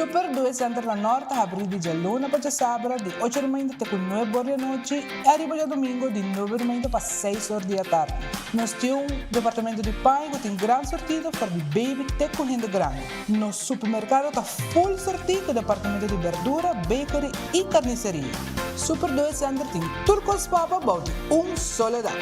Super Due Center na Nort ta habrí di djaluna pa djasabra di ocho di mainta te ku nuebe or di anochi i ariba djadumingu di nuebe di mainta pa seis or di atardi. Nos tin un departamento di paña ku tin gran sortido for di baby te ku hende grandi. Nos supermerkado ta full sortí ku departamento di berdura, bakery i karniseria. Super Due Center tin tur kos pa bo bou di un solo dak.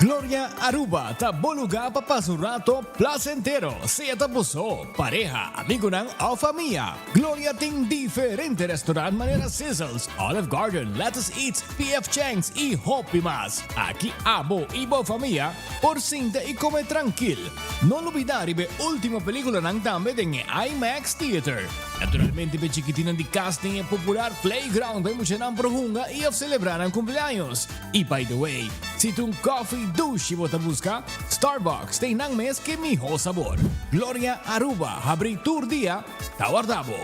Gloria Aruba ta bo lugar pa pasa un rato placentero, sea ta bo so, pareha, amigonan of famia. Gloria tin diferente restaurant manera Sizzles, Olive Garden, Lettuce Eats, PF Chang's y hopi mas. Aki abo y bo famia por sinta y come trankil. No lubida riba e ultimo peliculanan tambe den e IMAX Theater. Naturalmente p'e chikitinan di cas tin e popular playground pa e muchanan por hunga y of celebra nan cumpleaños. Y by the way, si ta un coffee dushi bo ta busca, Starbucks ta einan mes ke miho sabor. Gloria Aruba habri tur dia, ta warda bo.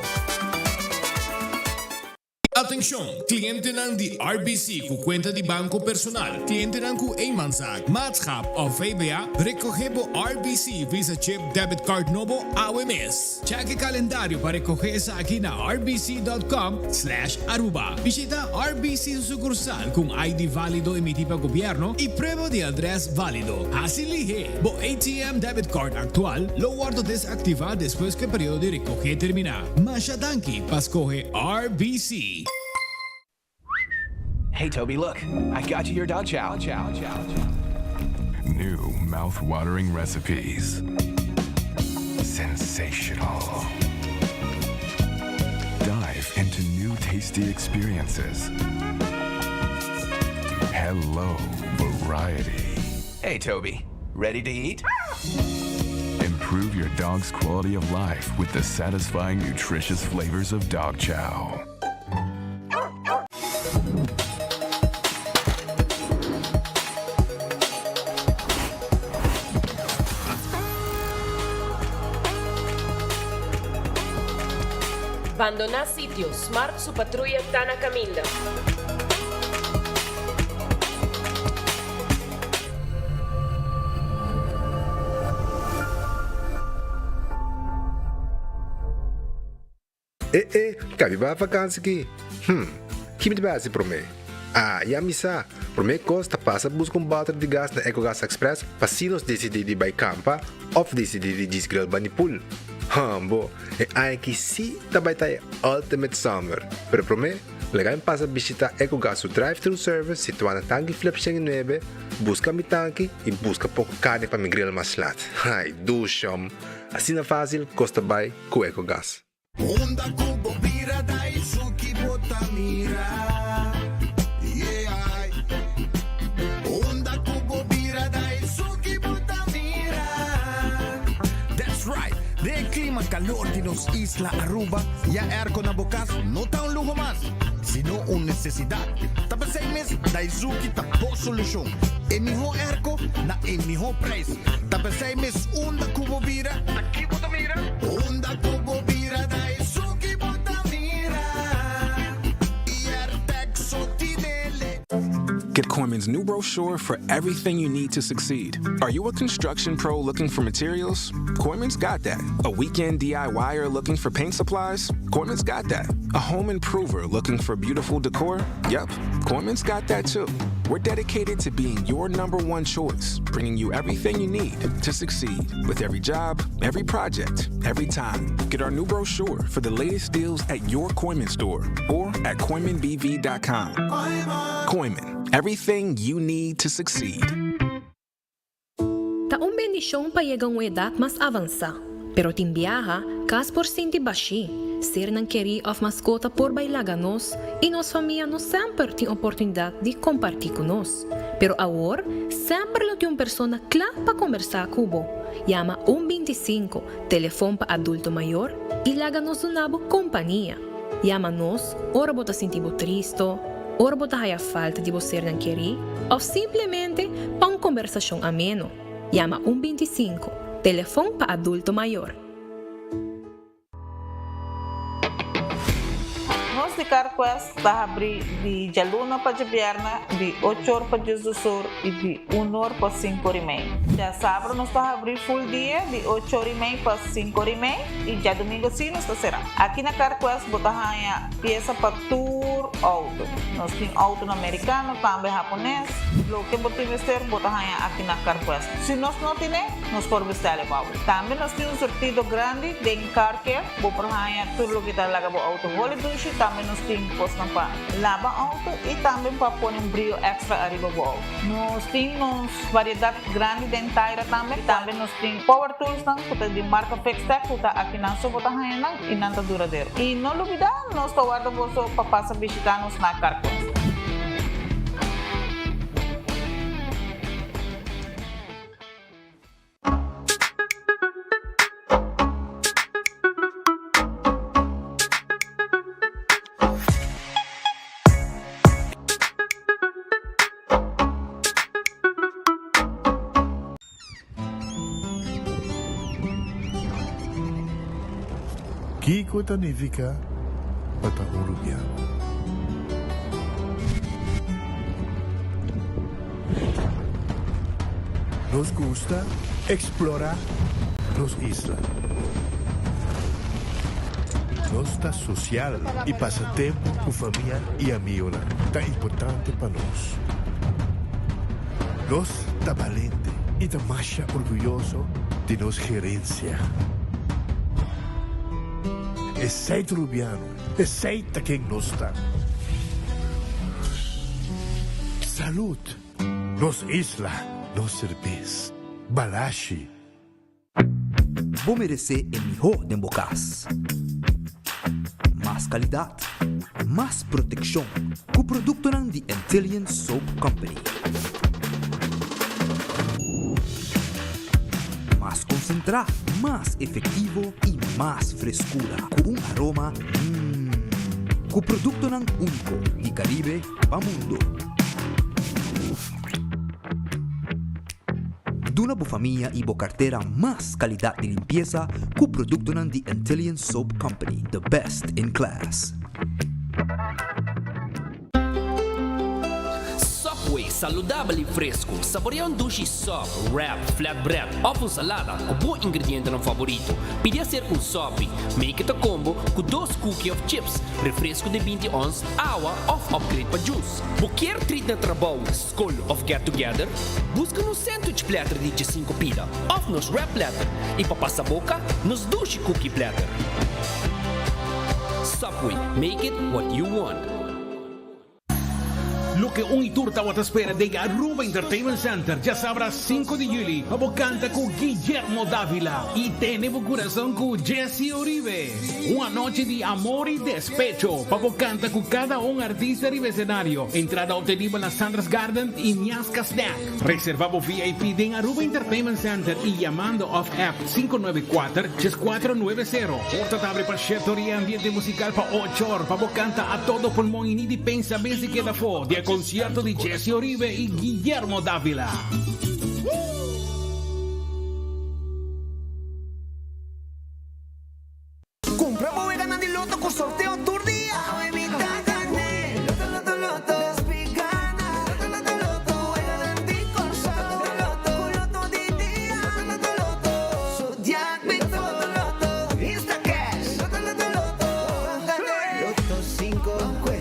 Atencion, clientenan di RBC cu cuenta di banco personal, clientenan cu eenmanszaak, maatschap of VBA, recoge bo RBC Visa Chip Debit Card nobo awe mes. Check e calendario pa recoge esaki na rbc.com slash aruba. Bishita RBC su sucursal cu un ID valido emiti pa gobierno y prueba di adres valido. Haci lihe! Bo ATM debit card actual lo wordo desactiva despues cu e periodo di recoge termina. Masha danki pa scoge RBC! Hey Toby, look, I got you your dog chow. New mouth-watering recipes. Sensational. Dive into new tasty experiences. Hello, variety. Hey Toby, ready to eat? Improve your dog's quality of life with the satisfying, nutritious flavors of dog chow. Bandoná sitio, Smart su patruya ta na kaminda. E e, ka mi bai vakansi ki? Hm, ki mi ta bai hasi promé? Ah, ya mi sa! Promé kos ta pasa buska un bòter di gas na Ecogas Express pa si nos disidí di bai kampa òf disidí di djis grill bani pool. Hambo, e aña aki sí ta bai ta e ultimate summer! Pero promé, laga mi pasa bishitá Ecogas su drive-thru service situá na Tanki Flip 109, buska mi tanki i buska poko karni pa mi grill mas lat. Ai, dushom! Asina fásil kos ta bai ku Ecogas. Unda ku bo bira da esun ki bo ta mira, yeah. Unda ku bo bira da esun ki bo ta mira. That's right! Den e klima kalor di nos isla Aruba, ya airco na bo kas no ta un luho mas, sino un nesesidat. Ta p'esei mes Daizuki ta bo solushon. E mihó airco na e mihó prijs. Ta p'esei mes unda ku bo bira, ta ki bo ta mira? Unda ku bo bira ta esun ki bo ta mira. I so tinele. Get Kooyman's new brochure for everything you need to succeed. Are you a construction pro looking for materials? Kooyman's got that. A weekend DIYer looking for paint supplies? Kooyman's got that. A home improver looking for beautiful decor? Yep, Kooyman's got that too. We're dedicated to being your number one choice, bringing you everything you need to succeed with every job, every project, every time. Get our new brochure for the latest deals at your Kooyman store or at KooymanBV.com. Kooyman, everything you need to succeed. Ta un bendishon pa yega un edat mas avansá, pero tin biaha kas por sinti bashí, sernan kerí òf maskota por bai laga nos i nos famia no semper tin oportunidat di kompartí ku nos. Pero awor semper lo tin un persona kla pa kombersá ku bo. Yama un 25, telefon pa adulto mayor, i laga nos duna bo kompania. Yama nos ora bo ta sinti bo tristo, ora bo ta haya falta di bo sernan kerí òf simplemente pa un kombersashon ameno. Yama un 25, telefon pa adulto mayor. Nos di kar. CarQuest ta habri di djaluna pa djabièrnè di ocho or pa diesdos or i di un or pa sinku or i mei. Djasabra nos ta habri full dia di ocho or i mei pa sinku or i mei i djadumingu si nos ta será. Aki na CarQuest bo ta haña piesa pa tur outo. Nos tin outonan merikano, tambe hapones. Loke bo tin mester bo ta haña aki na CarQuest. Si nos no tine, nos por bestèl e bou. Tambe nos tin un surtido grandi den Car Care. Bo por haña tur loke ta laga bo outo holi dushi. Tambe nos tin kosnan pa laba outo i tambe pa pone un brio èkstra ariba bo outo. Nos tin nos variedat grandi den taira tambe. I tambe nos tin power toolsnan ku ta di marka Fixtech ku ta akinan so bo ta haña nan i nan ta duradero. I no lubidá, nos ta warda boso pa pasa bishitá nos na Carquest. Kiko ta nifiká pa ta un rubiano? Nos gusta eksplorá nos isla. Nos ta sosial i pasa tempu ku famia i amigonan ta importante pa nos. Nos ta balente i ta masha orguyoso di nos gerensia. Esei ta Rubiano, esei ta ken nos ta. Salud! Nos isla, nos serbes. Balashi. Bo meresé e mihó den bo kas. Mas kalidat, mas protekshon ku produktonan di Antillian Soap Company. Mas konsentrá, mas efektivo i mas freskura ku un aroma mmm. Ku produktonan úniko di Karibe pa mundo. Duna bo famia y bo cartera mas calidad di limpieza cu productonan di Antillian Soap Company, the best in class. Subway, saludabel y fresco. Saborea un dushi sub, wrap, flatbread of un salada cu bo ingredientenan favorito. Pidi acerca un sopi. Make it a combo cu dos cookie of chips, refresco di binti ons, awa of upgrade pa juice. Bo kier treat na trabou, skol of get together? Buska nos sandwich platter di djesinku pida of nos wrap platter i pa pasa boka nos dushi cookie platter. Subway, make it what you want. Loke un y tur tawata spera den Aruba Entertainment Center djasabra sinku di juli pa bo canta cu Guillermo Davila y tene bo curason cu Jessy Uribe. Un anochi di amor y despecho pa bo canta cu cada un artista riba escenario. Entrada obtenibel na Sandra's Garden y Miasca Snack. Reserva bo VIP den Aruba Entertainment Center y yamando of app 594 3490. Porta ta abri pa shete or y ambiente musical pa ocho or pa bo canta a todo pulmon y ni di pensa mes di keda afo di e concierto di Jessy Oribe y Guillermo Davila. Cumpra bo weganan di loto cu sorteo tur dia! Awe mi ta gane! Loto loto loto! Despi gana! Loto loto loto! Weganan di Corsou! Loto loto! Cu loto di dia! Loto loto loto! Zodiac Loto loto loto! Instacash! Loto loto loto! Gane! Loto cinco! Kwe!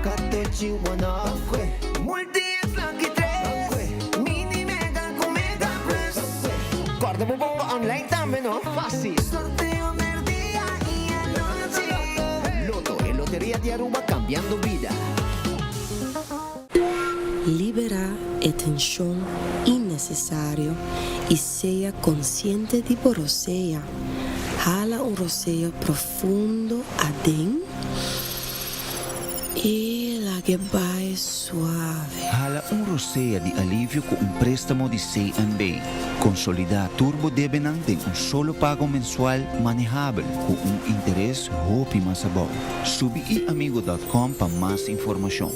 Katochi one! Kwe! Multi es lucky tres! Kwe! Mini mega cu mega plus! Kwe! Corda bo bongo online tambe no! Facil! Sorteo merdia y anochi. Lotto, e loteria di Aruba cambiando bida. Liberá e tenshon innesesario i sea konsiente di bo rosea. Hala un rosea profundo aden i lag'e bai suave. Hala un rosea di alivio ku un préstamo di CNB. Konsolidá tur bo debenan den un solo pago mensual manehabel ku un interes hopi mas abou. Subi iamigo dòt kòm pa mas informashon.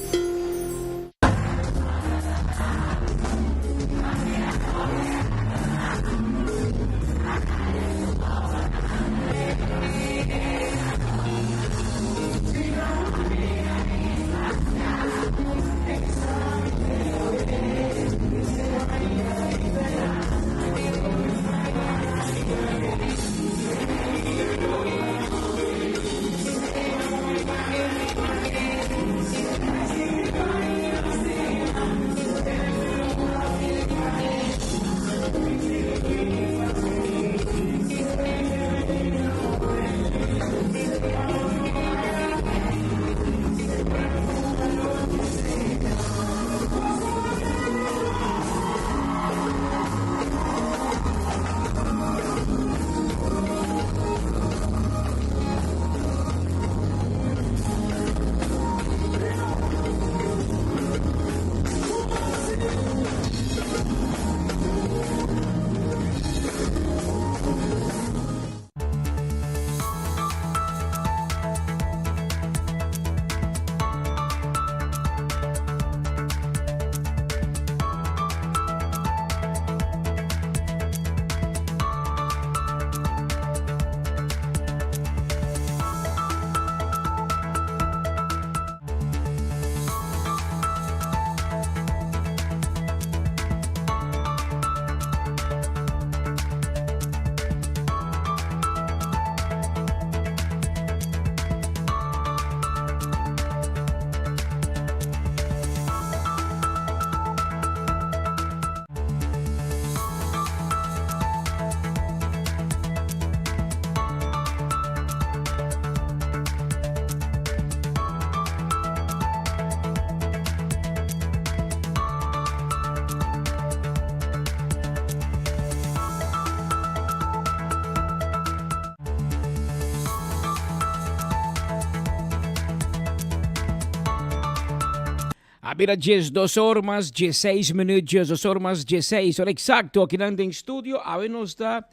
A bira 12 or mas 16 minuut, 12 or mas 16 ora exacto akinan den studio. Awe nos ta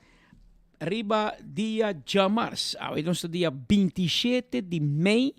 riba dia djamars. Awe nos ta dia 27 di mei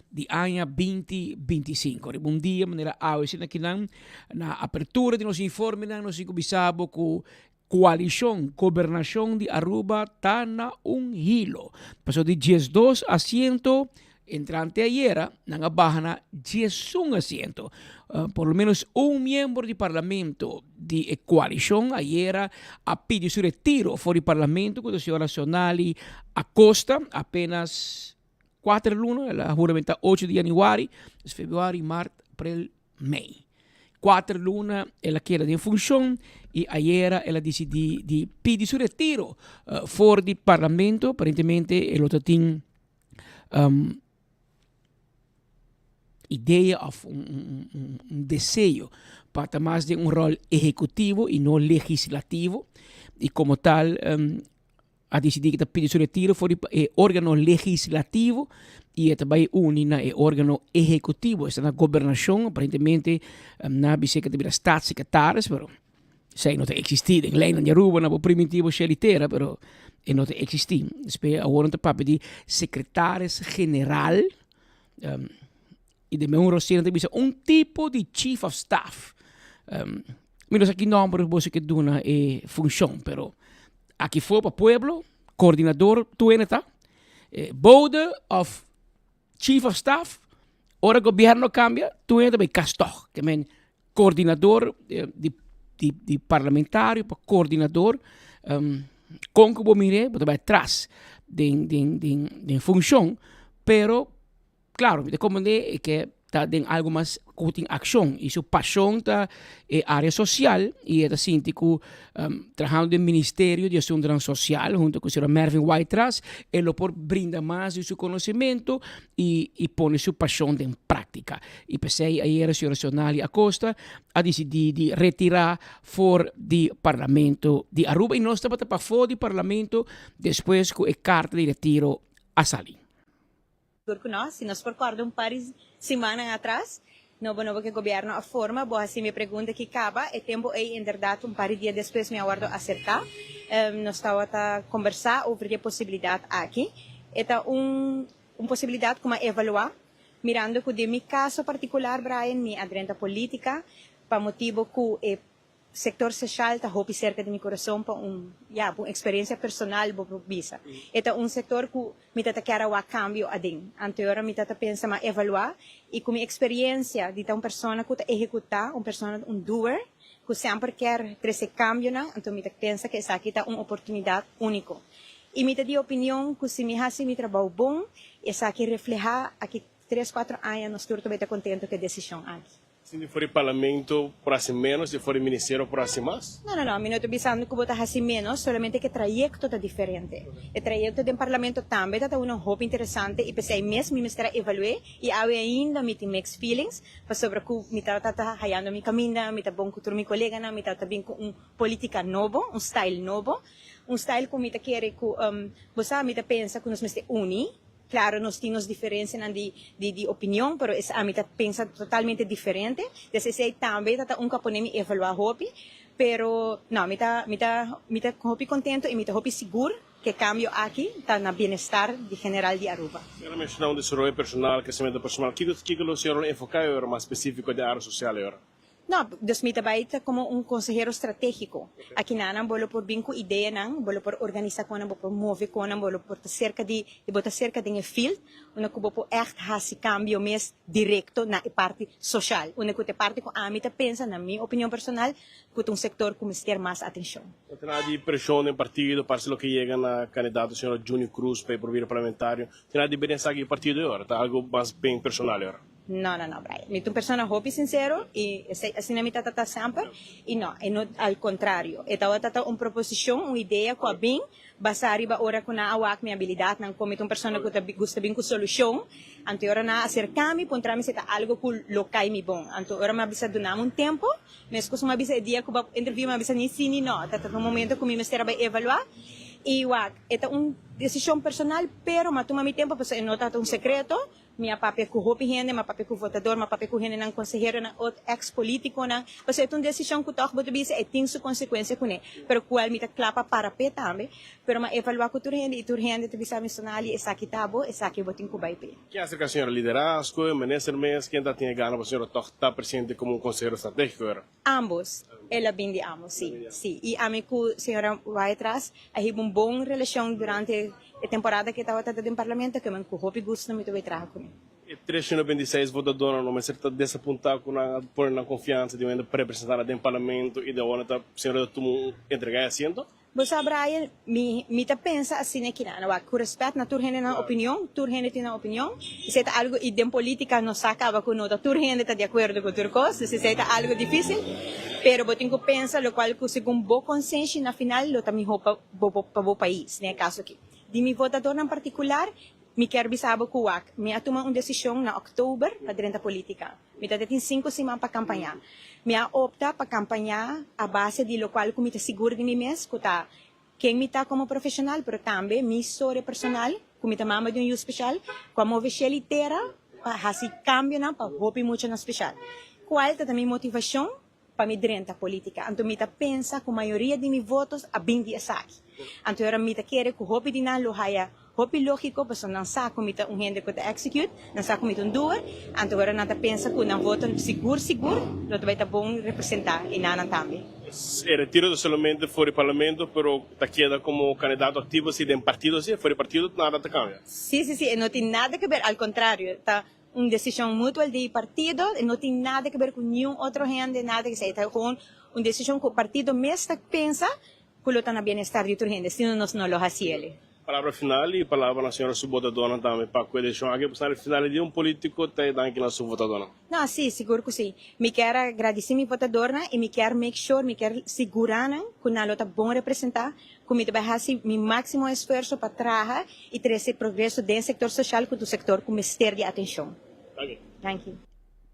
di aña 2025. Riba un dia manera awe asina akinan na apertura di nos informenan nos tin ku bisa bo ku koalishon gobernashon di Aruba ta na un hilo. Pasobra di 12 asiento entrante ayera nan a baha na 11 asiento. Por lo menos un miembro di parlamento di e koalishon ayera a pidi su retiro for di parlamento ku ta señora Sonali Acosta apenas Kuater luna, el a huramenta ocho di januari, dus februari, mart, april, mei. Kuater luna el a keda den funshon i ayera el a disidí di pidi su retiro for di parlamento. Aparentemente e lo ta tin idea of un deseo pa ta mas den un ròl ehekutivo i no legislativo i komo tal a disidí ku ta pidi su retiro for di e órgano legislativo i e ta bai uni na e órgano ehekutivo. Esta na gobernashon, aparentemente nan a bis'é ku ta bira staatssecretaris, pero esei no ta eksistí den leinan di Aruba, nan por primintí bo shel di tera, pero e no ta eksistí. Despues awor nan ta papia di secretaris general i den un rosé nan ta bisa un tipo di chief of staff. Mi no sa ki nòmber boso ke duna e funshon, pero Aki for pa pueblo, coordinador tuene ta, bode of chief of staff, ora gobierno cambia, tuene ta bay cas tog. Ke men coordinador di di di parlamentario pa coordinador, con cu bo mire bo ta bay atras den den den den funcion, pero Claro, mi ta comprende e ke ta den algo mas ku tin akshon i su pashon ta e área sosial i e ta sinti ku trahando den Ministerio di Asuntonan Sosial hunto ku señor Mervin White-Ras e lo por brinda mas di su konosementu i i pone su pashon den práktika. I p'esei ayera señora Sonali Acosta a disidí di retirá for di Parlamento di Aruba i nos tabata pafó di Parlamento despues ku e karta di retiro a sali. Tur ku nos, si nos por kòrda un par di simannan atras, nobo nobo ku e gobièrnu a forma, bo hasi mi e pregunta ki kaba e tempu ei, inderdat un par di dia despues mi a wòrdu aserká. Nos tabata kombersá over di e posibilidat aki. E ta un un posibilidat ku mi a evaluá, mirando ku den mi kaso partikular, Brian, mi a drenta polítika pa motibu ku e Sector social ta hopi cerca di mi corazon pa un, ya, pa un experiencia personal bo por bisa. E ta un sector cu mi ta ta kier a wak cambio aden. Anteora mi ta ta pensa ma evalua y cu mi experiencia di ta un persona cu ta ehecuta, un persona, un doer, cu semper kier trece cambionan, anto mi ta pensa cu esaki ta un oportunidad unico. Y mi ta di opinion cu si mi haci mi trabou bon, esaki refleha aki tres, cuatro aña nos tur ta bay ta contento cu e decision aki. Si di for di parlamento por haci menos, di for di ministerio por haci mas? No, no, no, mi no ta bisando cu bo ta haci menos, solamente cu e trayecto ta diferente. E trayecto den parlamento tambe ta ta uno hopi interesante y p'esey mes mi mester a evalu'e y awe ainda mi tin mixed feelings pasobra cu mi tabata ta hayando mi caminda, mi ta bon cu tur mi coleganan, mi tabata bin cu un politica nobo, un style nobo, un style cu mi ta kere cu, bo sa, mi ta pensa cu nos mester uni. Claro nos tin nos diferencianan di di opinion pero es ami ta pensa totalmente diferente des esey tambe ta ta un cu a pone mi evalua hopi pero no mi ta mi ta mi ta hopi contento y mi ta hopi sigur cu e cambio aki ta na bienestar di general di Aruba. Señor a menciona un desaroyo personal, crecimiento personal, kico kico lo señor lo enfoca e ora mas specifico den area social e ora? No, dus mi ta bai ta como un consehero strategico. Akinanan bo lo por bin cu ideanan, bo lo por organisa con nan, bo por move con nan, bo lo por ta cerca di, bo ta cerca den e field, unda cu bo por echt haci cambio mes directo na e parti social. Unda cu ta e parti cu ami ta pensa, na mi opinion personal, cu ta un sector cu mester mas atencion. No tin nada di presion den partido, parse loke yega na candidato señor Juni Cruz pa e por bira parlamentario. Tin nada di bini esaki di partido e ora, ta algo mas ben personal e ora. No, no, no, Brian. Mi ta un persona hopi sincero y esey asina mi ta trata semper y no, e no, al contrario. E tabata ta un proposicion, un idea cu a bin basa riba ora cu nan a wak mi habilidadnan, como mi ta un persona cu ta gusta bin cu solucion, anto e ora nan a acerca mi puntra mi si ta algo cu lo cay mi bon. Anto ora mi a bisa duna mi un tempo, mescos mi a bisa e dia cu bo a interview mi a bisa ni si ni no, ta ta un momento cu mi mester a bay evalua y wak e ta un. Desishon personal, pero m'a tuma mi tempo pasobra e no tabata un sekreto. Mi a papia ku hopi hende, m'a papia ku votador, m'a papia ku hendenan, konseheronan, ot eks politikonan. Pasobra e ta un desishon ku tòg bo ta bisa e tin su konsekuensia kuné, pero kual mi ta kla pa para p'e tambe. Pero m'a evaluá ku tur hende i tur hende ta bisa mi, Sonali, esaki ta bo, esaki bo tin ku bai p'e. Ken aserka señora liderazgo, e minister mes, ken ta tin e gana pa señora tòg ta presente komo un konsehero stratégiko era? Ambos. El a bin di ambos, sí, sí. I ami ku señora Wyatt-Ras a hiba un bon relashon durante e temporada ku e tabata den parlamento, ke men ku hopi gusto mi ta bai traha kuné. E 326 votadónan no mester ta desapuntá ku nan a pone nan konfiansa di un hende pa representá nan den parlamento i di awor nan ta señora ta tuma un entregá e asiento? Bo sa Brian, mi mi ta pensa asina aki nan. Wak, ku respet na tur hende nan opinion, tur hende tin nan opinion. Esei ta algu, i den politica nos sa kaba ku no ta tur hende ta di akuerdo ku tur kos, dus esei ta algu difisil. Pero bo tin ku pensa lokual ku segun bo konsenshi na final lo ta miho pa bo pa bo pais, den e kaso aki. Di mi votadornan partikular, Mi kier bisa bo cu wak, mi a tuma un decision na october pa drenta politica. Mi ta tin cinco siman pa campaña. Mi a opta pa campaña a base di locual cu mi ta sigur di mi mes cu ta ken mi ta como profesional pero tambe mi historia personal cu mi ta mama di un yu special cu a move shel y tera pa haci cambionan pa hopi muchanan special. Cual ta ta mi motivacion pa mi drenta politica. Anto mi ta pensa cu mayoria di mi votos a bin di esaki. Anto ora mi ta kere cu hopi di nan lo haya hopi logico pasobra nan sa cu mi ta un hende cu ta execute, nan sa cu mi ta un doer, anto ora nan ta pensa cu nan voto sigur sigur lo ta bay ta bon representa y nanan tambe. E retiro ta solamente for di parlamento pero ta keda como candidato activo si den partido si, for di partido nada ta cambia. Si si si e no tin nada que ber al contrario ta Un desishon mutual di partido, e no tin nada ke ber ku niun otro hende, nada ke esei. Ta gewoon un desishon ku partido mes ta pensa ku lo ta na bienestar di tur hende, sino nos no lo hasi el'e. Palabra final y palabra na señora su votadornan tambe pa cu e decision aki pasobra al final di dia un politico ta e danki na su votadornan. No, si, sigur cu si. Mi kier a gradici mi votadornan y mi kier make sure, mi kier sigura nan cu nan lo ta bon representa, cu mi ta bay haci mi maximo esfuerzo pa traha y trece progreso den sector social cu ta un sector cu mester di atencion. Danki.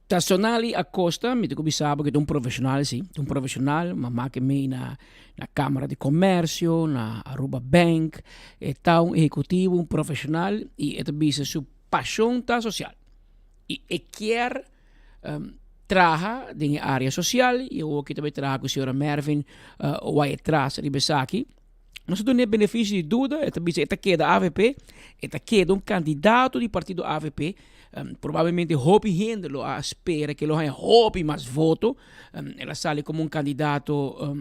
Ta Sonali Acosta, mi ta cu bisa bo cu ta un profesional si, ta un profesional, ma make mee na na Camara di Comercio, na Aruba Bank, e ta un ehecutivo, un profesional y e ta bisa su pasion ta social. Y e kier traha den e area social y awor ki ta bay traha cu señora Mervin Wyatt-Ras riba esaki. Nos ta duna e beneficio di duda, e ta bisa e ta keda avp, e ta keda un candidato di partido avp. Probablemente hopi hende lo a spera ke lo haña hopi mas voto. El a sali como un candidato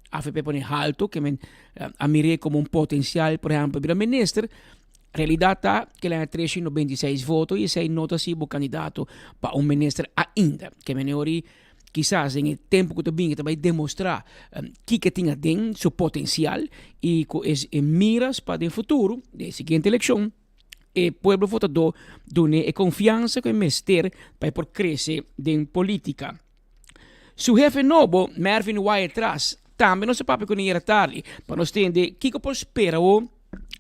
avp pone halto, ke men a mir'é como un potencial, por ehempel, bira minister. Realidad ta ke el a haña 396 voto y esei no ta si bo candidato pa un minister ainda. Ke men e ori kisas den e tempo ku ta bin e ta bai demostra kiko e tin aden, su potencial y ku es e miras pa den futuro, den e siguiente eleccion, e pueblo votador dun'e e confiansa ku e mester pa e por crece den politica. Su hefe nobo, Mervin Wyatt-Ras, tambe nos a papia ku Niera tardi pa nos tende kiko por spera awo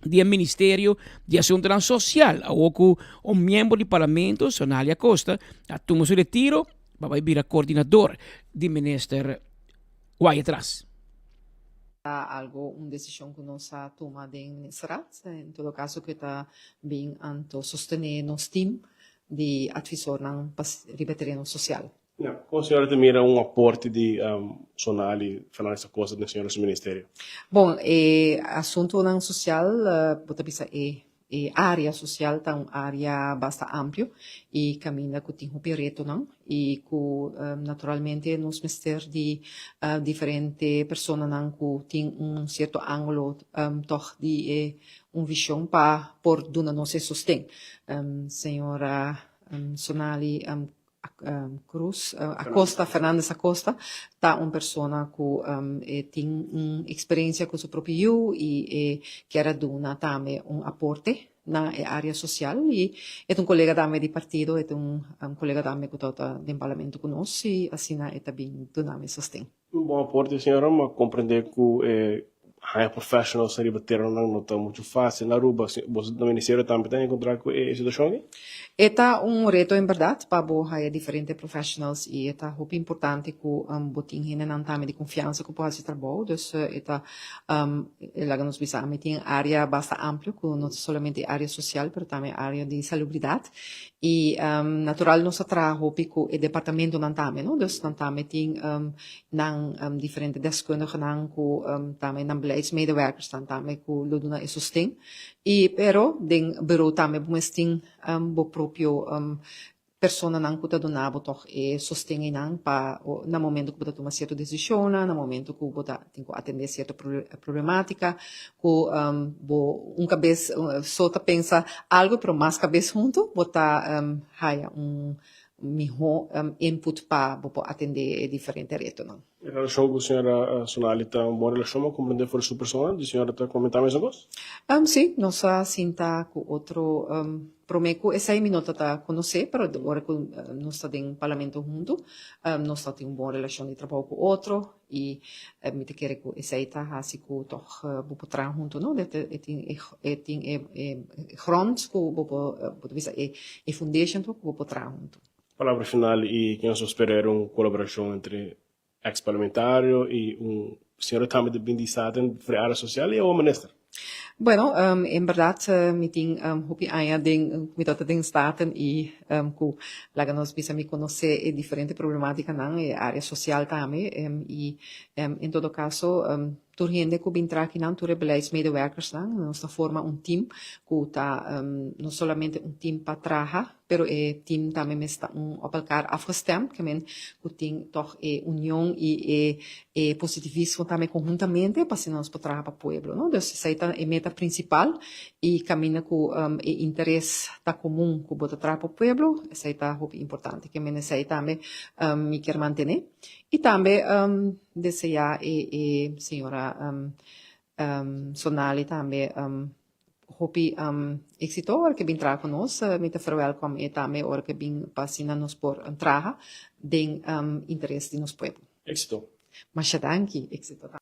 di e Ministerio di Asuntonan Sosial awo ku un miembro di Parlamento, Sonali Acosta, a tuma su retiro pa bai bira koordinador di Minister Wyatt-Ras. Ta algo un decision cu nos a tuma den Ministerraad, en todo caso cu ta bin anto sostene nos team di advisornan pa riba e tereno social. Ja, kon señora ta mira un aporte di Sonali Fernandez Acosta den señora su ministerio? Bon, e asuntonan social, bo ta bisa e e area social ta un area basta amplio y caminda cu tin hopi retonan y cu naturalmente nos mester di diferente personanan cu tin un cierto angulo tog di e un vision pa por duna nos e sosten. Señora Sonali Cruz Acosta, Fernandez Acosta, ta un persona cu e tin un experiencia cu su propio yu y e kier a duna tambe un aporte na e area social y e ta un colega tambe di partido, e ta un colega tambe cu ta den parlamento cu nos y asina e ta bin duna mi sosten. Un bon aporte señora, mi a comprende cu e. Haña professionals riba terenonan no ta muchu fácil na Aruba. Boso na ministerio tambe ta encontrá cu e situacion aki? E ta un reto en berdad pa bo haya diferente professionals y e ta hopi importante cu bo tin hendenan tambe di confiansa cu por haci trabou. Dus e ta, laga nos bisa ami tin area basta amplio cu no ta solamente e area social pero tambe e area di salubridad. Y natural nos ta traha hopi cu e departamentonan tambe no, dus nan tambe tin nan diferente deskundigenan ku tambe nan beleidsmedewerkersnan tambe ku lo duna e sosten i pero den bureau tambe bo mes tin bo propio personanan ku ta duna bo tòg e sosten einan pa na momento ku bo ta tuma sierto desishonnan na momento ku bo ta tin ku atendé sierto problematika ku bo un kabes so ta pensa algu pero mas kabes huntu bo ta haya un Mihó input pa bo por atendé e diferente retonan. E relashon ku señora Sonali ta un bon relashon, bo a komprendé for di su persona? Di señora ta komentá mesun kos? Sí, nos a sinta ku otro promé ku esei mi no ta ta konosé, pero ora ku nos ta den parlamento huntu nos ta tin un bon relashon di trabou ku otro. I mi ta kere ku esei ta hasi ku tòg bo por traha huntu, no? E tin e tin e grond ku bo por, bo ta bisa e foundation tòg ku bo por traha huntu. Palabra final i ke nos por spera era un kolaborashon entre eks parlamentario i un señora tambe ta bin di Staten for e área sosial i awor minister. Bueno, en berdad mi tin hopi aña den, mi tabata den Staten y cu laga nos bisa mi conoce e diferente problematicanan, e area social tambe y en todo caso tur hende cu bin traha akinan, tur e beleidsmedewerkersnan, nos ta forma un team cu ta no solamente un team pa traha, Pero e team tambe mes ta un op elkaar afgestemd, ke men ku tin tòg e union i e e positivismo tambe konhuntamente pa asina nos por traha pa pueblo, no. Dus esei ta e meta prinsipal i kaminda ku e interes ta komun ku bo ta traha pa pueblo, esei ta hopi importante. Ke men esei tambe mi kier mantené. I tambe deseá e e señora Sonali tambe hopi éxito ora ke bin traha ku nos. Mi ta verwelkom e tambe ora ke bin pa asina nos por traha den interes di nos pueblo. Éxito. Masha danki. Éxito tambe.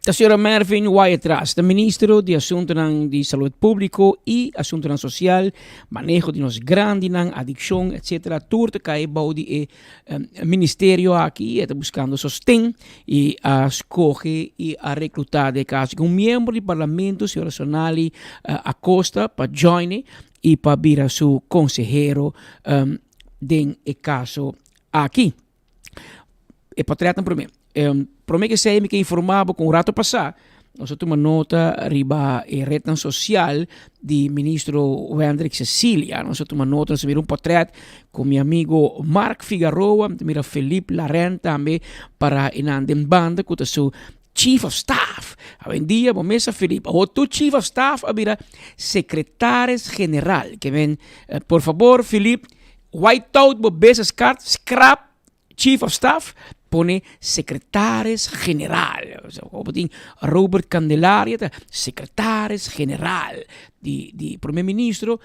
Ta señora Mervin Wyatt-Ras, ta ministro di Asuntonan di Salud Publico y Asuntonan Social, Maneho di nos Grandinan, Adiccion, etc. Tur ta cae bou di e ministerio aki e ta buscando sosten y a scoge y a recluta de caso un miembro di parlamento señora Sonali Acosta pa join y pa bira su consehero den e caso aki. E portretnan prome. Prome ke esei mi ke informa bo ku un rato pasá nos a tuma nota riba e retnan sosial di ministro Wendrick Cecilia. Nos a tuma nota, nos a mira un portret ku mi amigo Mark Figaroa, mi ta mira Philippe Laren tambe para enan den banda ku ta su chief of staff. Awendia bo mesa Philippe, awor tur chief of staff a bira secretaris general. Ke men, por fabor Philippe, white out bo business card, scrap Chief of Staff pone Secretaris General. Bo tin Robert Candelaria ta Secretaris General di di Prome Ministro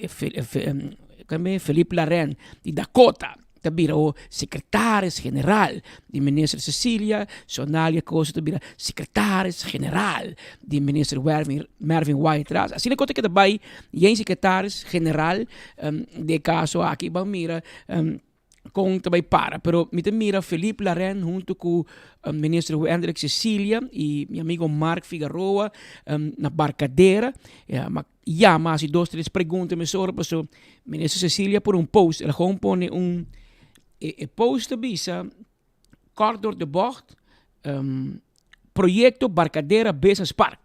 Philippe Laren di Dakota ta bira awo Secretaris General di Minister Cecilia Sonalia Cosa ta bira Secretaris General di Minister Mervin Wyatt-Ras. Asina ku ta keda bai yen Secretaris General den e kaso aki ban mira kon ta bai para. Pero mi ta mira Philippe Laren hunto ku Minister Wendrick Cecilia y mi amigo Mark Figaroa na Barcadera. Ma yama hasi dos tres pregunta mesora paso Minister Cecilia pone un post. El a gewoon pone un e e post ta bisa kort door de bocht proyecto Barcadera Business Park.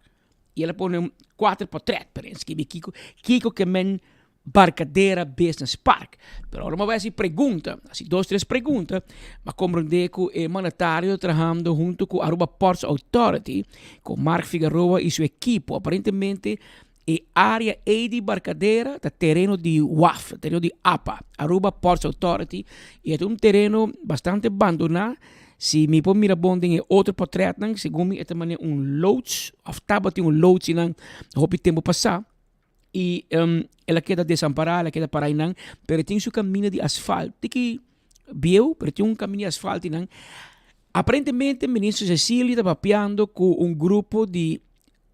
Y el a pone un cuater portret pero el skibi kiko kiko ke men Barcadera Business Park. Pero ora mi a bai hasi pregunta, hasi dos tres pregunta, mi a comprende cu e mandatario ta trahando hunto cu Aruba Ports Authority, cu Mark Figaroa y su ekipo. Aparentemente e area ey di Barcadera ta tereno di waf, tereno di apa, Aruba Ports Authority, y e ta un tereno bastante bandona. Si mi por mira bon den e otro portretnan, segun mi e ta manera un loods, of tabatin un loods einan hopi tempo pasa. Y el a keda desampará, el a keda pará einan, pero e tin su kaminda di asfalt, tiki bieu, pero e tin un kaminda di asfalt einan. Aparentemente minister Cecilia ta papiando ku un grupo di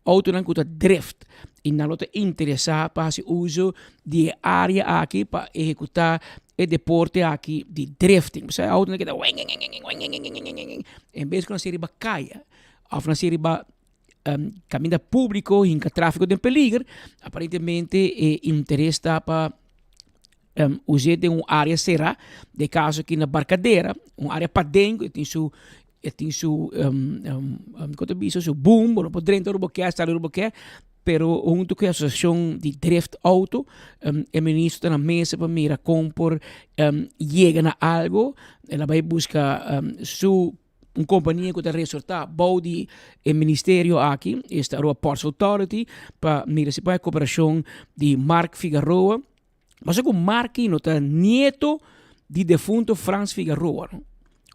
autonan ku ta drift i nan lo ta interesá pa hasi uso di e área aki pa ehekutá e deporte aki di drifting. Bo sa e autonan ke ta wengengengengengengengengengen en bes ku nan ser riba kaya òf nan ser riba kaminda públiko hinka tráfiko den peliger, aparentemente e interes ta pa us'é den un área será, den kaso aki na Barcadera, un área paden ku e tin su e tin su kon ta bisa su boom, bo no por drenta ora bo ke, sali ora bo ke, pero huntu ku e asosiashon di drift auto e minister ta na mesa pa mira kon por yega na algo, el a bai buska su Un kompania ku ta resortá bou di e ministerio aki, esta Aruba Ports Authority, pa mira si por hay koperashon di Mark Figaroa. Pasobra ku Marky no ta nieto di defunto Frans Figaroa. No?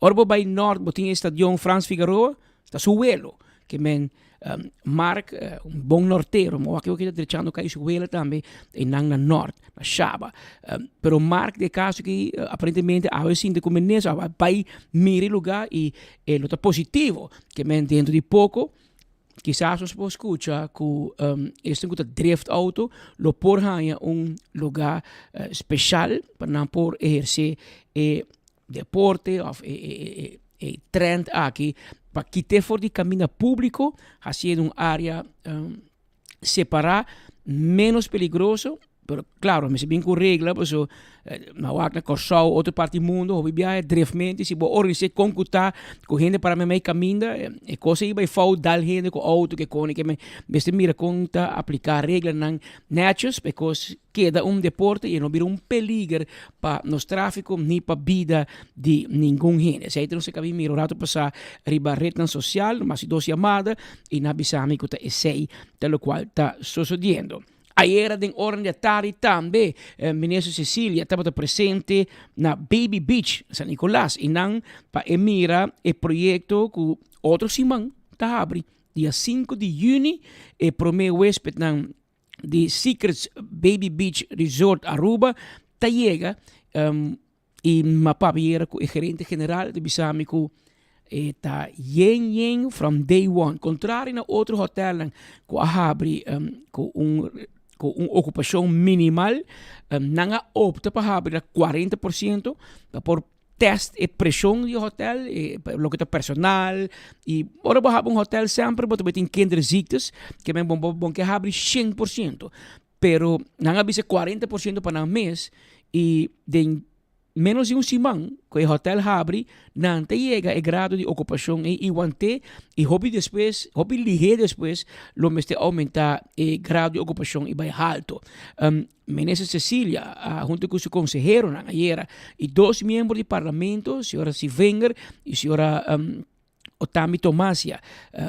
Ora bo bai nort, bo tin e stadion Frans Figaroa, ta su welo. Ke men Mark, un bon nortero, mi wak ta drechando kai su wela tambe einan na nort, na Shaba. Pero Mark den e kaso aki aparentemente awe sinti ku minister, awe a bai mira e lugá i e lo ta positivo. Ke men dentro di poko kisas nos por skucha ku esnan ku ta drift auto lo por haña un lugá speshal pa nan por ehersé e deporte of e e trend aki pa kit'é for di kaminda públiko hasié den un área separá ménos peligroso pero klaro mester bin ku regla pasobra nan wak na Kòrsou otro parti di mundu hopi biaha e drefmenti si bo organis'é kon ku ta ku hende para meimei kaminda e kos ei bai fout dal hende ku outo ke koni ke mester mira kon ta apliká reglanan nètjes pa e kos Keda un deporte y e no bira un peliger pa nos trafico ni pa bida di ningun hende. Esey ta nos a cabi mira un rato pasa riba rednan social, nos a haci dos yamada y nan a bisa mi cu ta esey ta locual ta sosodiendo. Ayera den ora di atardi tambe Minister Cecilia tabata presente na Baby Beach, San Nicolas, y nan pa e mira e proyecto cu otro siman ta habri, dia sinku di juni, e prome huespednan di Secrets Baby Beach Resort Aruba ta yega um, y ma papia yera cu e gerente general ta bisa mi cu e ta yen yen from day one. Contrario na otro hotelnan cu a habri um, cu un cu un ocupacion minimal, um, nan a opta pa habri na 40% pa por test e preshon di e hotel, e loke ta personal y ora bo habri un hotel semper bo ta bay tin kinderziektes ke men bo bo ke habri 100% pero nan a bisa 40% pa nan mes y den menos di un siman ku e hotel habri nan ta yega e grado di okupashon ey y wante y hopi despues hopi lihe despues lo mester aumenta e grado di okupashon y bay halto. Minister Cecilia hunto cu su conseheronan ayera y dos miembro di parlamento, señora Sivenger y señora Otami Tomasia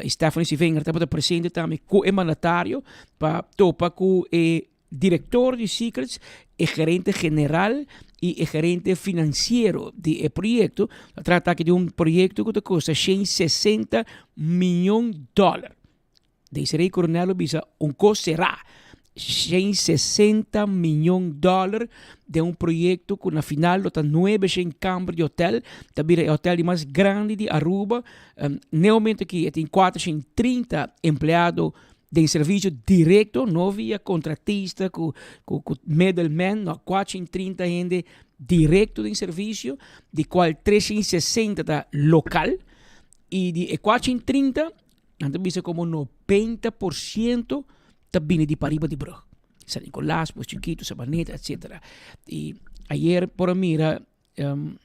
y Stephanie Sivenger tabata presente tambe cu e mandatario pa topa cu e director di Secrets, e gerente general y e gerente financiero di e proyecto. Ta trata aki di un proyecto cu ta costa 160 miyon dollar. Desiree Coronel lo bisa un kos será. 160 miyon dòler den un proyekto ku na final lo ta 900 kamber di hotel. Ta bira e hotel di mas grandi di Aruba. Um, ne momento aki e tin 430 empleado den servisio direkto, no via kontratista ku, ku, ku middleman, no, 430 hende direkto den servisio, di kual 360 ta lokal. I di e 430 Nan ta bisa como 90% ta bini di pariba di brug. San Nicolas, Pos Chiquito, Sabaneta, etc. Y ayer por a mira um,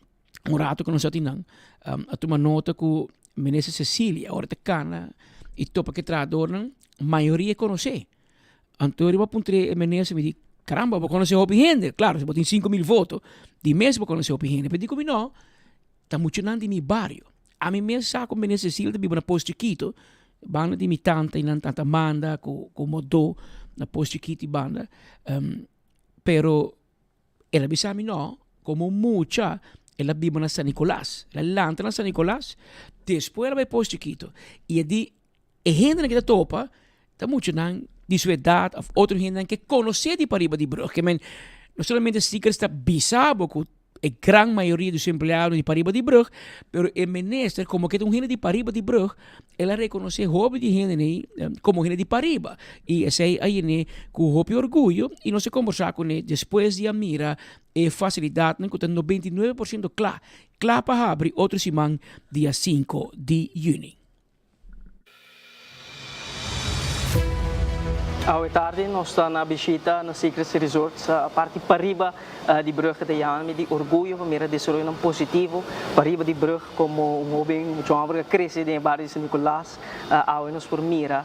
un rato cu nos a tinan, um, a tuma nota cu minister Cecilia ora ta cana y topa cu e trahadornan, mayoria conoce. Anto riba puntre e minister mi di, caramba, bo conoce hopi hende. Claro, si bo tin 5000 voto, di mes bo conoce hopi hende. Pero di cu mi no, Ta muchanan di mi bario. Ami mes sa ku Minister Cecil ta biba na Pos Chikito, banda di mi tanta i nan tanta Amanda ku ku Modó na Pos Chikito i banda. Um, pero el a bisa mi no, komo mucha el a biba na San Nicolas. El a lanta na San Nicolas, despues el a bai Pos Chikito. I e di e hendenan ku ta topa ta muchanan di su edat òf otro hendenan ke konosé di pariba di brùg. Ke men no solamente Secrets ta bisa bo ku. E gran mayoria di su empleado di pariba di brug, pero e minister como que ta un hende di pariba di brug, el a reconoce hopi di hende nei como hende di pariba. Y esey a yene cu hopi orguyo y nos a combersa cune despues di a mira e facilidadnan cu ta 99% cla, cla pa habri otro siman dia 5 di juni. Awe tardi nos ta na bishita na Secrets Resort parti pariba di brug ta yama mi di orguyo pa mira desaroyonan positivo pariba di brug como un hoben mucho homber cu a crece den e bario di San Nicolas awe nos por mira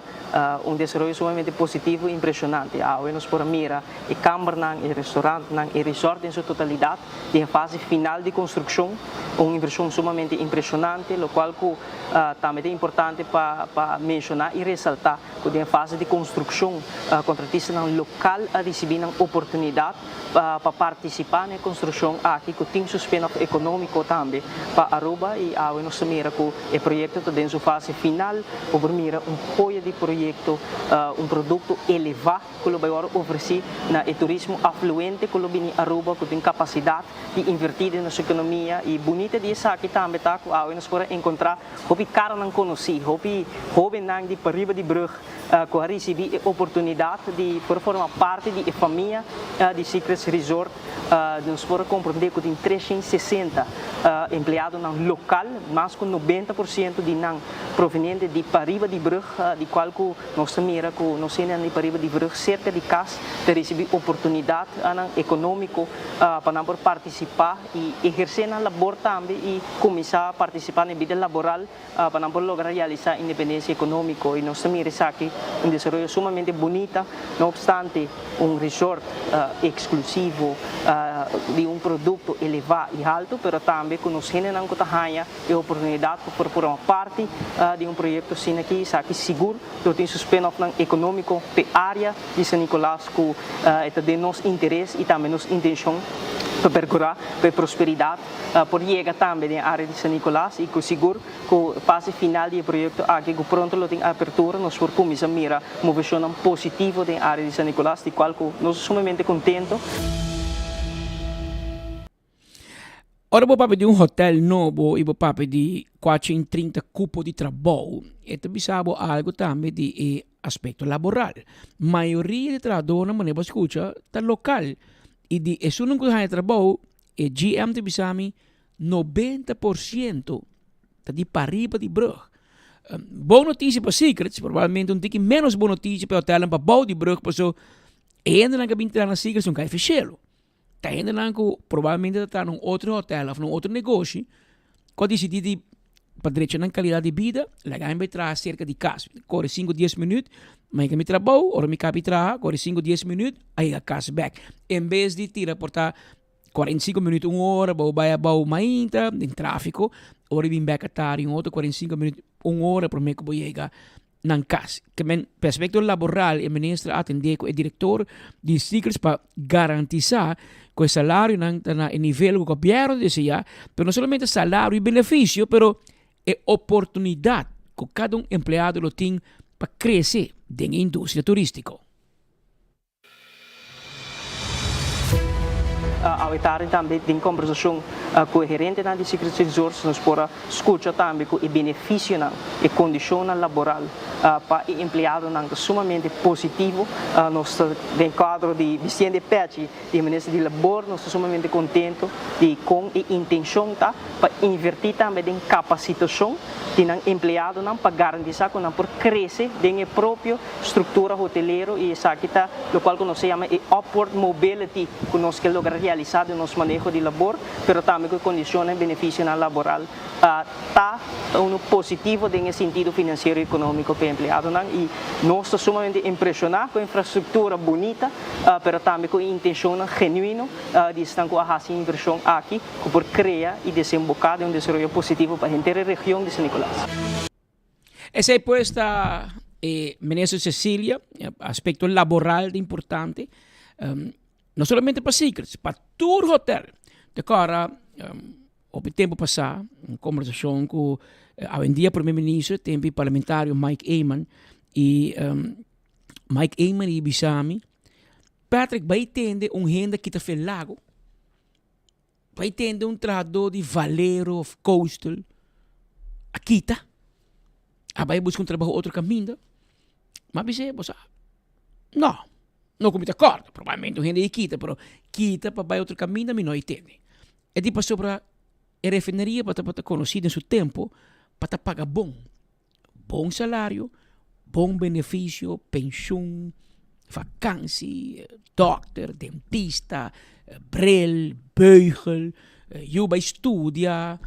un desaroyo sumamente positivo y impresionante awe nos por a mira e cambernan e restaurantnan e resort den su totalidad den e fase final di construccion un inversion sumamente impresionante locual cu Tambe ta importante pa pa menshoná i resaltá ku den fase di konstrukshon kontratistanan lokal a risibí nan oportunidat pa partisipá na e konstrukshon aki ku tin su spin-off ekonómiko tambe pa Aruba i awe nos ta mira ku e proyekto ta den su fase final. Bo por mira un joya di proyekto, un produkto elevá ku lo bai wòrdu ofresí na e turismo afluente ku lo bini Aruba ku tin kapasidat di invertí den nos ekonomia i bunita di esaki tambe ta ku awe nos por a enkontrá hopi karanan konosí, hopi hóbennan di pariba di brùg ku a risibí e oportunidat di por forma parti di e famia di Secrets Resort. Nos por a komprondé ku tin 360 empleadonan lokal, mas ku 90% di nan proveniente di pariba di brùg, di kual ku Nos ta mira ku nos hendenan di pariba di brug serka di kas ta risibí oportunidatnan ekonómiko pa nan por partisipá i ehersé nan labor tambe i kuminsá partisipá na e bida laboral pa nan por logra realisá independensia ekonómiko. I nos ta mira esaki un desaroyo sumamente bunita, no opstante un resort eksklusivo di un produkto elevá i haltu, pero tambe ku nos hendenan ku ta haña E oportunidat pa por forma parti di un proyekto asina aki, esaki sigur lo tin su spin-offnan ekonómiko p'e área di San Nicolas ku e ta den nos interes i tambe nos intenshon pa perkurá pa e prosperidat por yega tambe den e área di San Nicolas i ku sigur ku fase final di e proyekto aki ku pronto lo tin apertura nos por kuminsá mira moveshonnan positivo den e área di San Nicolas di kual ku nos ta sumamente kontento. Ora bo papia di un hotel nobo y bo papia di 430 cupo di trabou, e ta bisa bo algo tambe di e aspecto laboral. Mayoria di trahadornan manera bo scucha ta local y di esunnan cu haya trabou e GM ta bisa mi 90% ta di pariba di brug. Bon noticia pa Secrets, probablemente un tiki menos bon noticia pa e hotelnan pabou di brug paso e hendenan cu a bin traha na Secrets no cay feshelo. Ta hendenan ku probablemente ta traha na un otro hotel of na un otro negoshi ku a disidí di pa drecha nan kalidat di bida laga mi bai traha serka di kas. Kore sinku dies minüt, mi a yega mi trabou, ora mi kabi traha kore sinku dies minüt a yega kas bèk. En bes di tira por ta 45 minüt un ora bo bai abou mainta den tráfiko, ora di bin bèk atardi un otro 45 minüt un ora promé ku bo yega nan kas. Ke men perspekto laboral e minister a atendé ku e direktor di Secrets pa garantisá ku e salarionan ta na e nivel ku gobièrnu ta deseá, pero no solamente salario i benefisio, pero e oportunidat ku kada un empleado lo tin pa krese den e industria turístiko. Awe tardi tambe den kombersashon ku e gerentenan di Secrets Resorts nos por a skucha tambe ku e benefisionan, e kondishonnan laboral pa e empleadonan ta sumamente positivo. Nos ta den kuadro di bistiendo e pechi di e minister di Labor nos ta sumamente kontento di kon e intenshon ta pa invertí tambe den kapasitashon di nan empleadonan pa garantisa ku nan por krese den e propio struktura hotelero i esaki ta lokual ku nos ta yama e upward mobility ku nos ke logra realisá den nos maneho di labor, pero tambe ku e kondishonnan i benefisionan laboral ta unu positivo den e sintido finansiero i ekonómiko pa e empleadonan i nos ta sumamente impreshoná ku e infrastruktura bunita pero tambe ku e intenshonnan genuino di esnan ku a hasi e invershon aki ku por krea i desemboká den un desaroyo positivo pa henter e region di San Nicolas. Esei pues ta e minister Cecilia, aspecto laboral ta importante, no solamente pa Secrets, pa tur hotel. Te kora hopi tempo pasá un conversacion cu awendia primer minister, tempo e parlamentario Mike Eman, y Mike Eman a bisa mi, Patrick bai tende un hende kita fe lago. Bai tende un trahadó di Valero of Coastal a kita, a bai buska un trabaho otro kaminda. M'a bis'é, bo sa, no, no ku mi ta kòrda, probablemente un hende a kita, pero kita pa bai otro kaminda mi no a tende. E di pasobra e refineria tabata konosí den su tempu pa ta paga bon. Bon salario, bon beneficio, pensioen, vakantie, dokter, dentista, bril, beugel, yu bai studia,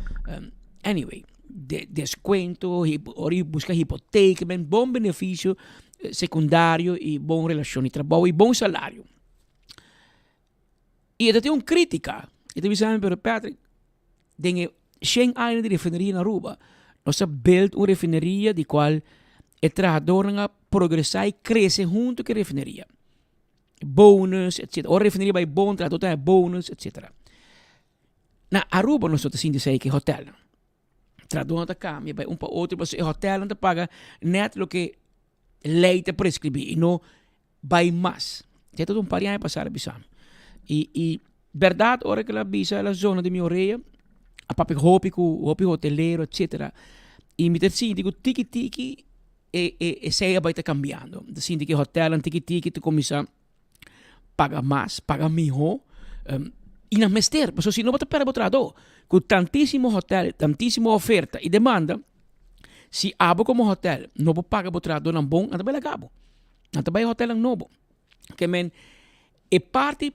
anyway, descuento, ora yu busca hipoteca, men bon beneficio secundario y bon relacion di trabou y bon salario. Y e ta tin un critica, e ta bisa mi, pero Patrick, Den e shen aña di refineria na Aruba, nos a build un refineria di cual e trahadornan a progresa y crece hunto cu e refineria. Bonus, etcetera. Ora refineria bay bon, trahador ta haya bonus, etcetera. Na Aruba nos no ta sinti esey cu e hotelnan. Trahadornan ta cambia bay un pa otro pasobra e hotelnan ta paga net loke ley ta prescribi y no bay mas. Ya ta un par di aña pasa el a bisa mi. Y y berdad ora cu el a bisa el a zona den mi orea, a papia hopi cu hopi hotelero etcetera y mi ta sinti cu tiki tiki e e esey a bay ta cambiando. Mi ta sinti cu e hotelnan tiki tiki ta cuminsa paga mas, paga miho y nan mester pasobra si no bo ta perde bo trahador. Cu tantisimo hotel, tantisimo oferta y demanda, si abo como hotel no por paga bo trahadornan bon, nan ta bay laga bo. Nan ta bai hotelnan nobo. Ke men e parti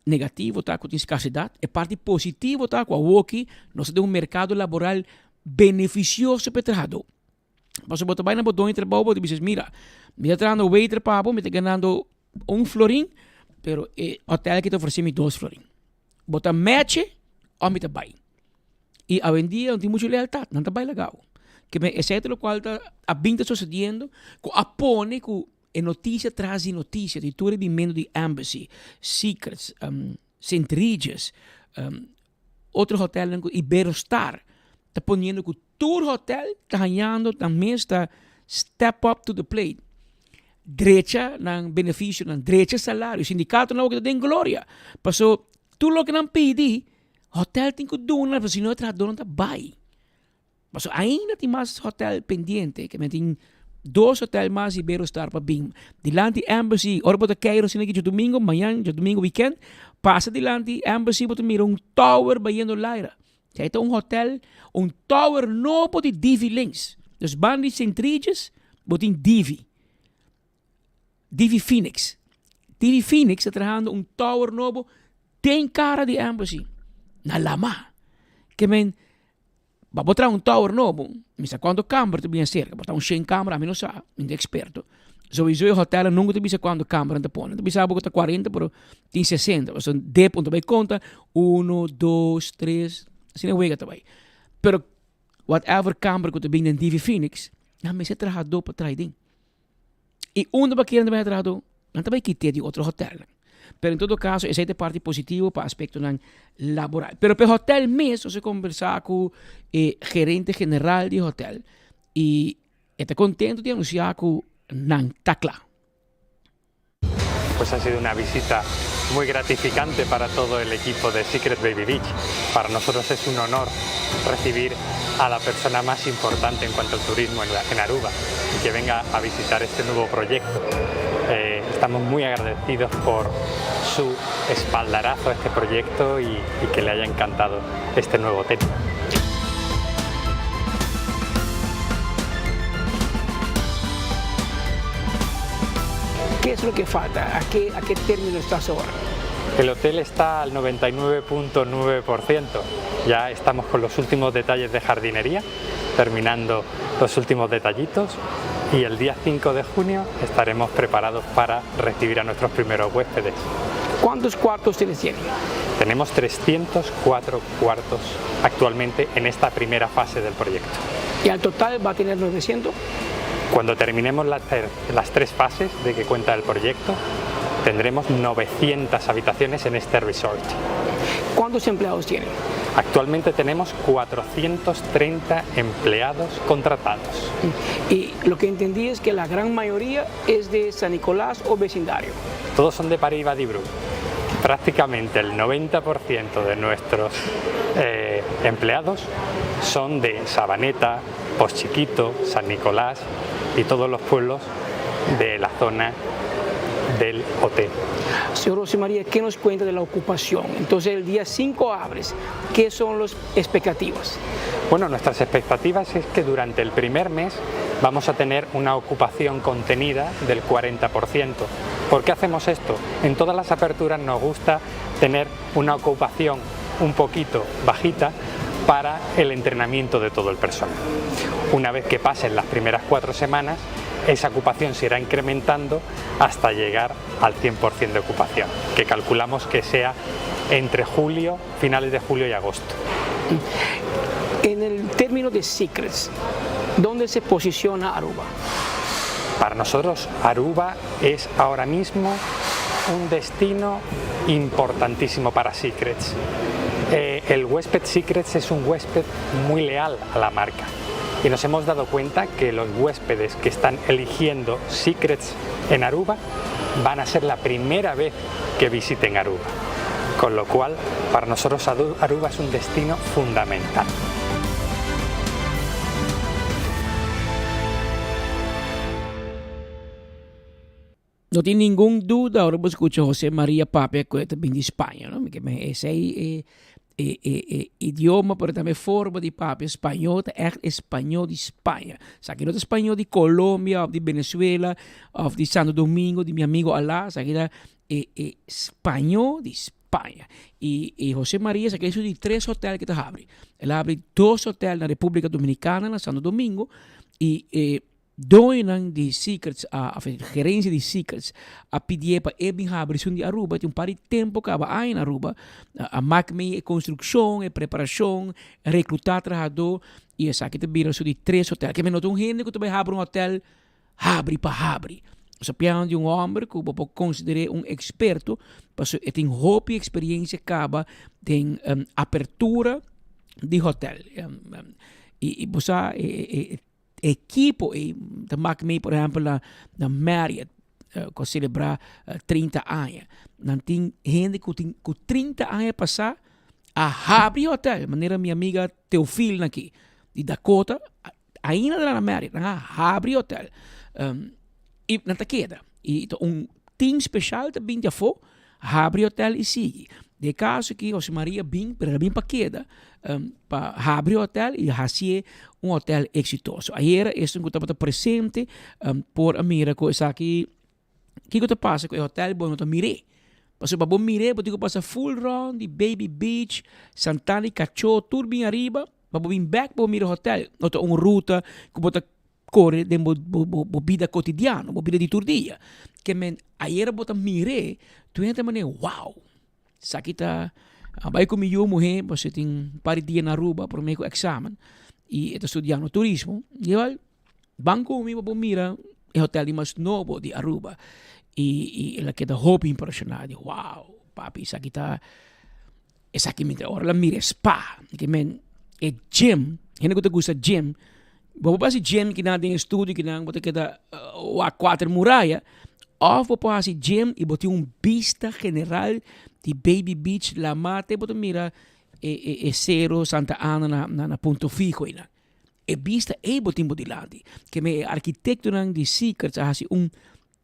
negativo ta ku tin skarsidat, e parti positivo ta ku awoki nos ta den un merkado laboral benefisioso pa e trahadó. Pasobra bo ta bai na bo doño di trabou bo ta bisa mira mi ta trahando waiter pa bo mi ta ganando un florin pero e hotel aki ta ofrese mi dos florin. Bo ta match òf mi ta bai. Y awendia no tin mucho lealtad, nan ta bai laga bo. Ke men esei ta lokual ta a bin ta sucediendo ku a pone ku e noticia tras di noticia di tur e bimendo di Embassy, Secrets, Sint Regis, otro hotelnan ku Iberostar ta poniendo ku tur hotel ta hañando nan mes ta step up to the plate. Drecha nan beneficionan, drecha salario. Sindicatonan awor ta den gloria. Paso tur loke nan pidi Hotel tin ku duna, pero si no e trahadónan ta bai. Pasobra ainda tin mas hotel pendiente, ke men tin dos hotel mas di Iberostar pa bin. Dilanti Embassy, ora bo ta keiru asina aki djadumingu, mañan djadumingu weekend, pasa dilanti Embassy bo ta mira un tower bayendo laira. Esei ta un hotel, un tower nobo di Divi Links. Dus banda di Sint Regis bo tin Divi. Divi Phoenix. Divi Phoenix ta trahando un tower nobo den cara di Embassy, na lama. Ke men, pa bo traha un tower nobo, mi sa cuanto camber ta bien cerca, por ta un shen camber, ami no sa, mi no ta experto. Sowieso e hotelnan nunca ta bisa cuanto camber nan ta pone, nan ta bisa bo cu ta cuarenta, pero tin sesenta. Pasobra dep un ta bay conta, uno, dos, tres, asina e wega ta bay. Pero whatever camber cu ta bin den Divi Phoenix, nan mester trahadó pa traha den. I unda bo a kere nan ta bai trahadó? Nan ta bai kit'é di otro hotelnan. Pero en todo kaso esei ta e parti positivo pa aspektonan laboral. Pero pa e hotel mes nos a kombersá ku e gerente general di e hotel i e ta kontento di anunsiá ku nan ta kla. Pues ha sido una visita muy gratificante para todo el equipo de Secret Baby Beach. Para nosotros es un honor recibir a la persona más importante en cuanto al turismo en Aruba y que venga a visitar este nuevo proyecto. Eh, estamos muy agradecidos por su espaldarazo a este proyecto y, y que le haya encantado este nuevo hotel. ¿Qué es lo que falta? ¿A qué, a qué término estás ahora? El hotel está al 99.9%. Ya estamos con los últimos detalles de jardinería, terminando los últimos detallitos y el día 5 de junio estaremos preparados para recibir a nuestros primeros huéspedes. ¿Cuántos cuartos tienes? Tiene? Tenemos 304 cuartos actualmente en esta primera fase del proyecto. ¿Y al total va a tener 900? Cuando terminemos las, las tres fases de que cuenta el proyecto, tendremos 900 habitaciones en este resort. ¿Cuántos empleados tienen? Actualmente tenemos 430 empleados contratados. Y lo que entendí es que la gran mayoría es de San Nicolás o vecindario. Todos son de Pariba de Bru. Prácticamente el 90% de nuestros eh, empleados son de Sabaneta, Pos Chiquito, San Nicolás y todos los pueblos de la zona del hotel. Señor José María, ¿qué nos cuenta de la ocupación? Entonces, el día 5 abres, ¿qué son las expectativas? Bueno, nuestras expectativas es que durante el primer mes vamos a tener una ocupación contenida del 40%. ¿Por qué hacemos esto? En todas las aperturas nos gusta tener una ocupación un poquito bajita para el entrenamiento de todo el personal. Una vez que pasen las primeras cuatro semanas, esa ocupación se irá incrementando hasta llegar al 100% de ocupación, que calculamos que sea entre julio, finales de julio y agosto. En el término de Secrets, ¿dónde se posiciona Aruba? Para nosotros Aruba es ahora mismo un destino importantísimo para Secrets. Eh, el huésped Secrets es un huésped muy leal a la marca y nos hemos dado cuenta que los huéspedes que están eligiendo Secrets en Aruba van a ser la primera vez que visiten Aruba. Con lo cual, para nosotros Aruba es un destino fundamental. No tin ningun duda ora bo skucha José María papia ku e ta bin di Spaña, no? Ke men esei e e e e idioma pero tambe forma di papia spañó ta ègt españó di Spaña. Esaki no ta spañó di Colombia òf di Venezuela òf di Santo Domingo di mi amigo alá, esaki ta e e spañó di Spaña. I i José María esaki esun di tres hotel ke ta habri. El a habri dos hotel na República Dominicana na Santo Domingo i e Doñonan di Secrets a, of e gerencia di Secrets a pidié pa e bin habri esun di Aruba. Tin un par di tempo caba aña na Aruba. A mak mee e construccion, e preparacion, recluta trahadó y esaki ta bira su di tres hotel. Keme no ta un hende cu ta bay habri un hotel habri pa habri. Nos a piano di un homber cu bo por consider'é un experto pasobra e tin hopi experiencia caba den apertura di hotel. Y bo sa e Ekipo ei ta mak mee por ehempel na na Marriott ku a selebrá 30 aña. Nan tin hende ku tin ku 30 aña pasá a habri hotel, manera mi amiga Teofil aki di Dakota ainda ta na Marriott, nan a habri hotel i nan ta keda. I ta un team speshal ta bin di afó Habri hotel y sigui. Den e caso aki Jose Maria bin, pero el a bin pa keda, pa habri hotel y hacié un hotel exitoso. Ayera esun cu tabata presente por a mira cu esaki, kico ta pasa cu e hotel bo no ta mir'é. Pasobra pa bo mir'é bo tin cu pasa full rond di Baby Beach, Santana di Cachó, tur bin ariba pa bo bin bek pa bo mira hotel. No ta un ruta cu bo ta kore den bo bo bo bo bida kotidiano, bo bida di tur dia. Ke men ayera bo ta mir'é, tur hende ta manera wow, esaki ta a bai ku mi yu muhé pasobra e tin un par di dia na Aruba promé ku èksamen i e ta studiando turismo. I wèl, ban ku mi pa bo mira e hotèl di mas nobo di Aruba. I i el a keda hopi impreshoná, di wow, papi esaki ta Esaki mi ta ora la mira e spa, ke men e gym, hende ku ta gusta gym, bo por hasi gym kinan den e studio kinan bo ta keda wak kuater muraya, òf bo por hasi gym i bo tin un bista general di Baby Beach, Lama te bo ta mira e e e sero Santa Ana na na Punto Fijo einan. E bista ei bo tin bo dilanti. Ke men e arkitektonan di Secrets a hasi un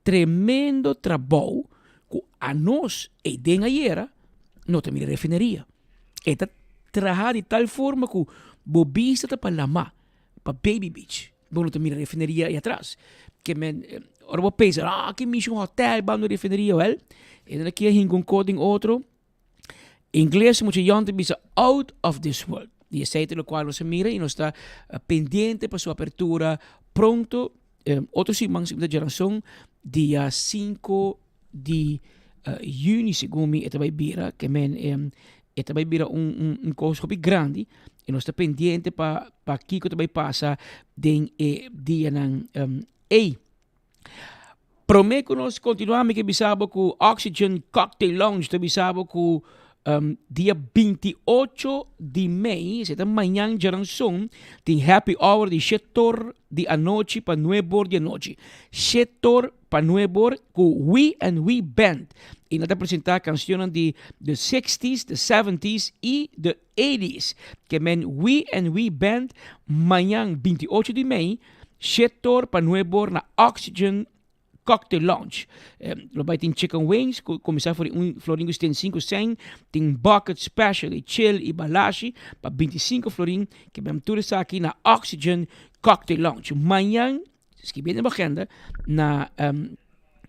Tremendo trabou ku anos ei den ayera no ta mira refineria. E ta traha di tal forma ku bo bista ta pa lama, pa Baby Beach. Bo no ta mira refineria ei atras. Ke men ora bo pensa, ah ki mishi un hotel banda refineria. Wèl, e nan a kia hinka un kos den otro. Ingles mucha yòn ta bisa out of this world. Di esei ta lokual nos a mira i nos ta pendiente pa su apertura pronto. Otro siman si mi ta djerason dia sinku di yüni segun mi e ta bai bira ke men e ta bai bira un un kos hopi grandi i nos ta pendiente pa pa kiko ta bai pasa den e dianan ei. Prome ku nos kontinuá mi ke bisa bo ku Oxygen Cocktail Lounge ta bisa bo ku. Um, dia 28 di mei, esei ta mañan djaranson, tin happy hour di shetor di anochi pa nuebor di anochi. Shetor pa nuebor ku We and We Band. I nan ta presentá kanshonnan di the sixties, the seventies i the eighties. Ke men We and We Band mañan 28 di mei, shetor pa nuebor na Oxygen Cocktail Lounge. Lo bai tin chicken wings ku kuminsá for di un florin ku sitenta i sinku sèn, tin bucket special di chil i balashi pa 25 florin. Ke bem tur esaki na Oxygen Cocktail Lounge. Mañan, skibi den bo agenda, na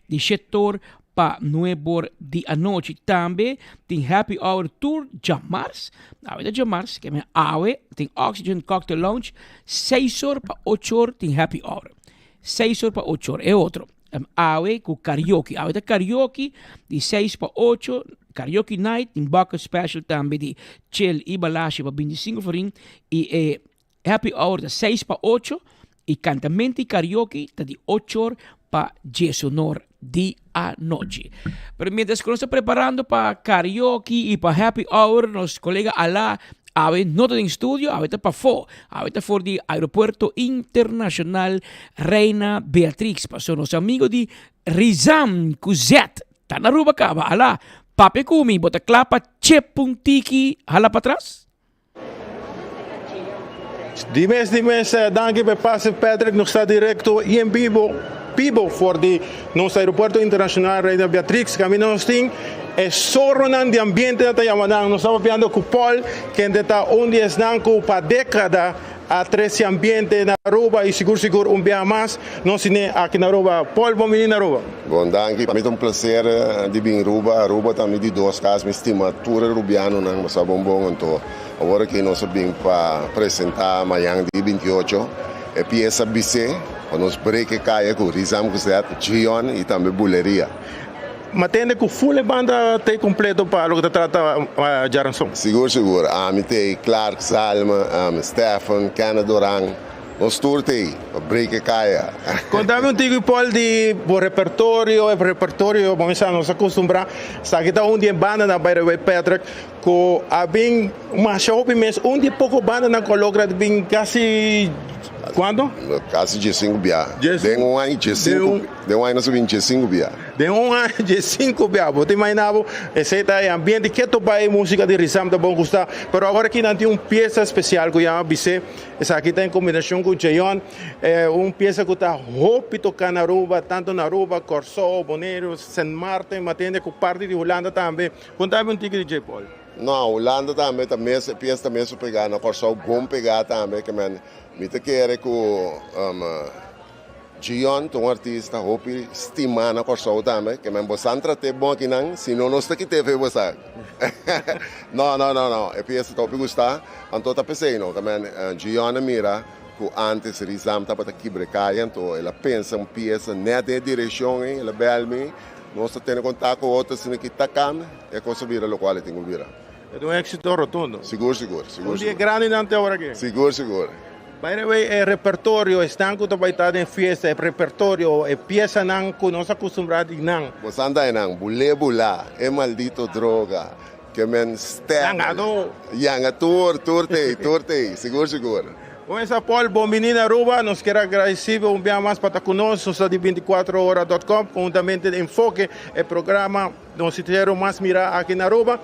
di shetor pa nuebor di anochi. Tambe tin happy hour tur djamars, awe ta djamars, ke men awe tin Oxygen Cocktail Lounge, seis or pa ocho or tin happy hour. Seis or pa ocho or. E otro, awe ku karaoke. Awe ta karaoke di seis pa ocho, karaoke night, tin bucket special tambe di chel i balashi pa 25 florin. I e happy hour ta seis pa ocho i kantamento i karaoke ta di ocho or pa diesunor di anochi. Pero mientras ku nos ta preparando pa karaoke i pa happy hour, nos kolega Ala awe no ta den studio, awe ta pafó. Awe ta for di Aeropuerto Internacional Reina Beatrix. Paso nos amigo di Rizam ku Z ta na Aruba kaba. Ala, papia ku mi, bo ta kla pa chep un tiki hala patras? Dimes dimes danki pa e pase Patrick nos ta directo y en vivo vivo for di nos aeropuerto internacional Reina Beatrix caminda nos tin e zorronan di ambiente nan ta yama nan nos ta papiando cu Paul kende ta un di esnan cu pa decada a trece ambiente na Aruba y sigur sigur un biaha mas nos tine aki na Aruba Paul bon bini na Aruba. Bon danki pa mi ta un placer di bin Aruba Aruba ta mi di dos cas mi stima tur e Rubianonan bo sa bon bon anto Awor aki nos a bin pa presenta mañan di 28 e piesa Bisé pa nos break e kaya ku Rizam Kuzet, Gion i tambe Buleria. Ma tende ku full e banda t'ei kompleto pa loke ta trata djaranson? Sigur sigur, ami t'ei, Clark, Salma, Stephen, Kenneth Doran, nos tur t'ei pa break e kaya. Kontami un tiki Paul di bo repertorio, e repertorio bo mester nos a kustumbrá, esaki ta un di e bandanan by the way Patrick, Ku a bin masha hopi mes, un di e poko bandanan ku a logra di bin kasi kuantu? Kasi diesinku bia. Den un aña diesinku, den un aña nos a bin diesinku bia. Den un aña diesinku bia. Bo ta imaginá bo, esei ta e ambiente ketu bai e músika di Rizam ta bon gustá. Pero awor aki nan tin un piesa spesial ku yama Bisé. Esaki ta en kombinashon ku Jeon. Un piesa ku ta hopi toká na Aruba, tantu na Aruba, Kòrsou, Boneiru, Sint Maarten, matende ku parti di Hulanda tambe. Kontami un tiki di dje, Paul. No, Hulanda tambe ta mes, e pies ta mesun pegá, na Kòrsou bon pegá tambe, ke men mi ta kere ku Gion ta un artista hopi stimá na Kòrsou tambe, ke men bosan trat'é bon akinan, si no nos ta kit'é fe bosan. No, no, no, no, e pies ta hopi gustá, anto ta p'esei no, ke men Gion a mira ku ántes Rizam tabata kibra e kaya, anto el a pensa un piesa nèt den e direkshon ei, el a bèl mi. Nos ta tene kontak ku otro asina ki ta kambia, e kos a bira lokual e tin ku bira. E ta un éksito rotundo. Sigur, sigur, sigur. Un di e grandinan te ora aki. Sigur, sigur. By the way, e repertorio, esnan ku ta bai ta den fiesta, e repertorio, e piesanan ku nos a kustumbrá di nan. Bo sa anda einan, Bulé Bulá, E Maldito Droga, Ke Men Stèp. Yangadó. Yanga, tur, tur t'ei, tur t'ei, sigur, sigur. Kuminsa Paul, bon bini na Aruba. Nos kier a gradeci bo un bia mas pa ta cu nos. Nos ta di 24hora dot com, conhuntamente Enfoke, e programa noticiero mas mira aki na Aruba.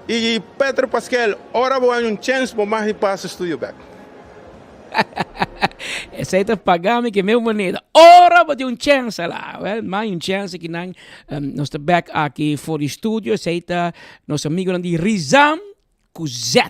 Y Petro Paskel, ora bo hay un chens bo mag di pasa studio bek. Esey ta paga mi ke meu moneda. Ora bo tin un chens ala. Well, mai un chens aki nan. Nos ta bek aki for di studio. Esey ta nos amigonan di Rizam. Ku Z,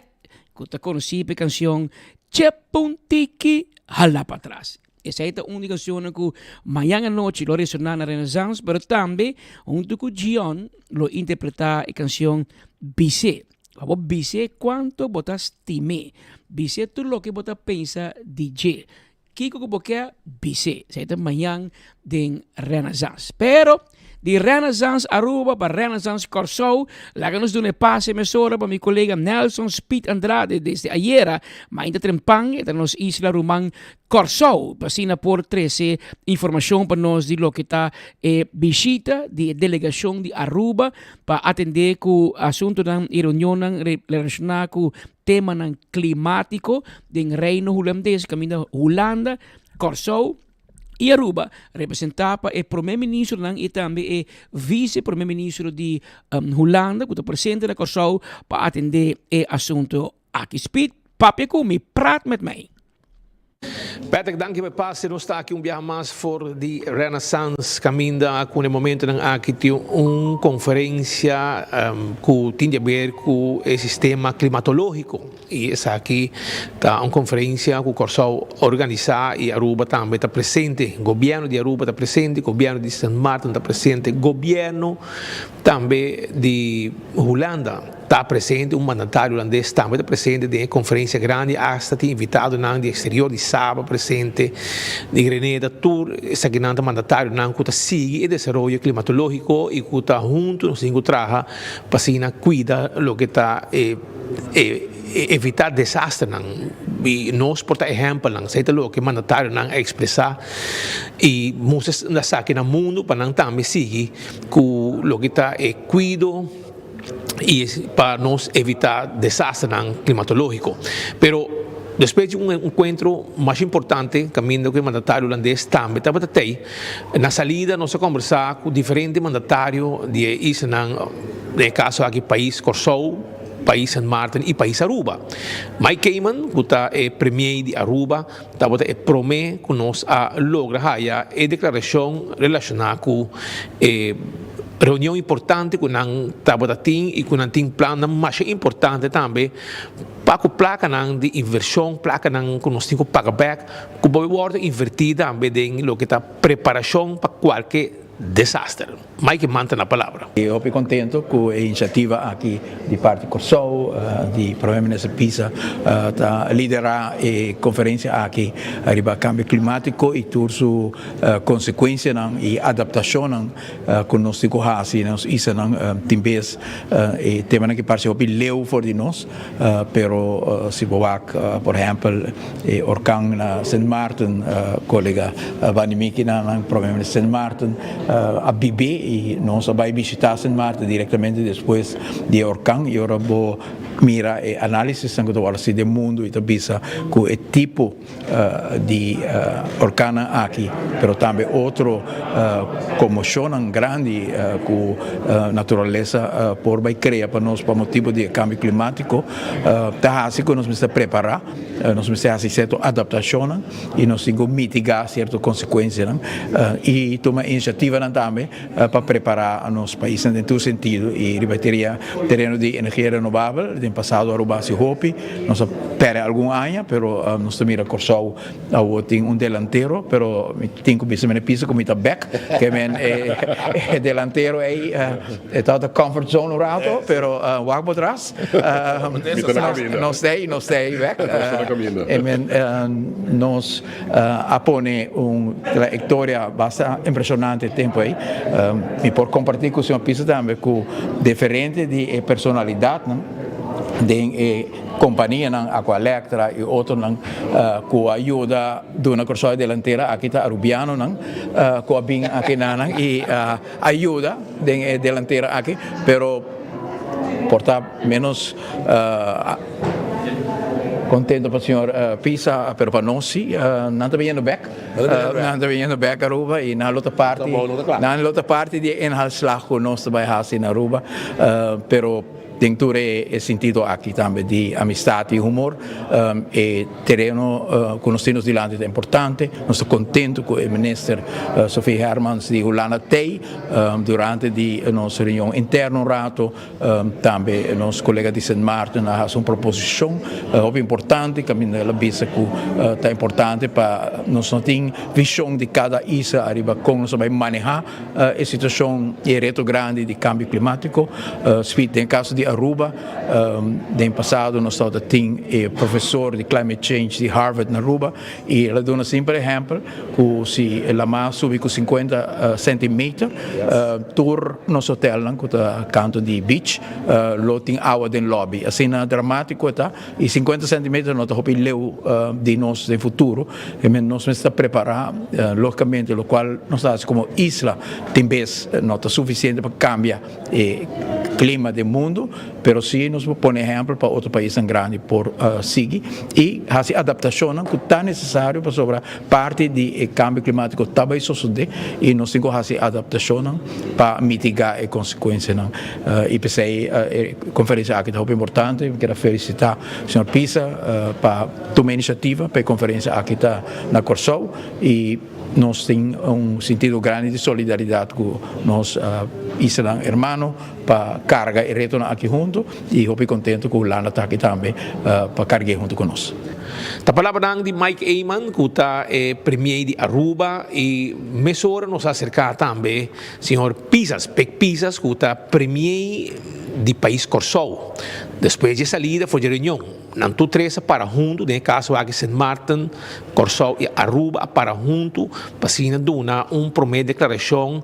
ku ta konosí pa e kanshon Che Puntiki Hala Patras. Esei ta un di kanshonnan ku mañan anochi lo resoná na Renaissance, pero tambe huntu ku Gion lo interpretá e kanshon Bis'é. Pa bo bis'é kuantu bo ta stim'é. Bis'é tur loke bo ta pensa di dje. Kiko ku bo ke bis'é. Esei ta mañan den Renaissance. Pero. Di Renaissance Aruba pa Renaissance Kòrsou, laga nos duna e pase mesora pa mi kolega Nelson Speed Andrade desde ayera mainta trempan e ta nos isla ruman Kòrsou pa asina por trese informashon pa nos di loke ta e bishita di e delegashon di Aruba pa atende ku asuntunan i reunionnan relashoná ku temanan klimátiko den Reino Hulandes kaminda Hulanda, Kòrsou i Aruba, representá pa e promé ministronan i tambe e vise promé ministro di Hulanda ku ta presente na Kòrsou pa atendé e asuntu aki. Speed, papia ku mi, praat met mij. Patrick, danki pa e pase. Nos ta aki un biaha mas for di Renaissance kaminda ku na e momentonan aki tin un konferensia ku tin di aber ku e sistema klimatológiko. I esaki ta un konferensia ku Kòrsou organisá i Aruba tambe ta presente. Gobièrnu di Aruba ta presente, gobièrnu di Sint Maarten ta presente, gobièrnu tambe di Hulanda ta presente, un mandatario hulandes tambe ta presente den e konferensia grandi. Asta tin invitadonan di eksterior, di Saba presente, di Grenada, tur esakinan ta mandatarionan ku ta sigui e desaroyo klimatológiko i ku ta huntu nos tin ku traha pa asina kuida loke ta e E evitá desasternan i nos por ta ehèmpelnan. Esei ta loke mandatarionan a ekspresá i mustra esaki na mundu pa nan tambe sigui ku loke ta e kuido i pa nos evitá desasternan klimatológiko. Pero despues di un enkuentro mas importante kaminda ku e mandatario hulandes tambe tabata tei, na salida nos a kombersá ku diferente mandatario di e islanan, den e kaso aki pais Kòrsou, Pais Sint Maarten y Pais Aruba. Mike Eman, cu ta e premier di Aruba, tabata e prome cu nos a logra haya e declaracion relaciona cu e reunion importante cu nan tabata tin y cu nan tin plannan masha importante tambe pa cu placanan di inversion, placanan cu nos tin cu paga bek, cu por wordo inverti tambe den loke ta preparacion pa cualke desaster. Mike manta na palabra. Mi hopi contento cu e iniciativa aki di parti Corsou, di Prome Minister Pisa ta lidera e conferencia aki riba cambio climatico y tur su consecuencianan y adaptacionnan cu nos tin cu haci na nos islanan. Tin bes e temanan aki parce hopi leu for di nos, pero si bo wak por ehempel e orkan na Sint Maarten, colega Vanny Miki na nan Prome Minister Sint Maarten, a bibé i nos a bai bishitá Sint Maarten direktamente despues di e orkan i ora bo mira e análisisnan ku ta wòrdu hasi den mundu i ta bisa ku e tipo di orkannan aki pero tambe otro konmoshonnan grandi ku naturalesa por bai krea pa nos pa motibu di e kambio klimátiko ta hasi ku nos mester prepará, nos mester hasi sierto adaptashonnan. i nos tin ku mitigá sierto konsekuensianan i tuma inisiativanan tambe pa prepará nos paisnan den tur sentido i riba e tereno di energia renobabel. Den pasado Aruba a hasi hopi, nos a pèrdè algun aña pero nos ta mira Kòrsou awor tin un delantero pero mi tin ku bisa mi pisa ku mi ta bèk ke men e delantero ei e tabata comfort zone un rato pero wak bo tras. Nos ta ei, nos ta ei bek. E men nos a pone un trayectoria basta impresionante e tempo ei. Mi por comparti cu señor Pisa tambe cu diferente di e personalidadnan den e companianan Aqualectra y otronan cu a yuda duna Corsou e delantera aki ta Arubianonan cu a bin aki nanan y a yuda den e delantera aki pero Por ta menos contento pa señor Pisa, pero pa nos si, nan ta biniendo bek, nan ta biniendo bek Aruba y nan lo ta parti, nan lo ta parti di e inhaalslag cu nos ta bay haci na Aruba, pero den tur e sentido aki tambe di amistad y humor, e tereno cu nos tin nos dilanti ta importante, nos ta contento cu e minister Sophie Hermans di Hulanda t'ey. Durante di nos reunion interno un rato, tambe nos colega di Sint Maarten a haci un proposicion hopi importante caminda el a bisa cu ta importante pa nos no tin vision di cada isla ariba con nos a bay maneha e situacion y e reto grandi di cambio climatico. Den caso di. Aruba. Den pasado nos tabata tin e profesor di climate change di Harvard na Aruba y el a duna simpel ehempel cu si e lama subi cu 50 centimeter tur nos hotelnan cu ta canto di beach lo tin awa den lobby. Asina dramatico e ta y 50 centimeter no ta hopi leu di nos den futuro. Nos mester ta prepara logicamente locual nos ta haci como isla tin bes no ta suficiente pa cambia e clima den mundo, pero si nos por pone ehempel pa otro paisnan grandi por sigui y haci adaptacionnan cu ta necesario pasobra parti di e cambio climatico ta bay sosode y nos tin cu haci adaptacionnan pa mitiga e consecuencianan y p'esey e conferencia aki ta hopi importante. Mi kier a felicita señor Pisa pa tuma e iniciativa pa e conferencia aki ta na Corsou y Nos tin un sintido grandi di solidaridad cu nos islanan hermano pa carga e retonan aki hunto y hopi contento cu Hulanda ta aki tambe pa cargu'e hunto cu nos. Ta palabranan di Mike Eman cu ta e premier di Aruba y mesora nos a acerca tambe señor Pisas, Pek Pisas cu ta premier di pais Corsou. Despues di e salida for di e reunion. Nan tur tres a para huntu, den e kaso aki Sint Maarten, Kòrsou i Aruba a para huntu pa asina duna un promé deklarashon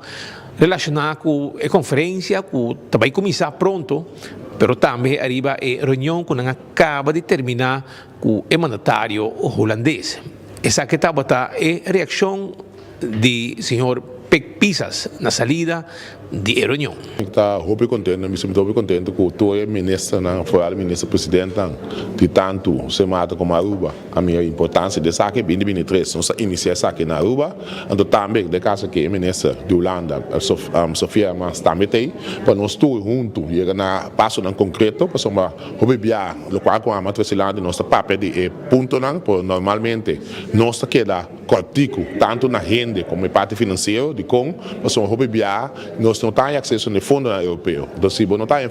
relashoná ku e konferensia ku ta bai kuminsá pronto, pero tambe ariba e reunion ku nan a kaba di terminá ku e mandatario hulandes. Esaki tabata e reakshon di señor Pek Pisas na salida di e reunion. Mi ta hopi contento, mi ta hopi contento cu tur e ministernan, vooral e minister presidentnan di tanto Sint Maarten como Aruba a mira e importancia di esaki. Binti binti tres nos a inicia esaki na Aruba, anto tambe den caso aki e minister di Hulanda, Sophia Hermans tambe ta ey pa nos tur hunto yega na pasonan concreto pasobra hopi bia locual cu ama trece lanti nos ta papia di e puntonan pero normalmente nos ta keda Kòrtiku, tantu na hende komo e parti finansiero, dikon? Pasobra hopi biaha nos no ta haña akseso na e fondonan europeo. Enton si bo no ta haña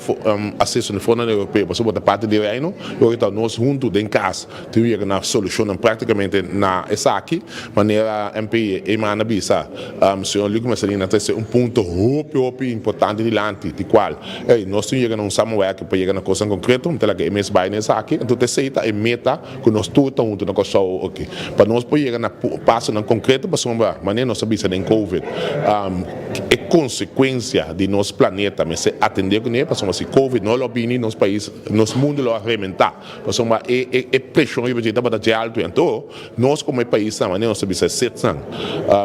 akseso na e fondonan europeo pasobra bo ta parti di Reino, e ora ta nos huntu den kas tin ku yega na solushonnan praktikamente na esaki. Manera MP Eman a bisa, señor Luc Mercelina ta trese un punto hopi hopi importante dilanti di kual ey nos tin ku yega na un samenwerking pa yega na kosnan konkreto. Mi ta laga e mes bai na esaki. Enton ta esei ta e meta. Ku nos tur ta huntu na Kòrsou oki pa nos por yega na pasonan konkreto pasobra manera nos a bisa den covid e konsekuensia di nos planeta mester atendé kuné pasobra si covid no lo bini nos pais nos mundu lo a rementá pasobra e e preshon riba dje tabata dje altu anto nos komo e paisnan manera nos ta bisa e setsnan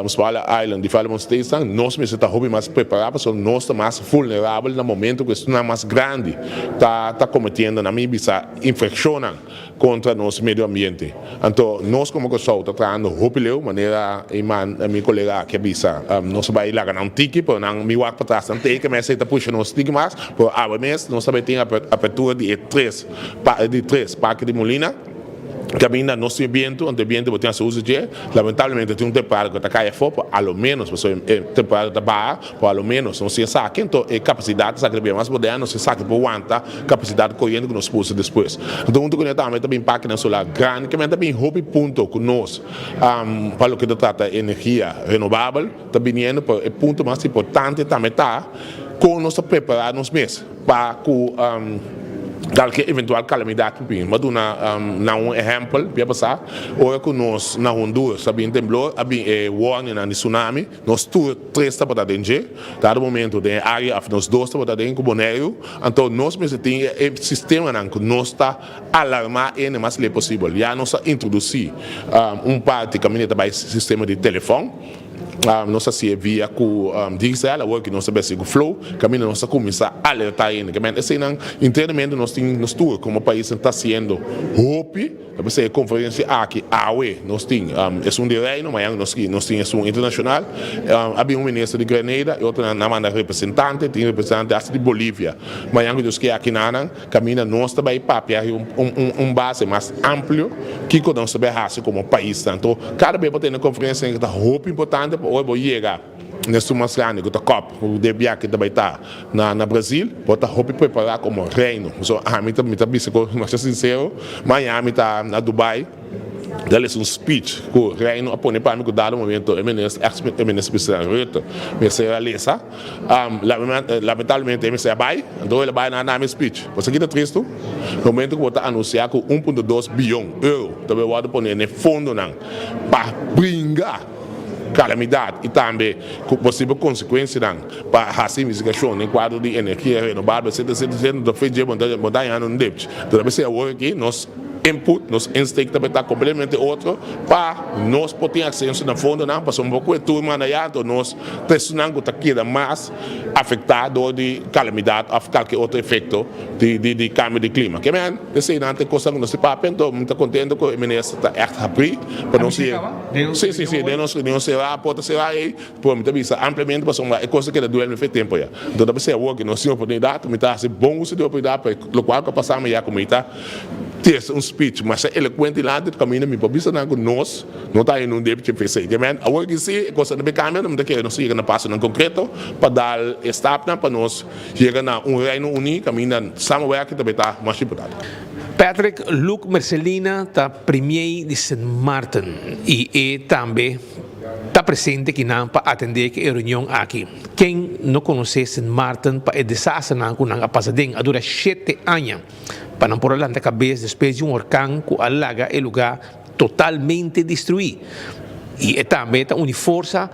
Smaller Island Development Statesnan nos mester ta hopi mas prepará pasobra nos ta mas vulnerabel na momento ku esnan mas grandi ta ta kometiendo nan mi bisa infrakshonnan. Kontra nos medio ambiente. Anto nos komo Kòrsou ta trahando hopi leu, manera e man, mi kolega aki a bisa, nos a bai laga nan un tiki, pero nan mi wak patras nan tei ke mester ta pusha nos tiki mas, pero awe mes nos ta bai tin apertura di e tres di tres parke di Molina, kaminda nos tin e bientu, anto e bientu bo tin hasi uso dje, lamentablemente tin un temporada ku ta kai afó, pero a lo menos pasobra e temporada ta baha. Por a lo menos nos tin esaki, anto e kapasidat esaki ta bira mas moderno, nos esaki por wanta kapasidat koriente ku nos puso despues. Anto huntu kuné tambe ta bin pakinan solar grandi, ke men ta bin hopi punto ku nos pa loke ta trata energia renobabel ta biniendo, pero e punto mas importante tambe ta kon nos ta prepara nos mes pa ku kalke eventual kalamidat ku bin. Mi a duna nan un ehèmpel bia pasá, ora ku nos na Honduras a bin temblor a bin e warningnan di tsunami, Nos tur tres tabata den dje, dado momento den e área òf nos dos tabata den ku Boneiru, anto nos mester tin e sistemanan ku nos ta alarmá ene mas lei posibel. Ya nos a introdusí un parti kaminda ta bai sistema di telefòn, nos a hasié via ku Digicel, awor ki nos ta besi ku Flow, kaminda nos ta kuminsá alertá hende. Eseinan internamente nos tin nos tur komo paisnan ta hasiendo hopi. Ta p'esei e konferensia aki awe nos tin esun di Reino, mañan nos nos tin esun internashonal. A bin un minister di Grenada i otro nan a manda representante, tin representante hasta di Bolivia. Mañan ku Dios ke aki nanan kaminda nos ta bai papia riba un un un base mas amplio kiko nos ta bai hasi komo paisnan. Anto kada bes bo tene konferensianan ta hopi importante pa ora bo yega. N'esun mas grandi ku ta kòp ku den biaha ta bai ta na na Brazil, bo ta hopi prepará komo reino. So ami ta mi ta bisa ku masha sinsero, maña mi ta na Dubai. Ta lesa un speech ku Reino a pone pa mi ku dado momento e minister, ex minister president Rutte mester a lesa. Lamentablemente e mester a bai, anto el a bai na na mi speech. Bo sa ki ta tristu? Na momento ku bo ta anunsia ku 1.2 biyon euro ta bai wòrdu pone na e fondonan pa bringa kalamidat i tambe ku posibel konsekuensianan pa hasi investigashon den kuadro di energia renobabel etcetera etcetera etcetera, no ta fe dje bo ta hañando un depchi. Anto ta p'esei awor aki nos input, nos insteek ta ta completamente otro pa nos por tin acceso na fondonan pasobra un poco e tur manda ya anto nos ta esunnan cu ta keda mas afecta door di calamidad of calke otro efecto di di di cambio di clima. Ke men eseinan ta e cosnan cu nos ta papia anto mi ta contento cu e minister ta echt habri pa nos Si si si den nos reunion cera porta cera ey pero mi ta bisa ampliamente pasobra e cos ta keda duel mi fe tempo ya. Anto ta p'esei awor cu nos tin oportunidad mi ta haci bon uso di e oportunidad pa locual cu a pasa mi ya cu mi ta Tese un speech masha elocuente dilanti di caminda mi por bisa nan cu nos no ta haña un debichi p'esey. Ke men awor ki si e cosnan ta bay cambia mi ta kere nos yega na pasonan concreto pa dal e stapnan pa nos yega na un Reino Uni caminda samenwerking ta bay ta masha importante. Patrick Luc Mercelina ta premier di Sint Maarten y e tambe ta presente kinan pa atende ku e reunion aki. Ken no konosé Sint Maarten pa e desasternan ku nan a pasa den a dura shete aña pa nan por a lanta kabes despues di un orkan ku a laga e lugá totalmente destruí. I e tambe ta uni forsa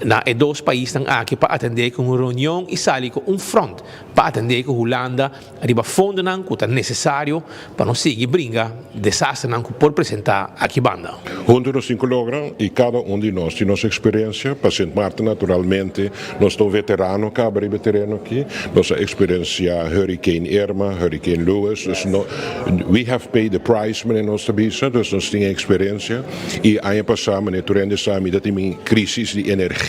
na e dos paisnan aki pa atendé ku un reunion i sali ku un front pa atendé ku Hulanda riba fondonan ku ta nesesario pa nos sigui bringa desasternan ku por presentá aki banda. Huntu nos tin ku logra i kada un di nos tin nos eksperensia. Pa Sint Maarten naturalmente nos ta un veterano kaba riba e tereno aki. Nos a eksperensiá Hurricane Irma, Hurricane Lewis, dus no we have paid the price manera nos ta bisa, dus nos tin e eksperensia. I aña pasá manera tur hende sa mi ta tin mi krisis di energia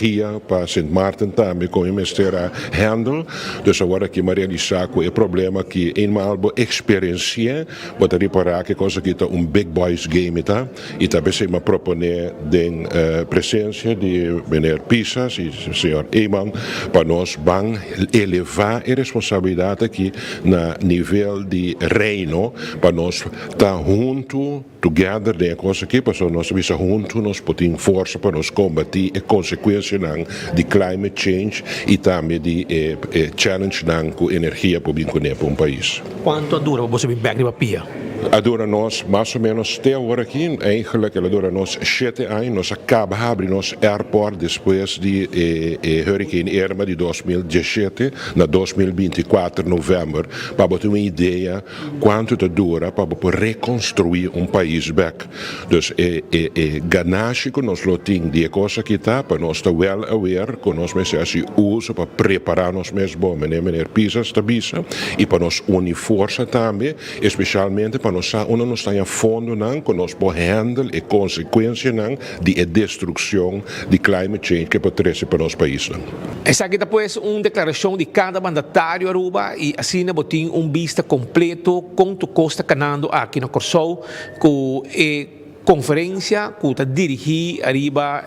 pa Sint Maarten tambe kon e mester a handle. Dus awor aki mi a realisá ku e problema aki eenmaal bo eksperensi'é Bo ta ripará ku e kos aki ta un big boys game ta i ta p'esei mi a proponé den presensia di meneer Pisas i señor Eman pa nos ban elevá e responsabilidat aki na nivel di Reino pa nos ta huntu together den e kos aki pasobra nos ta bisa huntu nos por tin forsa pa nos kombatí e konsekuensianan di climate change i tambe di e challengenan ku energia por bin kuné pa un pais. Cuanto a dura pa boso bin bek riba pia? A dura nos mas o menos te awor aki, eigenlijk el a dura nos shete aña. Nos a caba habri nos airport despues di e Hurricane Irma di 2017 na 2024 november. Pa bo tin un idea cuanto ta dura pa bo por reconstrui un pais bek. Dus e e e ganashi ku nos lo tin di e kos aki ta pa nos ta well aware ku nos mester hasi uso pa prepará nos mes bon, meneer meneer Pisas ta bisa, i pa nos uni forsa tambe, espeshalmente pa nos sa unda nos ta haña fondonan ku nos por handle e konsekuensianan di e destrukshon di climate change ke por trese pa nos paisnan. Esaki ta pues un deklarashon di kada mandatario Aruba i asina bo tin un bista kompleto kon tur kos ta kanando aki na Kòrsou Ku e konferensia ku ta dirigí ariba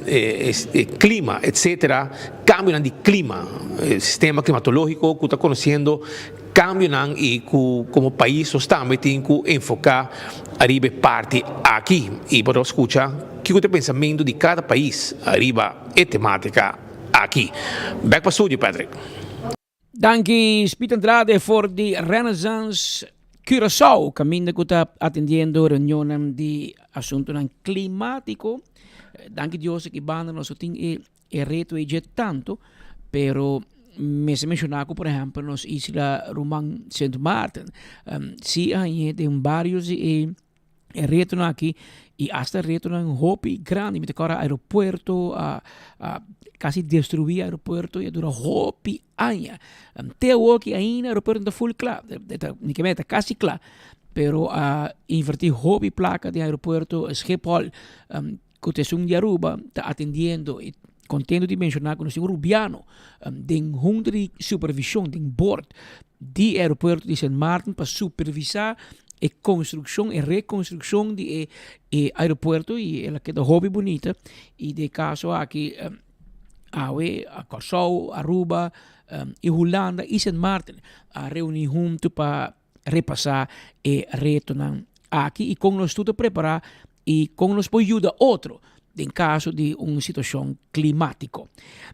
e klima etsetera, kambionan di klima, sistema klimatológiko ku ta konosiendo kambionan i ku komo pais nos tambe tin ku enfoká ariba e parti aki. I bo ta skucha kiko ta e pensamentu di kada pais ariba e temátika aki. Bèk pa studio, Patrick. Danki Speed Andrade for di Renaissance Curaçao kaminda ku ta atendiendo reunionnan di asuntunan klimatiko. Danki Dios aki banda nos no tin e e reto ei dje tanto, pero mester menshoná ku por ehèmpel nos isla ruman Sint Maarten si a hañ'é den barios di e E retonan aki y hasta retonan hopi grandi. Mi ta acorda aeropuerto a a casi destrui aeropuerto y a dura hopi aña. Te awoki ainda aeropuerto no ta full cla. Ni ke meta casi cla. Pero a inverti hopi placa den aeropuerto Schiphol cu ta esun di Aruba ta atendiendo y contento di menciona cu nos tin un Rubiano den hunta di supervision den board di aeropuerto di Sint Maarten pa supervisa e construccion e reconstruccion di e e aeropuerto y el a keda hopi bunita y den e caso aki awe Kòrsou, Aruba y Hulanda y Sint Maarten a reuni hunto pa repasa e retonan aki y con nos tur ta prepara. i kon nos por yuda otro den kaso di un situashon klimátiko.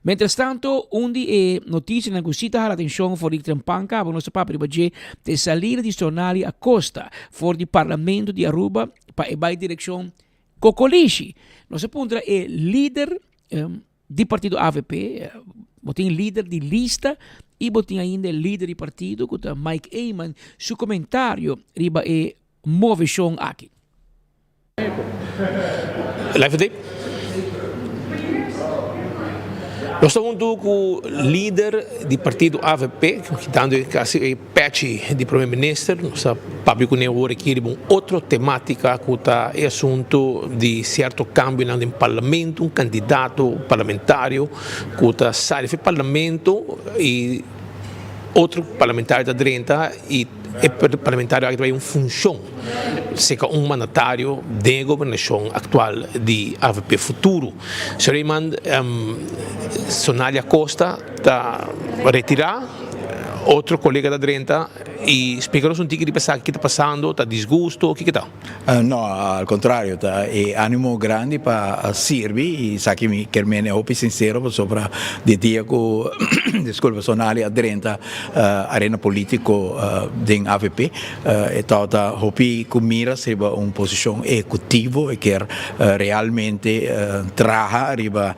Mientrastanto, un di e notisianan ku si ta hala atenshon for di trempan kaba nos ta papia riba dje ta e salida di Sonali Acosta for di Parlamento di Aruba pa e bai direkshon Kokolishi. Nos a puntra e lider di partido avp, bo tin lider di lista i bo tin ainda e lider di partido ku ta Mike Eman su komentario riba e moveshon aki. Live tape. Nos ta huntu ku lider di partido avp, kitando e kasi e pechi di prome minister, nos ta papia kuné awor aki riba un otro tematika ku ta e asuntu di sierto kambionan den parlamento, un kandidato parlamentario ku ta sali for parlamento i otro parlamentario ta drenta i E parlamentario aki ta bai un funshon serka un mandatario den e gobernashon aktual di avp Futuro. Señor Eman, Sonalia Acosta ta retirá, otro kolega ta drenta i splika nos un tiki riba esaki, ki ta pasando, ta disgusto, kiko ta? No, al contrario, ta e animo grandi pa sirbi y esaki mi kier mene hopi sincero pasobra di dia cu disculpa Sonali a drenta arena politico den avp e tabata hopi cu miras riba un posicion ehecutivo, e kier realmente traha riba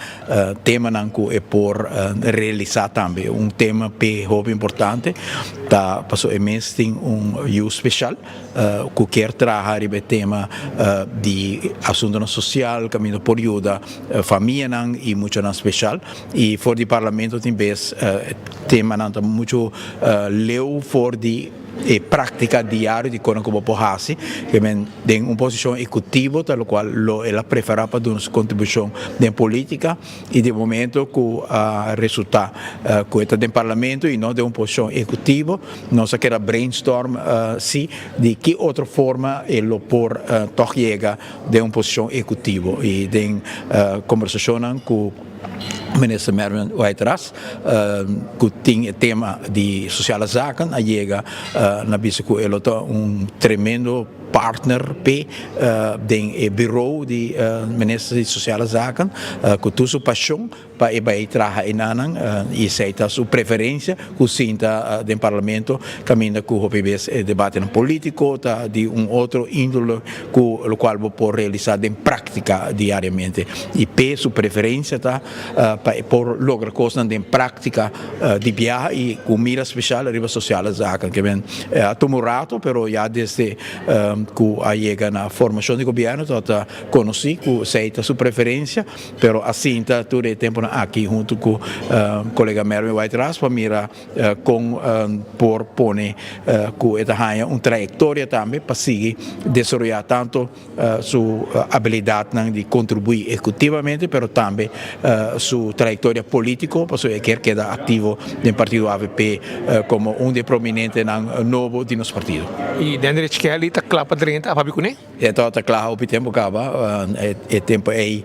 temanan cu e por realisa tambe. Un tema p'e hopi importante ta pasobra e mes tin un yu special. Ku kier traha riba e tema di asuntonan sosial kaminda por yuda famianan i muchanan speshal. I for di parlamento tin bes temanan ta muchu leu for di e práktika diario di konan ku bo por hasi. Ke men den un posishon ehekutivo ta lokual lo el a preferá pa duna su kontribushon den polítika. I di momento ku a resultá ku e ta den parlamento i no den un posishon ehekutivo, nos a keda brainstorm si di ki otro forma e lo por tòg yega den un posishon ehekutivo. I den kombersashonnan ku Minister Mervin Wyatt-Ras ku tin e tema di sosiale zaken a yega na bisa ku e lo ta un tremendo partner p'e den e bureau di Minister di Sociale Zaken cu tur su pasion pa e bay traha enanan y esey ta su preferencia cu sinta den Parlamento caminda cu hopi bes e debatenan politico ta di un otro indole cu locual bo por realisa den practica diariamente y p'e su preferencia ta pa e por logra cosnan den practica di biaha y cu mira special riba sociale zaken. Ke men a tuma un rato pero ya desde cu a yega na formacion di gobierno tabata conoci cu esey ta su preferencia pero a sinta tur e temponan aki hunto cu colega Mervin White Ras pa mira con por pone cu e ta haya un trayectoria tambe pa sigui desaroya tanto su abilidadnan di contribui ehecutivamente pero tambe su trayectoria politico pasobra e kier keda activo den partido avp como un di e prominentenan nobo di nos partido. Y Dendrich Kelly ta cla pa drenta a papia cune? E tabata cla hopi tempo caba, e tempo ey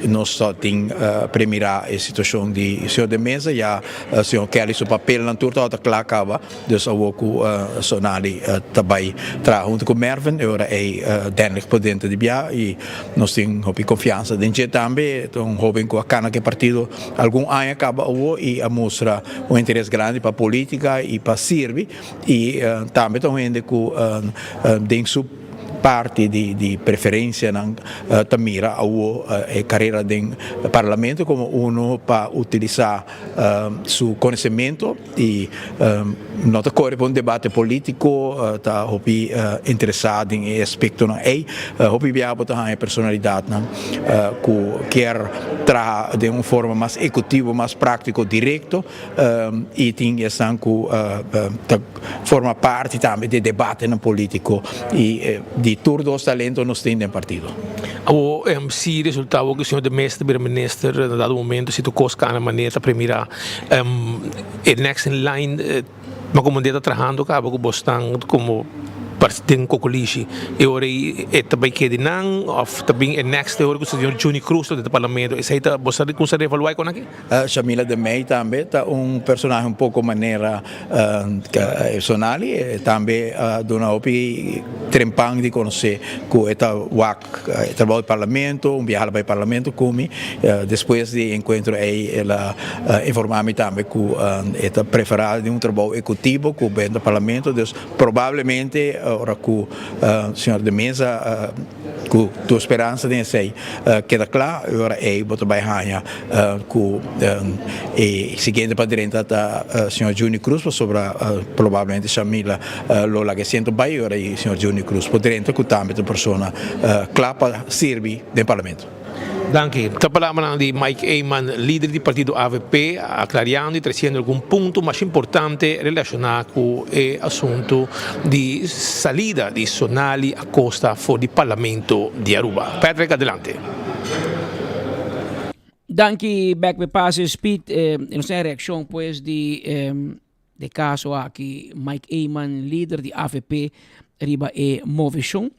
nos tabatin premira e situacion di señor De Meza, ya señor Kelly su papelnan tur tabata cla caba. Dus awor ku Sonali ta bai traha huntu ku Mervin, e ora ei Denrich por denter di bia i nos tin hopi konfiansa den dje tambe. E ta un hoben ku a kana ku e partido algun aña kaba awor i a mustra un interes grandi pa politika i pa sirbi i tambe ta un hende ku den su parti di preferencianan ta mira awor e carera den parlamento como uno pa utilisa su conocemento y no ta core pa un debate politico, ta hopi interesa den e aspectonan ey. Hopi biaha bo ta haña personalidadnan cu kier traha den un forma mas ecutivo, mas practico, directo y tin esnan cu ta forma parti tambe di e debatenan politico y di tur dos talento nos tin den partido. Awor si resulta awor cu señor De Meza ta bira minister na dado momento si tur cos cana manera ta premira e next in line ma como ta trahando caba cu bo stan como. Den Kokolishi e ora ei e ta bai keda nan of ta bin e next e ora ku señor Juni Cruz ta den parlamento esei ta bo sa kusa revaluá e kon aki? Shamila de Mey tambe ta un personahe un poko manera Sonali e tambe a duna hopi trempan di konosé ku e ta wak e trabou di parlamento un biaha la bai parlamento ku mi despues di e enkuentro ei el a informá mi tambe ku e ta preferá di un trabou ehekutivo ku benta parlamento dus Probablemente ora cu señor de Meza cu tur speransa den esey keda cla, e ora ey bo ta bay haña cu e siguiente pa drenta ta señor Juni Cruz pasobra probablemente Shamila lo laga e siento bay e ora ey señor Juni Cruz por drenta cu tambe ta un persona cla pa sirbi den parlamento. Danki. Ta palabranan di Mike Eman, lider di partido avp, aclariando y treciendo algun punto mas importante relaciona cu e asunto di salida di Sonali Acosta for di Parlamento di Aruba. Patrick, adelante. Danki bek p'e pase Speed. Nos tin e reaccion pues di e caso aki Mike Eman, lider di avp riba e movecion.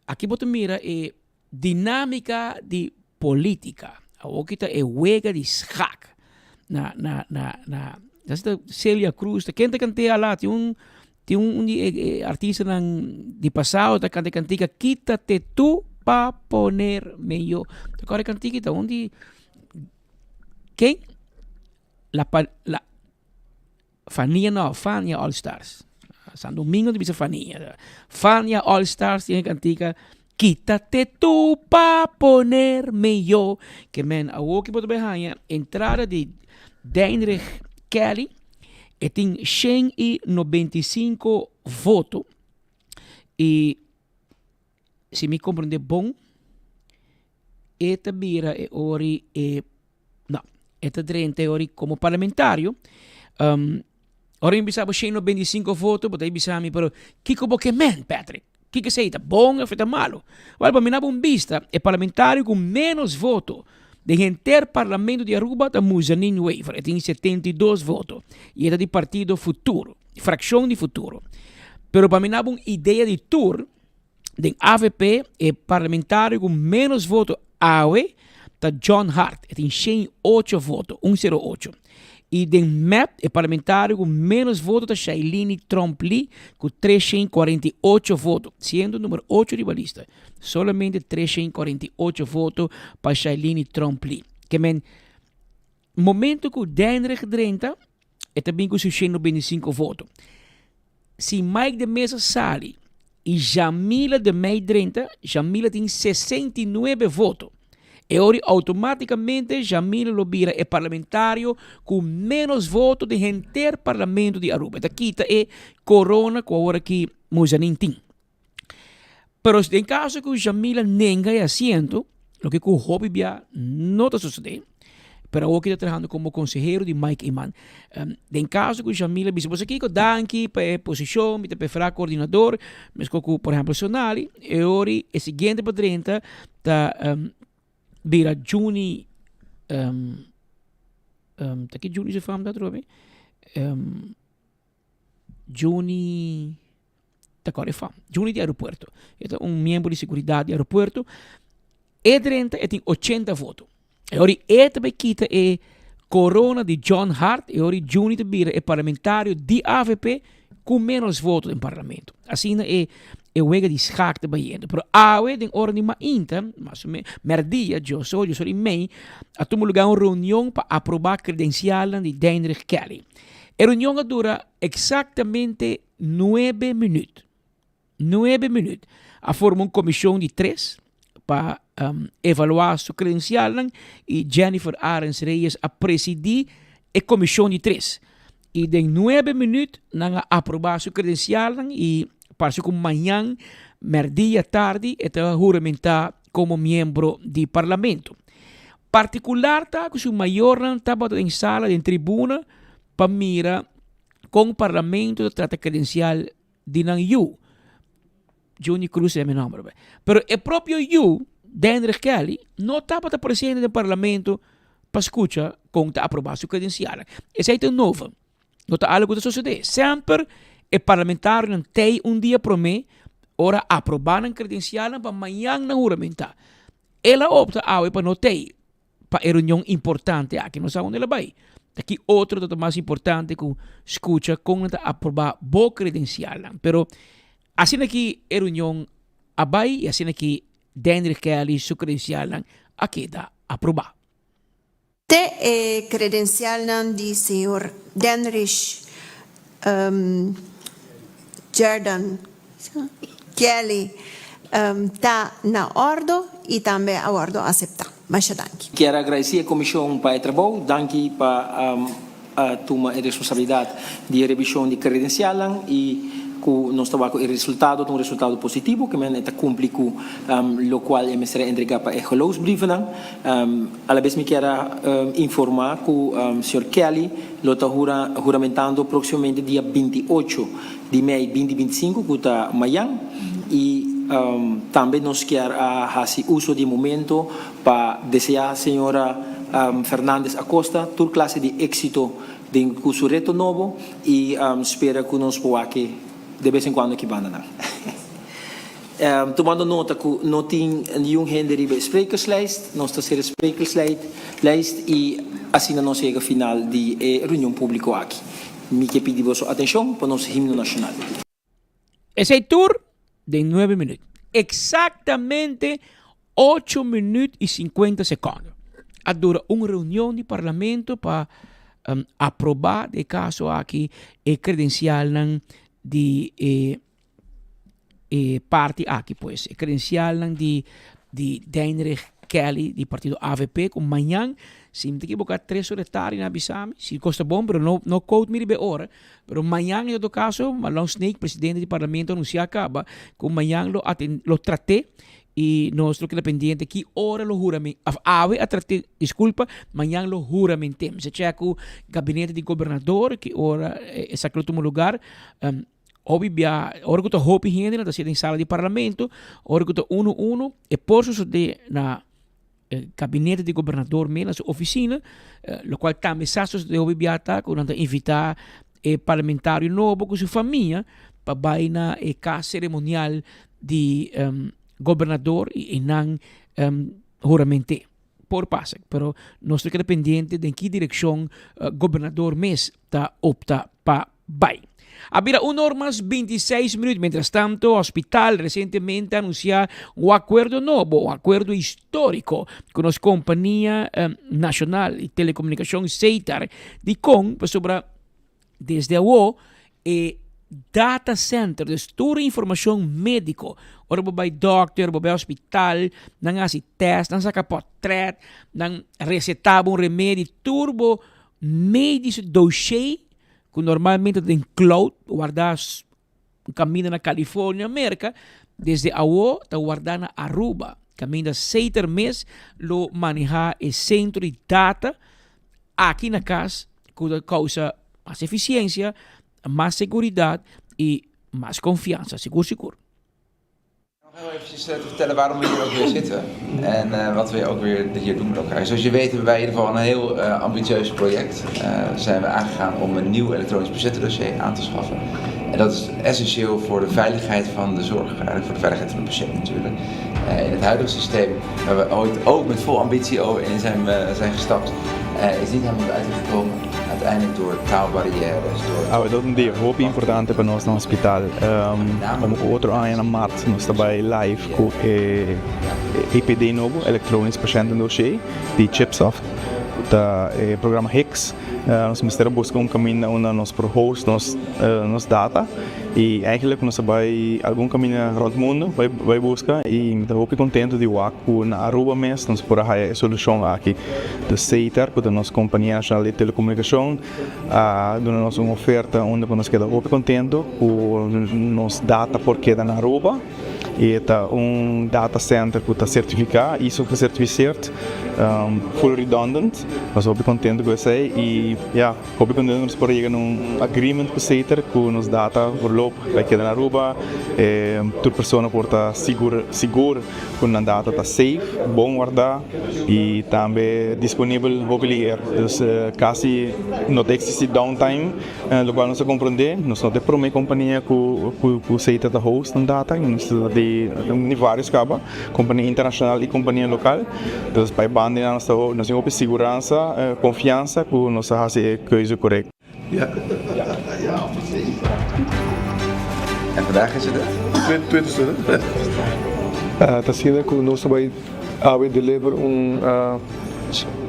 Aki bo ta mira e dinamika di politika. Awoki ta e wega di schak. Na na na na ta Celia Cruz ta ken ta kant'é ala tin un tin un di e artistanan di pasado ta kanta e kantika Quítate tú pa ponerme yo. Ta kòrda e kantika ta un di ken la la Fania no, Fania All Stars. San Domingo ta bisa Fania. Fania All Stars tin e kantika Quítate tú pa ponerme yo. Ke men awor ki bo ta bai haña entrada di Deinrich Kelly e tin 195 voto i si mi komprende bon e ta bira e ori e no e ta drenta e ori komo parlamentario um, ora mi bisa bo 195 voto bo ta bisa mi pero kiko bo ke men Patrick kiko esei ta bon of ta malo wel pa mi na bon bista e parlamentario ku menos voto den henter parlamento di Aruba ta Muzanin Wever e tin 72 voto i e ta di partido Futuro frakshon di Futuro pero pa mi na bon idea di tur Den avp e parlamentario ku menos voto awe ta John Hart, e tin 108 voto, 108. I den mep e parlamentario ku menos voto ta Shailini Tromp-Lee ku 348 voto, siendo number 8 riba lista. Solamente 348 voto pa Shailini Tromp-Lee. Ke men momento ku Deinrich drenta e ta bin ku su 125 voto. Si Mike de Meza sali y Jamila de Mey drenta, Jamila tin 69 voto. E ori automaticamente Jamila lo bira e parlamentario cu menos voto den henter parlamento di Aruba. E ta kita e corona cu awor aki Muzanin tin. Pero den caso cu Jamila nenga e asiento, loke cu hopi bia no ta sucede, pero awor ki ta trahando como consehero di Mike Eman. Um, den caso cu Jamila bisa, boso kiko, danki pa e posicion, mi ta prefera coordinador, mesco cu, por ehempel, Sonali, e ori e siguiente pa drenta ta um, bira Juni, um, um, ta ki Juni su fam ta atrobe? Um, Juni ta kòrda e fam. Juni di aeropuerto. E ta un miembro di seguridat di aeropuerto. E drenta e tin 80 voto. E ori e ta bai kita e corona di John Hart. E ori Juni ta bira e parlamentario di AVP ku menos voto den parlamento. Asina e e wega di schaak ta bayendo. Pero awe den ora di mainta, mas o menos, merdia, djoso, djoso i mei, a tuma lugar un reunion pa aproba credencialnan di Deinrich Kelly. E reunion a dura eksaktamente nuebe minüt. Nuebe minüt. A forma un komishon di tres pa evaluá su kredensialnan i Jennifer Arends Reyes a presidí e komishon di tres. I den nuebe minüt nan a aprobá su kredensialnan i parse ku mañan mèrdia tardi e ta huramentá komo miembro di parlamento. Partikular ta ku su mayornan tabata den sala den tribuna pa mira kon parlamento ta trata kredensial di nan yu. Juni Cruz e mi nomber. Pero e propio yu, Dendrich Kelly, no tabata presente den parlamento pa skucha kon ta aproba su kredensialnan. Esei ta nobo. No ta algo ku ta sosodé. Semper. E parlamentarionan t'ei un dia promé ora aprobá nan kredensialnan pa mañan nan huramentá. El a opta awe pa no t'ei pa e reunion importante aki. No sa unda el a bai. Ta ki otro ta mas importante ku skucha kon nan ta aprobá bo kredensialnan. Pero asina ki e reunion a bai i asina ki Dendrich Kelly su kredensialnan a keda aprobá. Te e kredensialnan di señor Denrich Jordan Kelly ta na ordo y tambe a wordo acepta. Masha danki. Kier agradeci e comision pa e trabou. Danki pa a tuma e responsabilidad di e revision di credencialnan y cu nos ta wak cu e resultado ta un resultado positivo, cu men e ta cumpli cu locual e mester a entrega pa e geloofsbrievennan. Alabes mi kier a informa cu señor Kelly lo ta hura huramentando proximamente dia 28 di mei 2025 cu ta mayan y tambe nos kier a haci uso di e momento pa desea señora Fernandez Acosta tur clase di exito den cu su reto nobo y spera cu nos por wak de bes en cuando aki banda nan. Tumando nota cu no tin niun hende riba e sprekerslijst, nos ta cera e sprekerslijst y asina nos yega final di e reunion publico aki. Mi ke pidi boso atencion pa nos himno nacional. Esey tur den nuebe minuut. Exactamente ocho minuut y cincuenta secondo. A dura un reunion di parlamento pa aproba de caso aki e credencialnan di e e parti aki pues. E credencialnan di di Deinrich Kelly di partido avp cu mañan si mi ta equivoca tres ora di tardi nan a bisa mi si cos ta bon pero no no quote mi riba e ora pero mañan en todo caso Marlon Sneek presidente di parlamento a anuncia caba cu mañan lo aten lo trate y nos lo keda pendiente ki ora lo huramen of awe a trate disculpa mañan lo huramente mi sa check cu gabinete di gobernador ki ora esaki lo tuma lugar. Hopi bia, ora ku ta hopi hende nan ta sita den sala di parlamento, ora ku ta uno uno, e por sosode na e gabinete di gobernador mes, na su ofisina, lokual tambe sa sosode hopi bia ta ku nan ta invitá e parlamentario nobo ku su famia pa bai na e kas seremonial di gobernador i einan hurament'é. Por pasa, pero nos ta keda pendiente den ki direkshon gobernador mes ta opta pa bai. A bira un or mas 26 minuut. Mientras tanto, hospital recientemente a anuncia un acuerdo nobo, un acuerdo histórico cu nos compania nacional di telecomunicacion Setar. Dicon? Pasobra desde awo e data center, dus tur informacion medico, ora bo bay dokter, bo bay hospital, nan haci test, nan saca portret, nan receta bo un remedi, tur bo medisch dossier ku normalmente ta den cloud wardá kaminda na California, Merka, desde awo ta wardá na Aruba, kaminda Seiter mes lo manehá e sentro di data aki na kas ku ta kousa mas efisiensia, mas seguridat i mas konfiansa, sigur sigur. Nog heel eventjes eh, te vertellen waarom we hier ook weer zitten. En eh, wat we ook weer hier doen met elkaar. Zoals je weet hebben wij in ieder geval een heel uh, ambitieus project. Uh, zijn we aangegaan om een nieuw elektronisch patiëntendossier aan te schaffen. En dat is essentieel voor de veiligheid van de zorg. Eigenlijk voor de veiligheid van de patiënt natuurlijk. Uh, in het huidige systeem, waar we ooit ook met vol ambitie in zijn, zijn gestapt, is niet helemaal uitgekomen. Uiteindelijk door taalbarrières, door... Awe ta un dia hopi importante pa nos na hospital. Como cu otro aña na maart nos ta bay live cu e EPD nobo, Elektronisch Patiëntendossier, di Chipsoft, cu ta e programa HICS. Nos mester a busca un caminda unda nos por host nos nos data y eigenlijk nos a bay algun caminda rond mundo bay bay busca y mi ta hopi contento di wak cu na Aruba mes nos por a haya e solucion aki. De Setar cu ta nos compania nacional di telecomunicacion a duna nos un oferta unda cu nos keda hopi contento cu nos data por keda na Aruba. E ta un data center cu ta certifica, ISO gecertificeerd, full redundant. Nos hopi contento cu esey y ya, hopi contento nos por yega na un agreement cu Setar cu nos data por lo. envelop ta keda na Aruba, tur persona por ta sigur sigur ku nan data ta safe, bon wardá i tambe disponibel hopi liher. Dus kasi no ta eksistí downtime, lokual nos a komprondé. Nos no ta e promé kompania ku ku Seita ta host nan data, nos ta di vários kaba, kompania internashonal i kompania lokal. Dus pa e banda ei nos ta nos tin hopi siguransa, konfiansa ku nos ta hasi e keuze korekto. Ja. Ja, precies. En vandaag is het het? Twintigste. Ta asina ku nos ta bai awe deliver un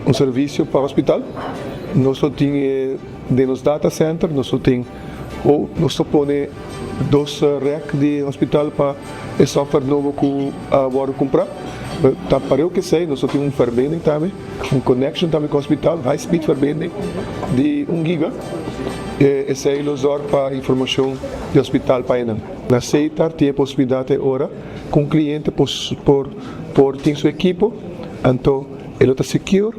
un servisio pa hospital. Nos lo tin e den nos data center, nos lo tin nos lo pone dos rèk di hospital pa e software nobo ku a wòrdu kumprá. Ta pareu ku esei nos lo tin un verbinding tambe. Un connection tambe cu hospital, high speed verbinding di un giga. Esey lo zorg pa informacion di hospital pa enan. Na Setar tin e posibilidad e ora cu un cliente por por tin su ekipo, anto e lo ta secure,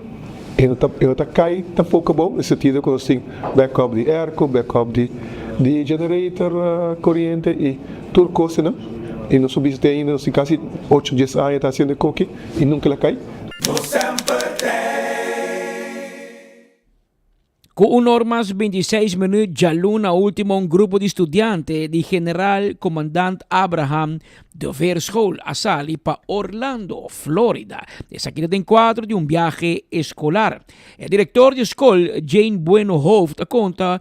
e no ta e no ta cay tampoco abou, den sentido cu nos tin backup di airco, backup di di generator, coriente y tur cosnan. Y nos por bisa te ainda nos tin casi ocho dies aña ta haciendo e coki y nunca el a cay. Ku un or mas bintiseis minüt djaluna último un grupo di studiante di General Komandant Abraham de Veerschool a sali pa Orlando, Florida. Esaki ta den kuadro di un biahe eskolar. E direktor di e skol, Jane Bueno Hoofd, a konta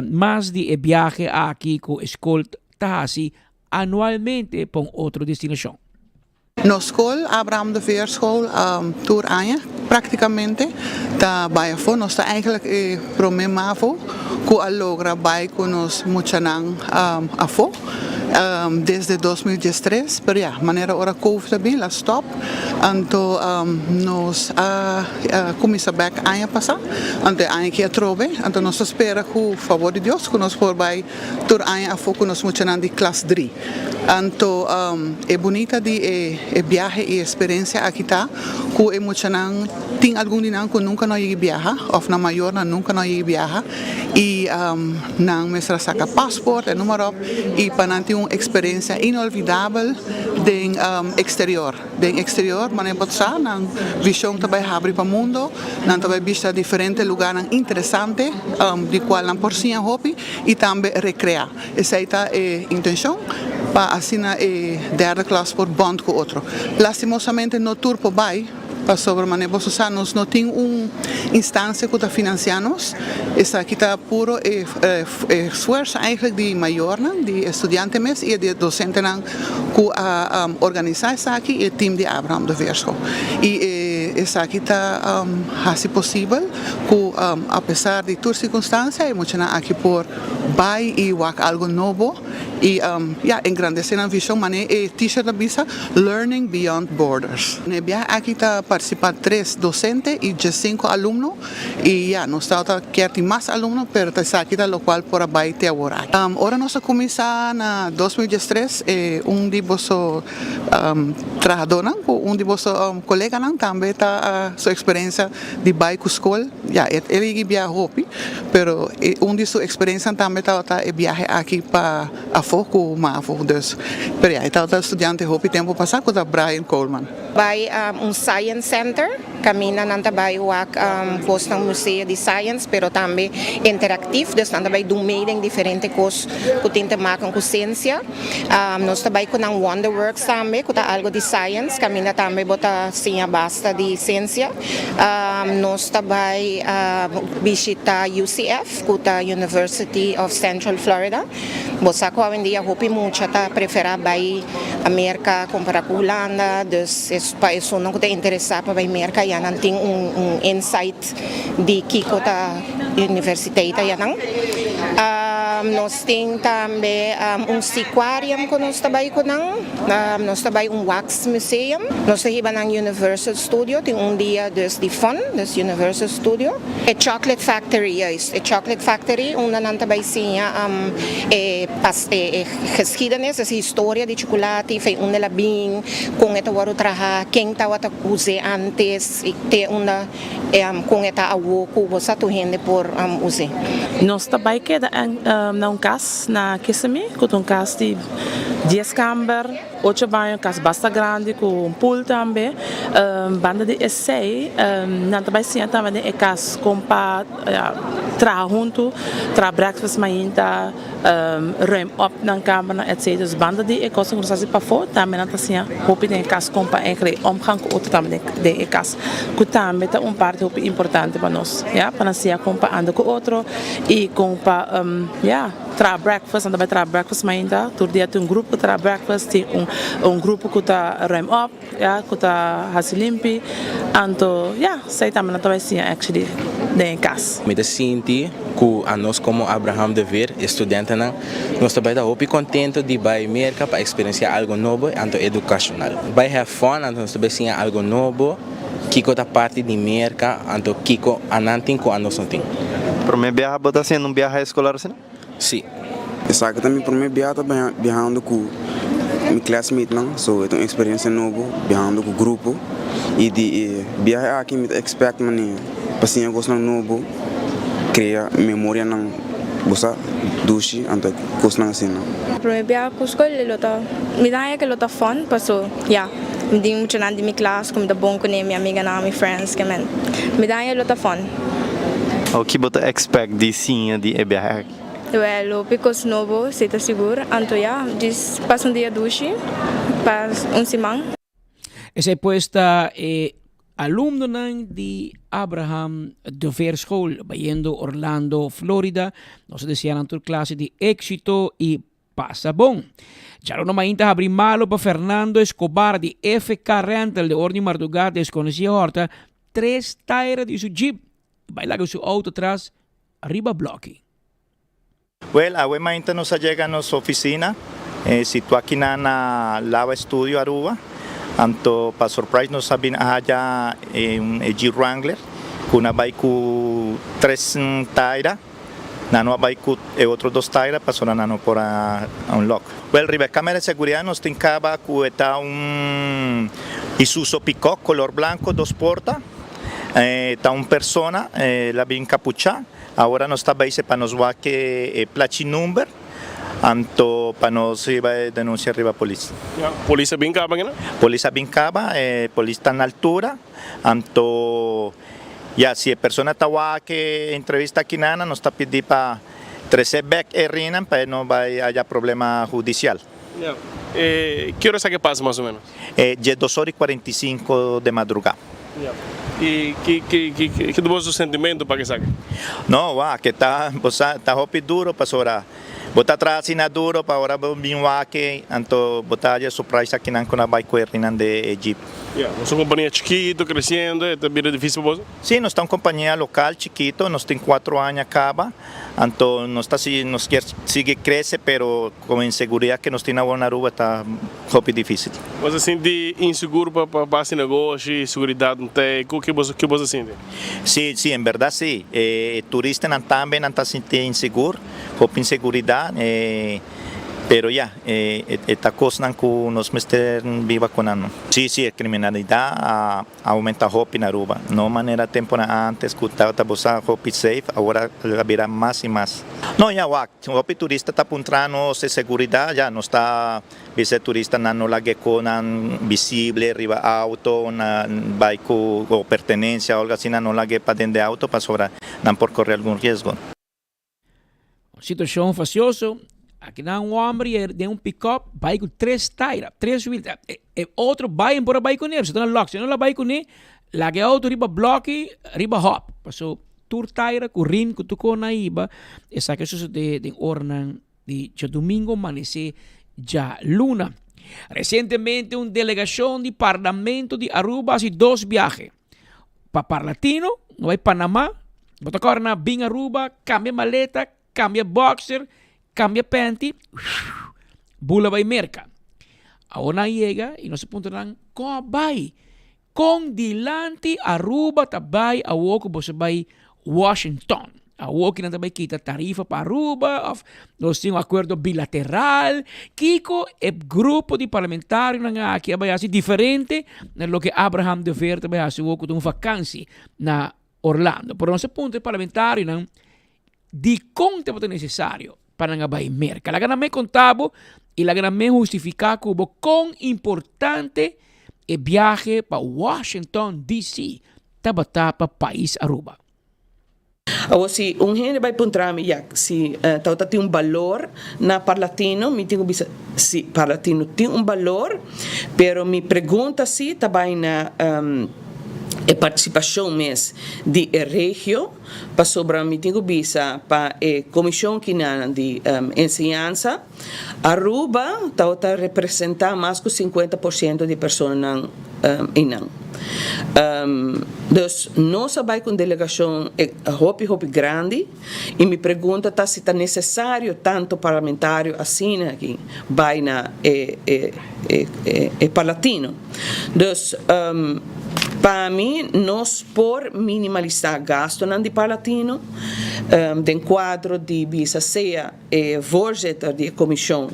mas di e biahe aki ku e skol ta hasi anualmente pa un otro destinashon. Nos skol, Abraham de Veerschool, tur aña práktikamente ta bai afó. Nos ta eigenlijk e promé mavo ku a logra bai ku nos muchanan afó desde 2013. Pero ya, manera ora covid a bin, el a stòp. Anto nos a kuminsá bèk aña pasá, anto e aña aki atrobe. Anto nos ta spera ku fabor di Dios ku nos por bai Tur aña afó ku nos muchanan di klas dri. Anto e bunita di e e biahe i eksperensia aki ta ku e muchanan tin algun di nan ku nunka no a yegi biaha òf nan mayornan nunka no a yegi biaha i nan mester a saka pasport en numa ròp i pa nan tin un eksperensia inolvidabel den eksterior. Den eksterior manera bo ta sa nan vishon ta bai habri pa mundo, nan ta bai bishita diferente lugarnan interesante di kual nan por siña hopi. i tambe rekreá. Esei ta e intenshon pa asina e derde klas por bond ku otro. Lastimosamente no tur por bai pasobra manera boso sa nos no tin un instansia ku ta finansiá nos. Esaki ta puro e esfuerso eigenlijk di mayornan, di e studiante mes i e di e dosentenan ku a organisá esaki i e tim di Abraham de Veerschool. I esaki ta hasi posibel. Ku apesar di tur sirkunstansia e muchanan aki por bai i wak algu nobo i ya engrandesé nan vishon manera e t-shirt ta bisa Learning Beyond Borders. Na e biahe aki ta partisipá tres dosente i diesinku alumno i ya nos tabata kier tin mas alumno pero ta esaki ta lokual por a bai te awor aki. Ora nos a kuminsá na 2013 e un di boso trahadónan ku un di boso koleganan tambe ta su eksperensia di bai ku skol, ya e el yegi biaha hopi, pero e un di su eksperensianan tambe tabata e biahe aki pa afó ku mavo, dus, pero ya e tabata studiante hopi tempu pasá ku ta Brian Coleman. Bai un science center, kaminda nan ta bai wak kosnan museo di science, pero tambe interactief, dus nan ta bai dun mee den diferente kos ku tin te maken ku siensia. Nos ta bai ku nan Wonderworks tambe, ku ta algo di science, kaminda tambe bo ta siña basta di siensia. Nos ta bai bishita UCF, ku ta University of Central Florida. Bo sa ku awendia hopi mucha ta preferá bai Merka kompará ku Hulanda, dus pa esunnan ku ta interesá pa bai Merka ya nan tin un insight di kiko ta universiteit ayanan. Nos tin tambe un seaquarium ku nos ta bai ku nan. Nos ta bai un wax museum. Nos ta hiba nan Universal Studio, tin un dia dus di fun, dus Universal Studio. E Chocolate Factory, juist, e Chocolate Factory unda nan ta bai siña e e geschiedenis, dus e historia di chukulati, fei unda el a bin, kon e ta wòrdu traha, ken tabata us'é antes i te unda. Kon e ta awo ku bo sa tur hende por us'é. Nos ta bai keda na un kas na Kissimmee ku ta un kas di dies kamber, ocho baño, kas basta grandi ku un pool tambe. Banda di esei nan ta bai siña tambe den e kas kon pa traha huntu, traha breakfast mainta. Ruim op nan kamernan etc. Dus banda di e kosnan ku nos hasi pafó tambe nan ta siña hopi den e kas kon pa eigenlijk e omgang ku otro tambe den e kas ku tambe ta un parti hopi importante pa nos ya pa nan siña kon pa anda ku otro i kon pa ya traha breakfast nan ta bai traha breakfast mainta tur dia tin un grupo ku traha breakfast tin un grupo ku ta ruim op ya ku ta hasi limpi anto ya esei tambe nan ta bai siña actually den e kas. Mi ta sinti ku anos komo Abraham de Veer, e studentenan, nos ta bai ta hopi kontento di bai Merka pa eksperensiá algo nobo anto edukashonal. Bai have fun anto nos ta bai siña algo nobo kiko ta parti di Merka anto kiko anan tin ku anos no tin. Prome biaha bo ta hasiendo un biaha eskolar asina? Sí. Esaki ta mi prome biaha ta biahando ku mi classmatenan, so e ta un experiencia nobo biahando ku grupo y di e biahe aki mi ta expect mane pa siña cosnan nobo, crea memorianan bo sa dushi anto cosnan asina. Prome biaha ku skol e lo ta mi ta haña ke lo ta fun paso ya mi tin muchanan di mi klas ku mi ta bon kuné mi amiganan mi friends ke men mi ta haña e lo ta fun. Ki bo ta expect di siña di e biahe aki? Wel, hopi kos nobo, si ta sigur. Anto ya, djis pasa un dia dushi pa un siman. Esei pues ta e alumnonan di Abraham de Veer School bayendo Orlando, Florida. Nos ta desea nan tur clase di exito y pasa bon. Djaruno mainta habri malo pa Fernando Escobar di FK Rental de Orni Marduga desconoci a horta tres taira di su jeep y bay laga su auto tras riba bloki. Wel, awe mainta nos a yega nos oficina, situa akinan na Lava Studio Aruba, anto pa surprise nos a bin a haya un e Jeep Wrangler cu na bay cu tres taira, nan no a bay cu e otro dos taira pasobra nan no por a unlock. Wel, riba e camera di seguridad nos tin caba cu e ta un Isuzu Pickup color blanco dos porta, ta un persona, el a bin capucha. Awor nos ta bay pa nos wak e plachi number anto pa nos riba e denuncia riba polis. Polis a bin caba kina? Polis a bin caba, e polis ta na altura anto ya si e persona ta wak e entrevista akinana nos ta pidi pa trece bek e rinan pa e no bay haya problema hudicial. Ya. Ki ora esaki pasa mas o menos? E dje dos ora y cuarenta y cinco de madruga. Ya. Y ki ki ki ki ta boso sentimento pa esaki? No, wak, e ta, bo sa, ta hopi duro pasobra bo ta traha asina duro pa ora bo bin wak anto bo ta haya surprise akinan cu nan bay cu e rinan de e jeep. Ya, boso un compania chikito, creciendo, e ta bira dificil pa boso? Si, nos ta un compania local chikito, nos tin cuatro aña caba, anto nos ta si, nos kier sigui crece pero. Con inseguridad que nos tin awor na Aruba ta hopi dificil. Bo ta sinti insegur pa pa haci negoshi, seguridad no ta ey, ki bo ki bo ta sinti? Si, si, en berdad si. E turistanan tambe nan ta sinti insegur, hopi inseguridad, pero ya, e ta cosnan cu nos mester biba cu nan. Si, si, e criminalidad a. A aumenta hopi na Aruba. No manera temponan antes cu tabata bo sa hopi safe, awor a bira mas y mas. No, ya wak, hopi turista ta puntra nos e seguridad, ya nos ta bisa e turistanan no laga e conan visible riba auto, na bay cu o pertenencia o algo asina no laga e paden den auto pasobra nan por corre algun riesgo. Un situacion facioso, aki nan un homber y den un pick-up bay cu tres taira, tres wiel, e, e otro bay en por a bay cune, si ta na lock, si no la bay cune, laga e auto riba bloki, riba hop, paso tur taira cu rin cu tur con a iba, esaki a sucede den oranan di djadomingo manece djaluna. Recientemente un delegacion di Parlamento di Aruba haci dos biahe. Pa Parlatino, no bai Panama, bo ta kòrda na bin Aruba, kambia maleta, kambia boxer, kambia panty, bula bai Merka. Awor nan yega i nos a puntra nan, kon a bai? Kon dilanti Aruba ta bai awor ku boso bai Washington? Awor ki nan ta bai kita tarifa pa Aruba of nos tin un akuerdo bilateral? Kiko e grupo di parlamentarionan aki a bai hasi diferente na loke Abraham de Veer ta bai hasi awor ku ta un vakansi na. Orlando. Pero nos a puntra e parlamentarionan dikon tabata nesesario pa nan a bai Merka. Laga nan me konta bo i laga nan me hustifiká ku bo kon importante e biahe pa Washington DC tabata pa pais Aruba. Awor si un hende bai puntra mi ya si tabata tin un balor na Parlatino, mi tin ku bisa si Parlatino tin un balor, pero mi pregunta si ta bai na e partisipashon mes di e regio, pasobra mi tin ku bisa pa e komishon kinan di enseñansa, Aruba tabata representa mas ku sinkuenta por siento di personanan einan. Dus nos a bai ku un delegashon hopi hopi grandi i mi pregunta ta si ta nesesario tanto parlamentario asina aki bai na e e Parlatino. Dus pa mi nos por minimalisa gastonan di Parlatino den kuadro di bisa sea E voorzitter di e komishon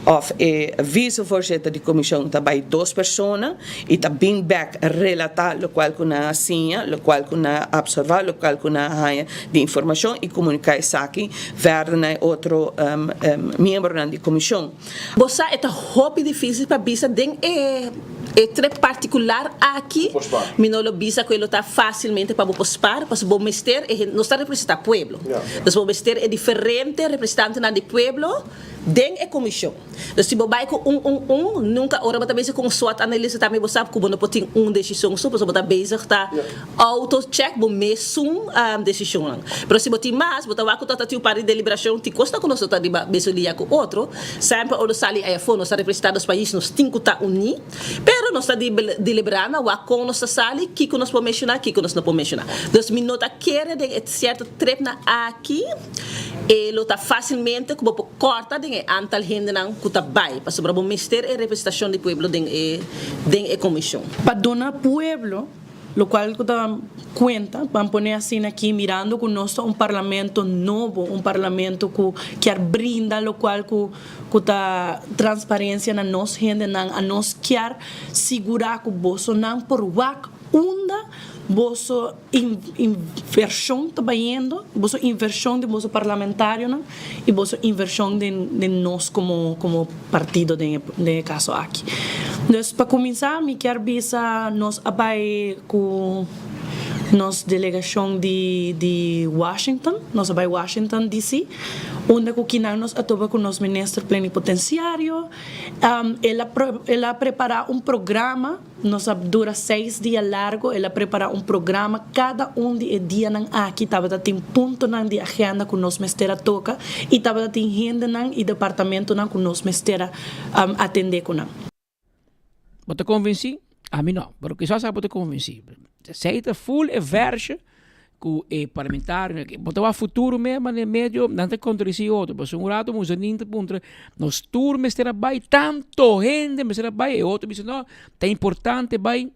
òf e vicevoorzitter di komishon ta bai dos persona i ta bin bèk relatá lokual ku nan a siña, lokual ku nan a apsorvá, lokual ku nan a haña di informashon i komuniká esaki verder na e otro miembronan di komishon. Bo sa e ta hopi difísil pa bisa den e e trip partikular aki mi no lo bisa ku e lo ta fásilmente pa bo por spar pasobra bo mester e hende nos ta representá pueblo dus bo mester e diferente representantenan di pueblo den e komishon dus si bo bai ku un un un nunka ora bo ta bezig ku un SWOT analyse tambe bo sa ku bo no por tin un desishon so pasobra bo ta bezig ta auto check bo mesun desishonnan pero si bo tin mas bo ta wak ku ta tin un par di deliberashon tin kosnan ku nos no ta riba mesun lia ku otro. Semper ora nos sali ei afó nos ta representá nos pais, nos tin ku ta uní. Pero nos ta deliberá na wak kon nos ta sali, kiko nos por menshoná, kiko nos no por menshoná. Dus mi no ta kere den e sierto tripnan aki e lo ta fásilmente ku bo por kòrta den e antal hendenan ku ta bai, pasobra bo mester e representashon di pueblo den e den e komishon. Pa duna pueblo Locual cu ta cuenta, ban pone asina aki, mirando cu nos ta un parlamento nobo, un parlamento cu kier brinda locual cu cu ta transparencia na nos hendenan, a nos kier sigura cu bosonan por wak unda boso inversion ta bayendo, boso inversion den boso parlamentarionan y boso inversion den den nos como como partido den e caso aki. Dus pa cuminsa mi kier bisa nos a bay cu nos delegacion di di Washington, nos a bay Washington DC unda cu kinan nos a topa cu nos minister plenipotenciario, el a el a prepara un programa. Nos a dura seis dia largo, el a prepara un programa, cada un di e dianan aki tabata tin puntonan di agenda cu nos mester a toca y tabata tin hendenan y departamentonan cu nos mester a atende cu nan. Bo ta convenci? Ami no, pero kisas abo ta convenci. Esey ta full e versie ku e parlamentarionan aki. Bo ta wak futuro mes ma den medio nan ta contradeci otro. Pasobra un rato Muzanin ta puntra nos tur mester a bai, tanto hende mester a bai, e otro bisa no, ta importante bai.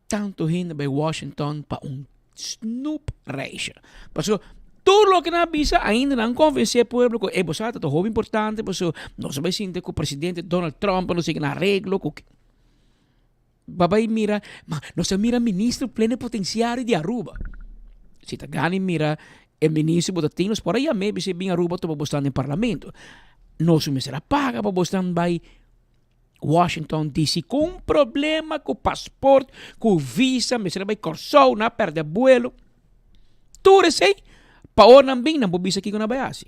Tanto hende bai Washington pa un snoep reisje. Pasobra tur loke nan a bisa ainda nan convence e pueblo ku e bo sa ta hopi importante pasobra nos a bai sinta ku presidente Donald Trump nos a yega na areglo ku. Ba bai mira, ma nos a mira ministro plenipotenciario di Aruba. Si ta gana mira e ministro bo ta tin, nos por a yam'é bis'é bin Aruba tuma bo stan den parlamento. Nos mester a paga pa bo stan bai Washington DC ku un problema ku pasport, ku visa, mester a bai Kòrsou, nan a pèrdè buelo. Tur esei pa ora nan bin nan por bisa kiko nan bai hasi.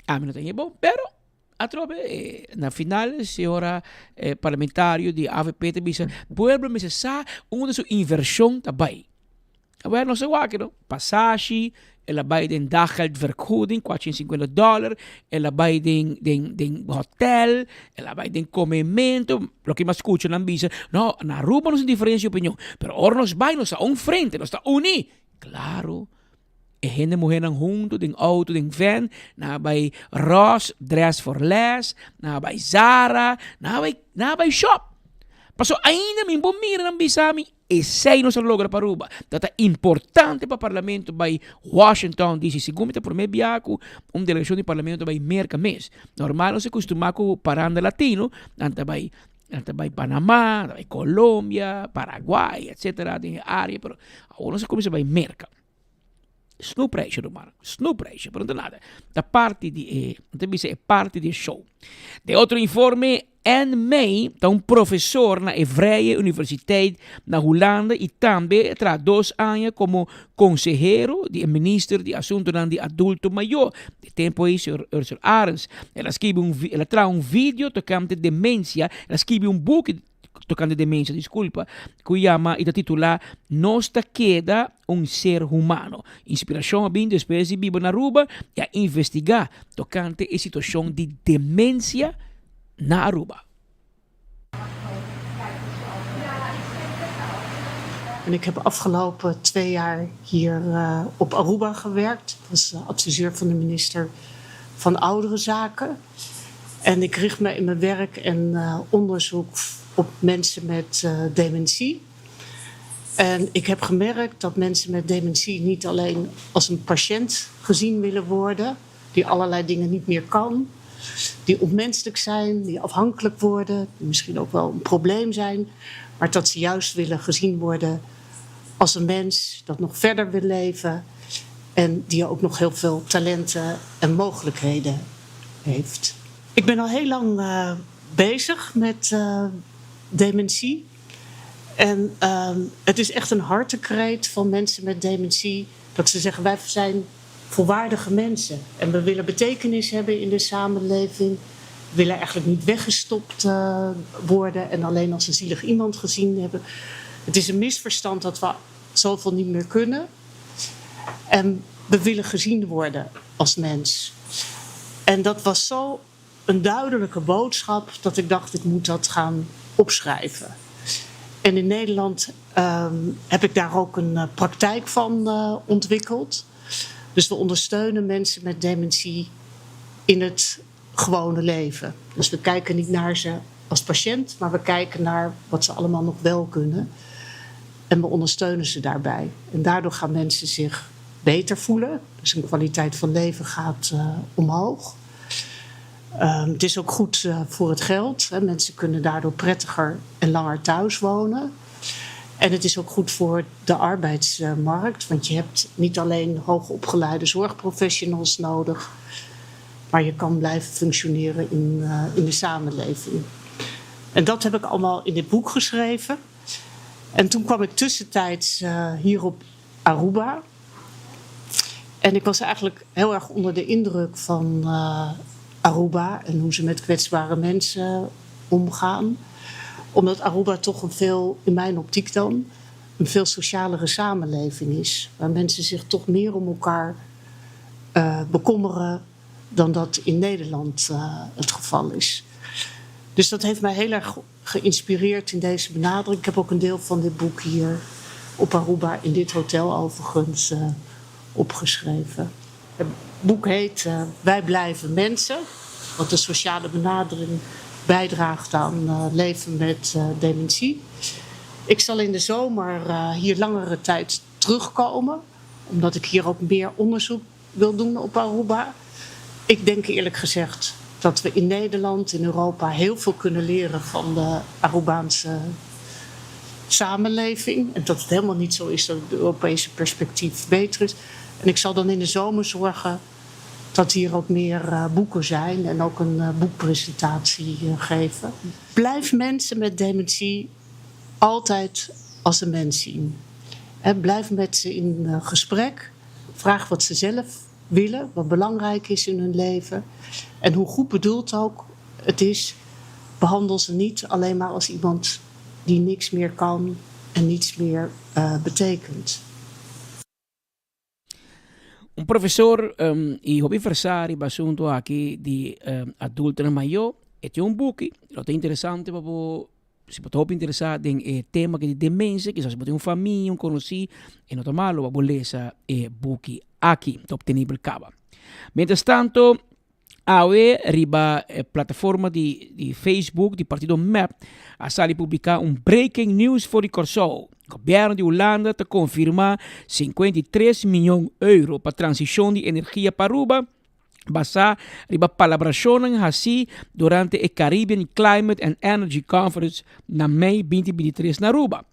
Ami no ta hei bon, pero Atrobe na final señora parlamentario di avp ta bisa pueblo mester sa unda su inversion ta bay. Awel nos a wak no, pasashi, el a bay den daggeldvergoeding 450 dollar, el a bay den den den hotel, el a bay den comemento, loke mi a scucha nan bisa no na Aruba nos tin diferencia di opinion pero ora nos bay nos ta un frente nos ta uni, claro. E hende muhernan hunto den auto, den van, nan a bai Ross, Dress for Less, nan a bai Zara, nan a bai, nan a bai shop. Paso ainda mi por mira nan bisa mi, esei nos a logra pa Aruba. Ta ta importante pa Parlamento bai Washington DC. Segun mi ta prome biaha cu un delegacion di Parlamento ta bai Merca mes. Normal nos a costuma cu paranda latino, nan ta bai. Nan ta bai Panama, nan ta bai Colombia, Paraguay, etcetera den e area, pero awor nos a cuminsa bai Merca. Snoepreisje ruman, snoepreisje, pero no ta nada. Ta parti di e, nan ta bisa e parti di e show. Den otro informe, Ann May ta un profesor na e Vrije Universiteit na Hulanda y tambe a traha dos aña como consehero di e minister di Asuntonan di Adulto Mayor. E tempo ei señor Ursel Arends. El a skibi un el a traha un video tocante demencia, el a skibi un buki tocante demencia, disculpa, cu yama y ta titula Nos ta keda un ser humano. Inspiracion a bin despues di biba na Aruba y a investiga tocante e situacion di demencia na Aruba. En ik heb afgelopen twee jaar hier eh, op Aruba gewerkt als adviseur van de minister van Ouderenzaken. En ik richt me in mijn werk en eh, onderzoek op mensen met eh, dementie. En ik heb gemerkt dat mensen met dementie niet alleen als een patiënt gezien willen worden, die allerlei dingen niet meer kan, die onmenselijk zijn, die afhankelijk worden, die misschien ook wel een probleem zijn, maar dat ze juist willen gezien worden als een mens dat nog verder wil leven en die ook nog heel veel talenten en mogelijkheden heeft. Ik ben al heel lang eh, bezig met eh, dementie. En ehm, het is echt een hartekreet van mensen met dementie dat ze zeggen: wij zijn volwaardige mensen en we willen betekenis hebben in de samenleving. We willen eigenlijk niet weggestopt eh, worden en alleen als een zielig iemand gezien hebben. Het is een misverstand dat we zoveel niet meer kunnen. En we willen gezien worden als mens. En dat was zo een duidelijke boodschap dat ik dacht, ik moet dat gaan opschrijven. En in Nederland ehm, heb ik daar ook een eh, praktijk van eh, ontwikkeld. Dus we ondersteunen mensen met dementie in het gewone leven. Dus we kijken niet naar ze als patiënt, maar we kijken naar wat ze allemaal nog wel kunnen. En we ondersteunen ze daarbij. En daardoor gaan mensen zich beter voelen. Dus hun kwaliteit van leven gaat eh, omhoog. Ehm, het is ook goed eh, voor het geld. Hè. Mensen kunnen daardoor prettiger en langer thuis wonen. En het is ook goed voor de arbeidsmarkt, want je hebt niet alleen hoogopgeleide zorgprofessionals nodig, maar je kan blijven functioneren in, eh, in de samenleving. En dat heb ik allemaal in dit boek geschreven. En toen kwam ik tussentijds eh, hier op Aruba. En ik was eigenlijk heel erg onder de indruk van eh, Aruba en hoe ze met kwetsbare mensen omgaan. Omdat Aruba toch een veel, in mijn optiek dan, een veel socialere samenleving is. Waar mensen zich toch meer om elkaar eh, bekommeren dan dat in Nederland eh, het geval is. Dus dat heeft mij heel erg geïnspireerd in deze benadering. Ik heb ook een deel van dit boek hier op Aruba, in dit hotel overigens, eh, opgeschreven. Het boek heet eh, Wij blijven mensen, wat de sociale benadering bijdraagt aan eh, leven met eh, dementie. Ik zal in de zomer hier langere tijd terugkomen, omdat ik hier ook meer onderzoek wil doen op Aruba. Ik denk eerlijk gezegd dat we in Nederland, in Europa heel veel kunnen leren van de Arubaanse samenleving. En dat het helemaal niet zo is dat het Europese perspectief beter is. En ik zal dan in de zomer zorgen dat hier ook meer eh, boeken zijn en ook een eh, boekpresentatie eh, geven. Blijf mensen met dementie altijd als een mens zien. blijf met ze in gesprek. Vraag wat ze zelf willen, wat belangrijk is in hun leven. En hoe goed bedoeld ook het is, behandel ze niet alleen maar als iemand die niks meer kan en niets meer betekent. Un profesor y hopi versa riba asunto aki di adultonan mayor. E tin un buki, lo ta interesante pa bo, si bo ta hopi interesa den e tema aki di demencia, kisas bo tin un famia, un conoci, e no ta malo pa bo lesa e buki aki, ta obtenibel caba. Mientras tanto, Awe riba e plataforma di di Facebook di partido mep a sali publiká un breaking news for di Kòrsou. Gobièrnu di Hulanda ta konfirmá 53 mion euro pa transishon di energia pa Aruba. Basá riba palabrashonnan hasí durante e Caribbean Climate and Energy Conference na mei 2023 na Aruba.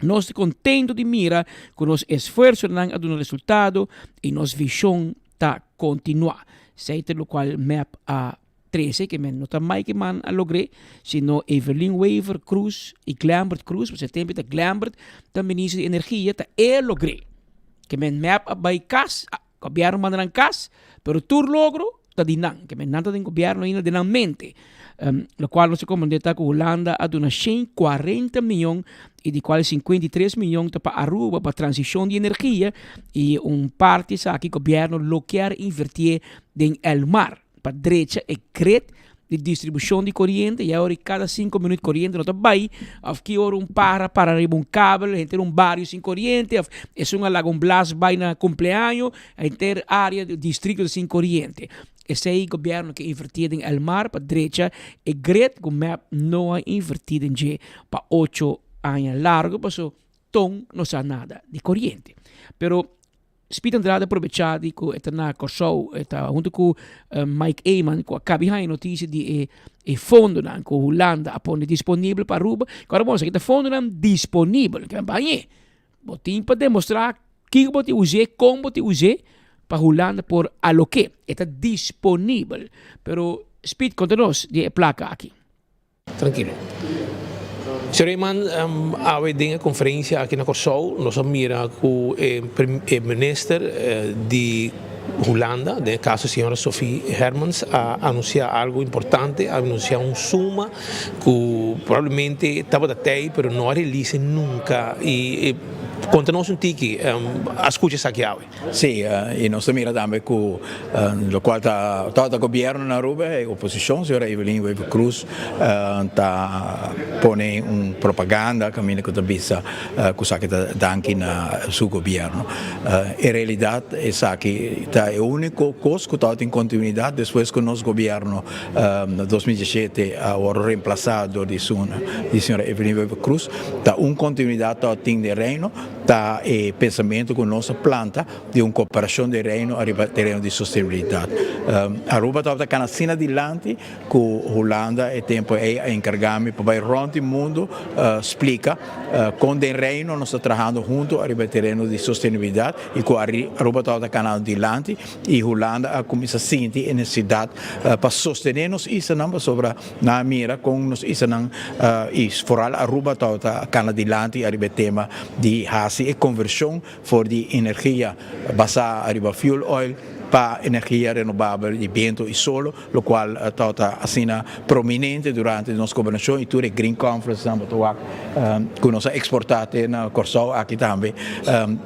Nos ta kontentu di mira ku nos esfuersonan a duna resultado i nos vishon ta kontinuá. Esei ta lokual mep a trese, ke men no ta Mike Eman a logr'é, sino Evelyn Wever Croes i Glenbert Croes, pasobra e tempu ta Glenbert ta minister di energia, ta e logr'é. Ke men mep a bai kas, Gobierno manda nan cas, pero tur logro ta di nan. Ke men nan ta den gobierno ainda den nan mente. Um, locual nos a comprende ta cu Hulanda a duna 140 miyon y di cual 53 miyon ta pa Aruba pa transicion di energia y un parti esaki gobierno lo kier invertie den Elmar pa drecha e grid di distribucion di coriente y ahora cada 5 minuut coriente no ta bay of ki ora un para para riba un kabel henter un bario sin coriente of esun a laga un blas bay na cumpleaños henter area districto ta sin coriente. Esey gobierno ke inverti den Elmar pa drecha e grid cu mep no a inverti den dje pa ocho aña largo paso ton no sa nada di coriente. Pero Speed Andrade a probechá di ku e ta na Kòrsou, e ta huntu ku Mike Eman ku a kabi haña notisia di e e fondonan ku Hulanda a pone disponibel pa Aruba. Ku ora bon esaki ta fondonan disponibel, ke nan bañ'é. Bo tin pa demostrá kiko bo tin us'é, kon bo tin us'é pa Hulanda por alok'é. E ta disponibel. Pero Speed konta nos di e plaka aki. Trankilo. Señor Eman, awe den e konferensia aki na Kòrsou nos a mira ku e minister di Hulanda, den e kaso señora Sophie Hermans, a anunsiá algu importante, a anunsiá un suma ku probablemente tabata tei pero no a realise nunka. I konta nos un tiki, a skucha esaki awe. Sí, y nos ta mira tambe cu locual ta tabata gobierno na Aruba, e oposicion, señora Evelyn Wever Croes, ta pone un propaganda caminda cu ta bisa cu esaki ta danki na su gobierno. En realidad esaki ta e unico cos cu tabatin continuidad despues cu nos gobierno na 2017 a worde reemplaza door di señora Evelyn Wever Croes, ta un continuidad tabatin den Reino. Ta e pensamentu ku nos a planta di un koperashon di Reino ariba tereno di sostenibilidat. Aruba tabata kana asina dilanti ku Hulanda e tempu ei a enkargá mi pa bai rònt di mundu splika kon den Reino nos ta trahando huntu ariba e tereno di sostenibilidat i ku Aruba tabata kanando dilanti i Hulanda a kuminsá sinti e nesesidat pa sostené nos islanan pasobra Nan a mira kon nos islanan i foral Aruba tabata kana dilanti ariba e tema di hasi e konvershon for di energia basá ariba fuel oil pa energia renobabel di biento i solo, lokual tabata asina prominente durante nos gobernashon i tur e Green Conference nan bo ta wak ku nos a eksportá te na Kòrsou aki tambe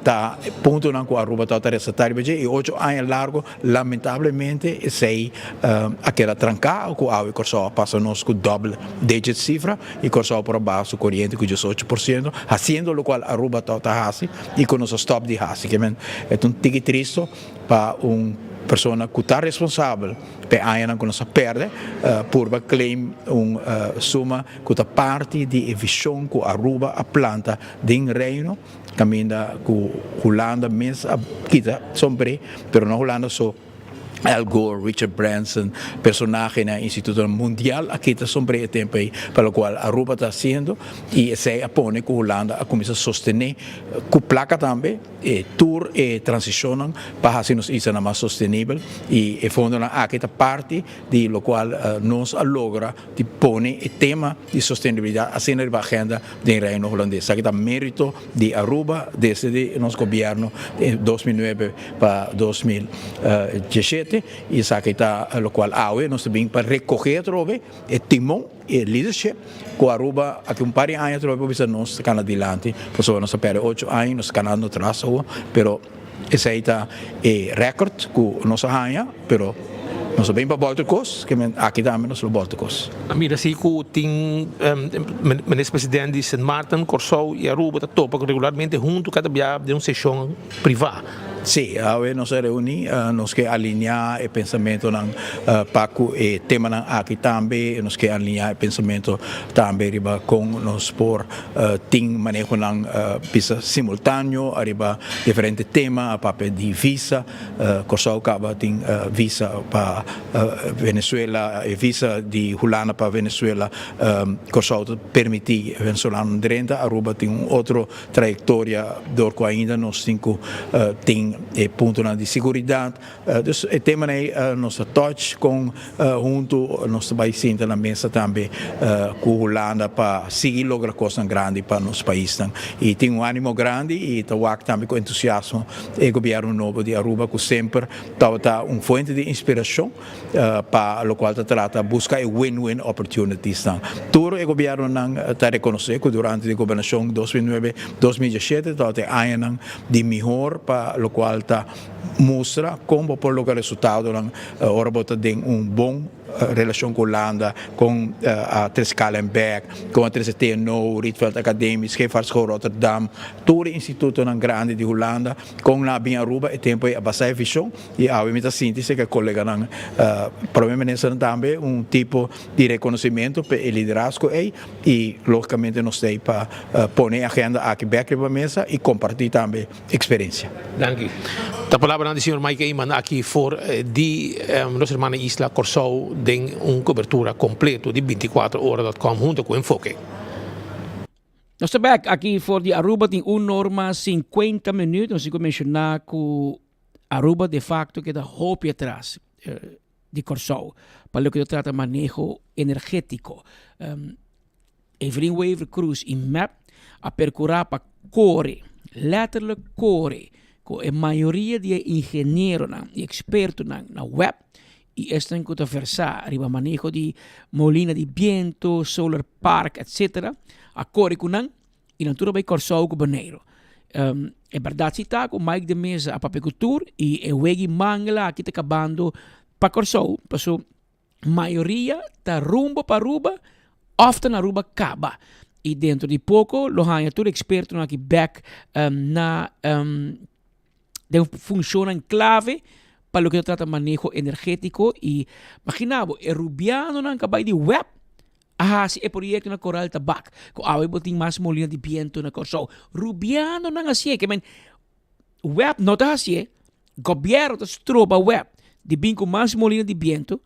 ta puntonan ku Aruba tabata resaltá riba dje i ocho aña largo Lamentablemente esei a keda tranká ku awe Kòrsou a pasa nos ku double digit sifra i Kòrsou por a baha su koriente ku 18%, hasiendo lokual Aruba tabata hasi i ku nos a stòp di hasi. Ke men e ta un tiki tristo pa un persona ku ta responsabel pa e añanan ku nos a pèrdè purba claim un suma ku ta parti di e vishon ku Aruba a planta den Reino. Caminda cu Hulanda mes a kita sombre, pero no Hulanda so, Al Gore, Richard Branson, personahenan institutonan mundial a kita sombre e tempo ey pa locual Aruba ta haciendo y esey a pone cu Hulanda a cuminsa sostene cu placa tambe e tur e transicionnan pa haci nos islanan mas sostenibel y e fondonan aki ta parti di locual nos a logra di pone e tema di sostenibilidad asina riba agenda den Reino Hulandes. Esaki ta merito di Aruba desde di nos gobierno den 2009 pa 2017 y esaki ta locual awe nos ta bin pa recoge atrobe e timon y e leadership cu Aruba aki un par di aña atrobe por bisa nos ta cana dilanti pasobra nos a perde ocho aña y nos ta canando atras awor pero Esei ta e record ku nos a haña, pero nos a bin pa bolter kos, ke men aki tambe nos lo bolter kos. A mira si ku tin Minister President di Sint Maarten, Kòrsou i Aruba ta topa regularmente huntu kada bia den un seshon privá. Sí, awe nos a reuní, nos ke alineá e pensamentonan pa ku e temanan aki tambe, nos ke alineá e pensamento tambe riba kon nos por tin manehonan bisa simultáneo ariba diferente tema, a papia di visa, Kòrsou kaba tin visa pa Venezuela, e visa di Hulanda pa Venezuela, Kòrsou ta permití venezolanonan drenta, Aruba tin un otro trayectoria dor cu ainda nos tin cu tin e puntonan di seguridad. Dus e temanan ey nos ta touch con hunto nos ta bay sinta na mesa tambe cu Hulanda pa sigui logra cosnan grandi pa nos paisnan. Y tin un animo grandi y ta wak tambe cu entusiasmo e gobierno nobo di Aruba cu semper tabata un fuente di inspiracion. pa locual ta trata busca e win-win opportunitiesnan. Tur e gobiernonan ta reconoce cu durante di gobernacion 2009, 2017 tabata e añanan di mihor pa locual ta mustra con bo por logra resultadonan ora bo ta den un bon relacion cu Hulanda, con a trece KLM bek, con a trece TNO, Rietveld Academie, Scheepvaartschool Rotterdam, tur e institutonan grandi di Hulanda, con nan a bin Aruba e tempo ey a basa e vision. I awe mi ta sinti si ku e koleganan Prome Ministernan tambe un tipo di rekonosementu pa e liderazgo ei i logikamente nos ta ei pa pone e agenda aki bek riba mesa i kompartí tambe eksperensia. Danki. Ta palabranan di señor Mike Eman aki for di nos hermana isla Kòrsou den un kobertura kompleto di bintikuater ora dot com hunto ku Enfoke. Nos ta bek aki for di Aruba tin un norma 50 minuut nos tin ku menshoná ku Aruba de facto keda hopi atras di Kòrsou pa loke ta trata maneho energetiko. Evelyn Wever Croes i mep a perkurá pa kore, letterlijk kore, ku e mayoria di e ingenieronan i ekspertonan na web i esnan ku ta versá riba maneho di molina di biento, solar park, etcetera, a kore ku nan I nan tur a bai Kòrsou ku Boneiru. E bèrdat si ta ku Mike de Meza a papia ku tur i e wegi mangel aki ta kabando pa Kòrsou paso mayoria ta rumbo pa Aruba òf ta na Aruba kaba. I dentro di poko lo haña tur ekspertonan aki bèk na den funshonnan klave pa loke ta trata maneho energetiko i magina bo e rubianonan ka bai di web a hasi e proyekto na Koral Tabak ku awe bo tin mas molina di bientu na Kòrsou. Rubianonan hasié ke men web no ta hasié, gobièrnu ta stroba web di bin ku mas molina di bientu.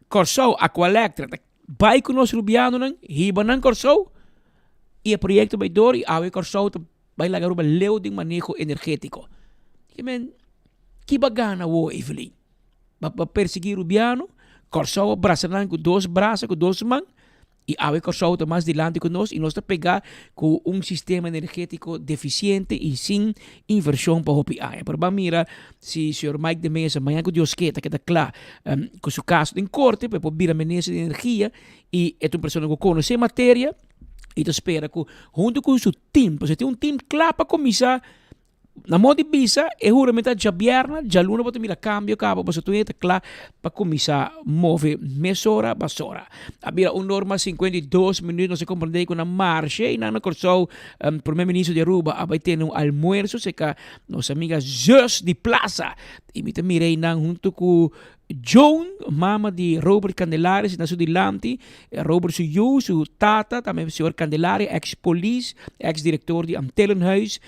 Kòrsou Aqualectra ta bai ku nos rubianonan hiba nan Kòrsou i e proyekto bai dor i awe Kòrsou ta Bai laga Aruba leu den maneho energetiko. Ke men, ki ba gana awo Evelyn? Ba ba persegui Rubiano? Kòrsou a brasa nan ku dos brasa, ku dos man, i awe Kòrsou ta mas dilanti ku nos i nos ta pegá ku un sistema energetiko defisiente i sin invershon pa hopi aña. Pero ban mira si señor Mike de Meza mañana ku Dios ke ta keda kla ku su kaso den korte pa e por bira minister di energia i e ta un persona ku konosé materia, I ta spera ku huntu ku su team, pasobra tin un team kla pa kuminsá na modo di bisa e huramento ta djabièrnè, djaluna bo ta mira kambio kaba pasobra tur hende ta kla pa kuminsá move mesora basora. A bira un or mas 52 minüt nos a komprendé ku na marshe i nan na Kòrsou prome minister di Aruba a bai tene un almuerso serka nos amiga Zus di Plaza i mi ta mira einan huntu ku Joan, mama di Robert Candelaria, sinta su dilanti. Robert su yu, su tata, tambe señor Candelaria, ex polis, ex director di Antillenhuis,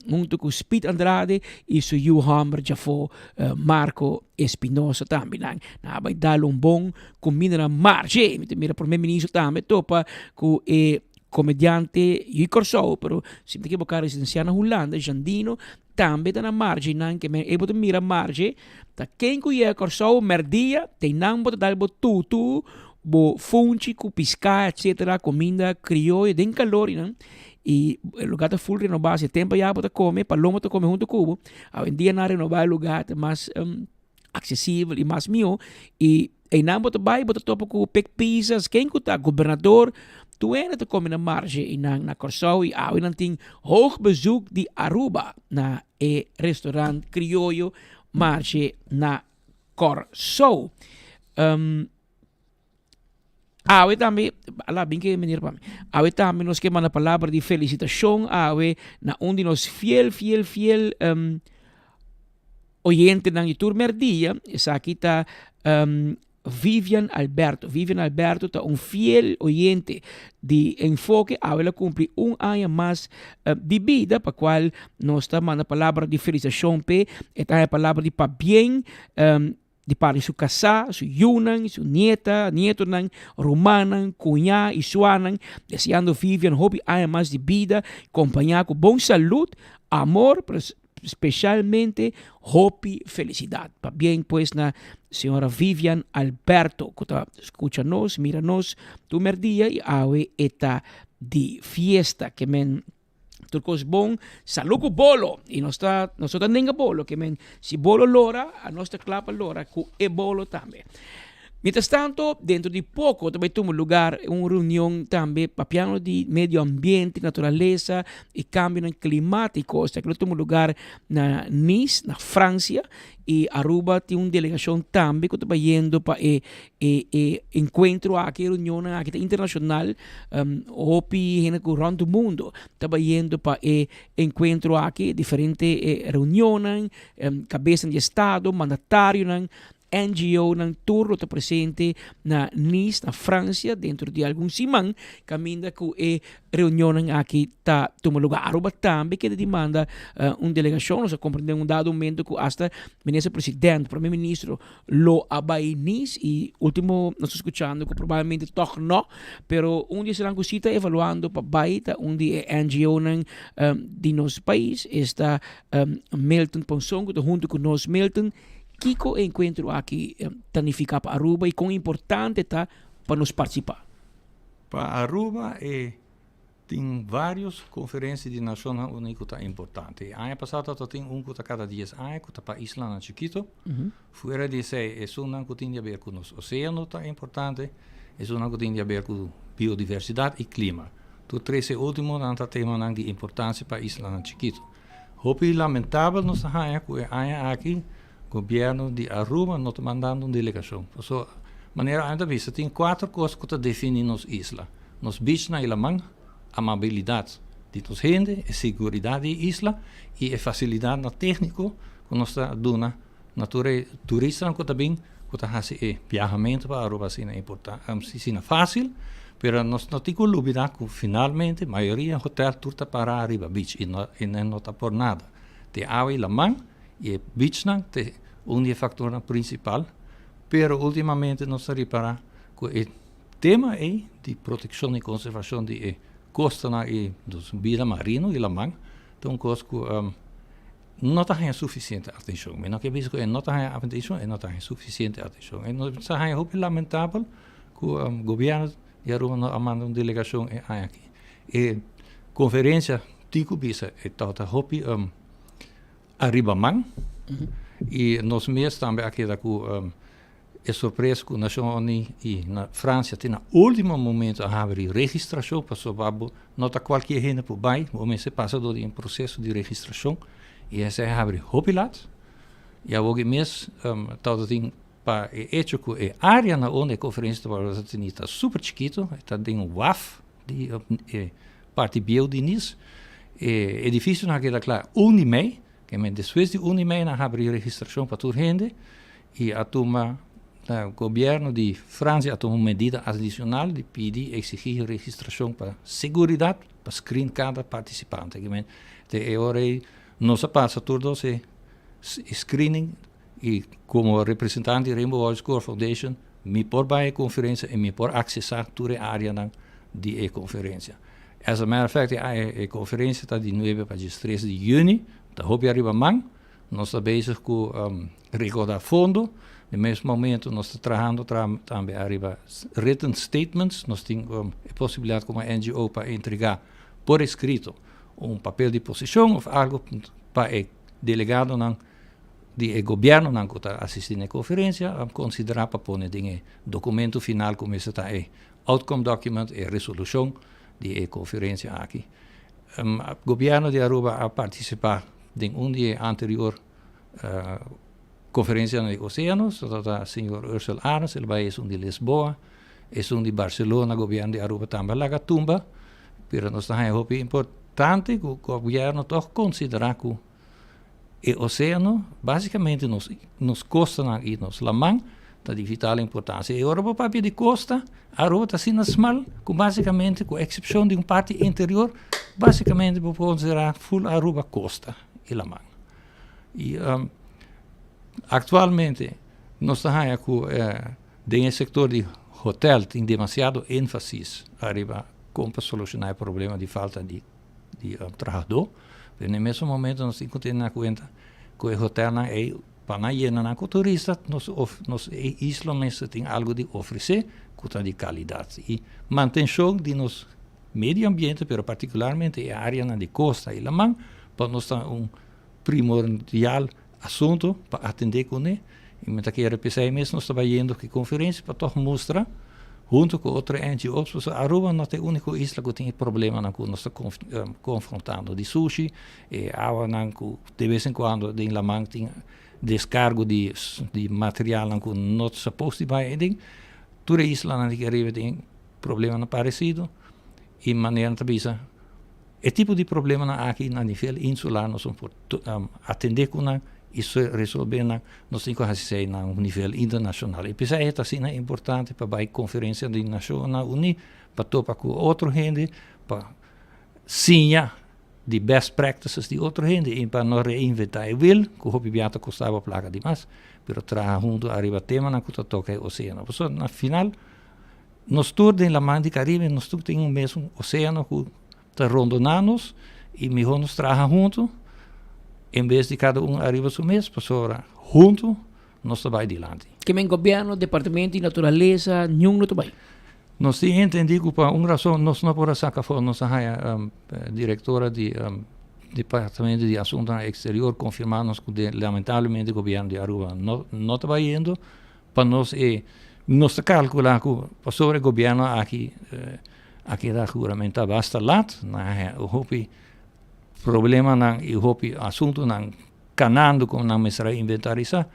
hunto cu Speed Andrade y su yu homber djafó, Marco Espinosa tambe. Nan a bai dal un bon cuminda na Marshe. Mi ta mira primer ministro tambe topa cu e comediante yu Kòrsou, pero si mi ta ekiboká residenciá na Hulanda, Jandino, Tambe ta na marge nan ke men e bo ta mira marge ta ken ku yega Kòrsou mèrdia te nan bo ta dal bo tutu bo funchi ku piská etsetera kuminda krioyo den kalor i nan i e lugar ta ful renobá si e tempu ya bo ta kome paloma ta kome huntu ku bo awendia nan a renobá e lugar ta mas aksesibel i mas mihó i einan bo ta bai bo ta topa ku pek pisas ken ku ta gobernador tur hende ta kome na marshe einan na Kòrsou i awe nan tin hoog bezoek di Aruba na e restaurant krioyo marshe na Kòrsou. Awe tambe ala bin ke meneer pa mi awe tambe nos ke manda palabra di felisitashon awe na un di nos fiel fiel fiel. oyentenan di tur merdia, esaki ta um, Vivian Alberto. Vivian Alberto ta un fiel oyente di Enfoke. Awe la cumpli un aña mas uh, di bida, pa cual nos ta manda palabra di felicitacion pe. E ta palabra di pabien um, di parti su casá, su yunan, su nieta, nietonan, rumannan, cuñá y suanan, deseando Vivian hopi aña mas di bida, compañá cu bon salud, amor, pero specialmente hopi felicidad. Pabien pues na señora Vivian Alberto, cu ta scucha nos, mira nos tur merdia y awe e ta di fiesta. Ke men tur cos bon, salud cu bolo. Y nos ta, nos no ta nenga bolo, ke men si bolo lora, anos ta cla pa lora cu e bolo tambe. Mientras tanto, dentro di poco ta bay tuma lugar un reunion tambe papiando di medio ambiente, naturaleza y cambionan climatico. Esaki lo tuma lugar na Nice, na Francia, y Aruba tin un delegacion tambe cu ta bayendo pa e e e encuentro aki, e reunionnan aki ta internacional. Um, hopi hende cu rond mundo ta bayendo pa e encuentro aki, diferente e reunionnan, um, cabezan di estado, mandatarionan, NGOnan tur lo ta presente na Nice, na Francia, dentro di algun siman, caminda cu e reunionnan aki ta tuma lugar. Aruba tambe keda di manda un delegacion. Nos a comprende un dado momento cu hasta Minister President, Prome Ministro lo a bay Nice y ultimo nos ta scuchando cu probablemente toch no, pero un di esnan cu si ta evaluando pa bay ta un di e NGOnan di nos pais, esta Milton Ponson cu ta hunto cu nos. Milton, Kiko e enkuentro aki ta nifiká pa Aruba i kon importante ta pa nos partisipá? Pa Aruba e tin vários konferensia di Nashonnan Uní ku ta importante. E aña pasá tabata tin un ku ta kada dies aña ku ta pa islanan chikito. Fuera di esei esunnan ku tin di aber ku nos oséano ta importante, esunnan ku tin di aber ku biodiversidat i klima. Tur tres e últimonan ta temanan di importansia pa islanan chikito. Hopi lamentabel nos ta haña ku e aña aki gobièrnu di Aruba no ta mandando un delegashon. Pasobra manera aña ta bisa tin kuater kos ku ta definí nos isla, nos bichnan i laman, amabilidat di nos hende, e siguridat di e isla i e fasilidatnan tékniko ku nos ta duna na tur e turistanan ku ta bin ku ta hasi e biahamentu pa Aruba asina importa asina fásil. Pero nos no tin ku lubida ku finalmente mayoria hotel tur ta para riba beach i no i no ta por nada. Te awa i laman i e beachnan ta un di e faktornan prinsipal, pero ultimamente nos ta ripara ku e tema ei di protekshon i konservashon di e kostanan i nos bida marino i laman ta un kos ku no ta haña sufisiente atenshon. Mi no ke bisa ku e no ta haña atenshon, e no ta haña sufisiente atenshon. I nos ta haña hopi lamentabel ku gobièrnu di Aruba no a manda un delegashon e aña aki. E konferensia tin ku bisa e tabata hopi ariba man i nos mes tambe a keda ku e sorpresa ku Nashon Uní i na Fransia te na último momento a habri registrashon pasobra bo no ta kualkier hende por bai, bo mester pasa dor di un proseso di registrashon i esei a habri hopi lat i awor ki mes tabata tin Pa e echo ku e área na unda e konferensia ta wòrdu tení ta super chikitu, e ta den un waf di e parti bieu di Nice. E edifisionan a keda kla un di mei, ke men despues di un di mei nan habri registrashon pa tur hende i a tuma gobièrnu di Fransia a tuma un medida adishonal di pidi eksigí registrashon pa seguridat pa screen kada partisipante. Ke men te e ora ei nos a pasa tur dos e screening. I komo representante di Rainbow Warriors Core Foundation mi por bai e konferensia i mi por aksesá tur e áreanan di e konferensia. As a matter of fact e konferensia ta di nuebe pa diestres di yüni, ta hopi ariba man. Nos ta bezig ku rekoudá fondo. Den mes momento nos ta trahando tambe ariba written statements. Nos tin e posibilidat komo NGO pa entregá por eskrito un papel di posishon òf algu pa e delegadonan di e gobièrnunan ku ta asistí na e konferensia a konsiderá pa pone den e dokumento final ku mester ta e outcome document, e resolushon di e konferensia aki. Gobièrnu di Aruba a partisipá den un di e anterior konferensianan di oséano, so ta señor Ursel Arends, el bai esun di Lisboa, esun di Barcelona gobièrnu di Aruba tambe a laga tumba, pero nos ta haña hopi importante ku gobièrnu tòg konsiderá ku. E oséano, básikamente nos nos kostanan i nos laman, ta di vital importansia. I ora bo papia di kosta, Aruba ta asina smal ku básikamente, ku eksepshon di un parti interior, básikamente bo por konsiderá ful Aruba kosta i laman. I aktualmente nos ta haña ku den e sektor di hotel tin demasiado énfasis ariba kon pa solushoná e problema di falta di di trahadó, pero na e mesun momento nos tin ku tene na kuenta ku e hotelnan ei pa nan yena nan ku turista nos nos e isla mester tin algu di ofresé ku ta di kalidat i mantenshon di nos medio ambiente pero partikularmente e áreanan di kosta i laman pa nos ta un primordial asuntu pa atendé kuné i mi ta kere p'esei mes nos ta bayendo ku e konferensia pa tòg mustra huntu ku otro NGO's pasobra Aruba no ta e úniko isla ku tin e problemanan ku nos ta konfrontando di sushi, e awanan ku de bes en kuando den laman tin deskargo di di materialnan ku no ta supos di bai aden. Tur e islanan di Karibe tin problemanan paresido i manera nan ta bisa E tipo di problemanan aki na nivel insular nos no por atendé ku nan i resolvé nan, nos tin ku hasi esei na un nivel internashonal. I p'esei e ta asina importante pa bai konferensia di Nashonnan Uní pa topa ku otro hende, pa siña di best practices di otro hende i pa no reinventá e wiel ku hopi bia ta kosta bo plaka dimas, pero traha huntu ariba temanan ku ta toka e oseano. Pasobra na final Nos tur den laman di Caribe, nos tur tin un mesun oceano cu ta rondona nos y miho nos traha hunto en bes di cada un ariba su mes, pasobra hunto nos ta bay dilanti. Ke men gobierno, departamento di naturalesa, niun no ta bay? Nos tin entendi cu pa un razon nos no por a saca afo, nos a haya directora di departamento di asuntonan exterior confirma nos cu lamentablemente gobierno di Aruba no ta bayendo. Pa nos e nos ta kalkulá ku pasobra e gobièrnu aki a keda huramentá basta lat, nan a haña hopi problemanan i hopi asuntunan kanando ku nan mester a inventarisá.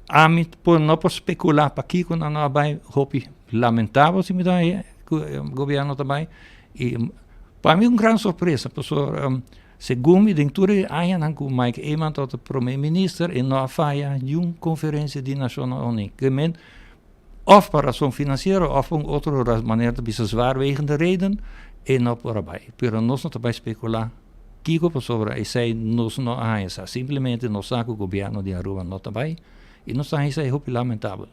Ami por no por spekulá pakiko nan no a bai hopi lamentabel si mi ta haña ku e gobièrnu ta bai i pa mi un gran sorpresa pasobra Segun mi den tur e añanan ku Mike Eman tabata prome minister e no a faya niun konferensia di Nashonnan Uní. Ke men òf pa rason finansiero òf pa un otro manera ta bisa zwaarwegende reden e no por a bai. Pero nos no ta bai spekulá kiko pasobra esei nos no a haña sa. Simplemente nos sa ku gobièrnu di Aruba no ta bai i nos ta haña esei hopi lamentabel.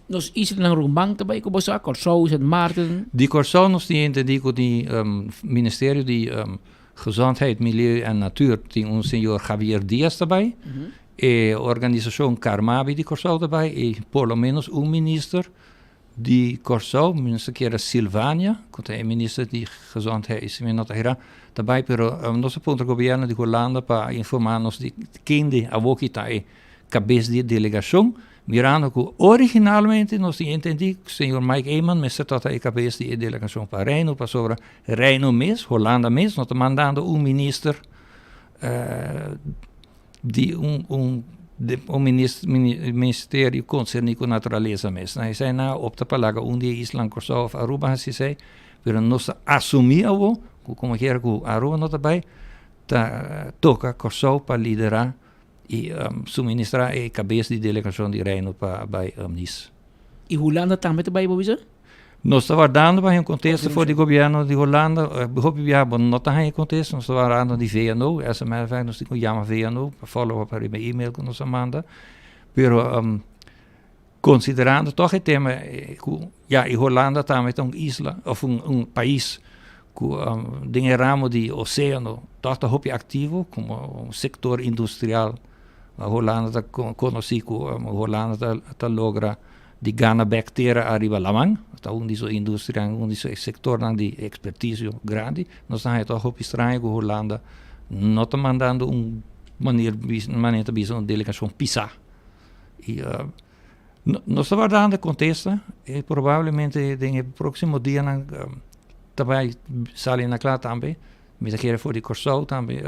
Nos islanan ruman ta bai ku bo sa, Kòrsou, Sint Maarten. Di Kòrsou nos tin entendí ku di Ministerio di Gezondheid, Milieu en Natuur tin un señor Javier Diaz ta bai, e organisashon Carmabi di Kòrsou ta bai i por lo menos un minister di Kòrsou, mi no sa kier Silvania, ku ta e minister di Gezondheid si mi no ta hera, ta bai pero nos a puntra gobièrnu di Hulanda pa informá nos di kende awoki ta e kabes di e delegashon. Mirando ku originalmente nos tin entendí ku señor Mike Eman mester tabata e kabes di e delegashon pa Reino pasobra Reino mes, Holanda mes, no ta mandando un minister di un un un ministerio konserní ku naturalesa mes. Nan esei nan a opta pa laga un di e islanan Kòrsou òf Aruba hasi esei, pero nos ta asumí awor ku komokiera ku Aruba no ta bai ta toka Kòrsou pa liderá I suministrá e kabes di delegashon di Reino pa bai Nice. I Hulanda tambe ta bai bo bisa? Nos ta wardando pa haña un kontesta for di gobièrnu di Hulanda. Hopi biaha bo no ta haña e kontesta. Nos ta wardando di VNO. As a matter of fact nos tin ku yama VNO pa follow up riba e email ku nos a manda. Pero Considerando toch e tema cu ya e Holanda tambe ta un isla of un un pais cu den e ramo di oceano toch ta hopi activo como un sector industrial. Holanda ta conoci cu Holanda ta ta logra di gana bek tera ariba laman, ta un di su industrianan, un di su sectornan di experticio grandi. Nos ta haya toch hopi straño cu Holanda no ta mandando un manier manera ta bisa un delegacion pisa. Y nos ta wardando contesta y probablemente den e proximo dianan ta bay sali na cla tambe. Mi ta kere for di Corsou tambe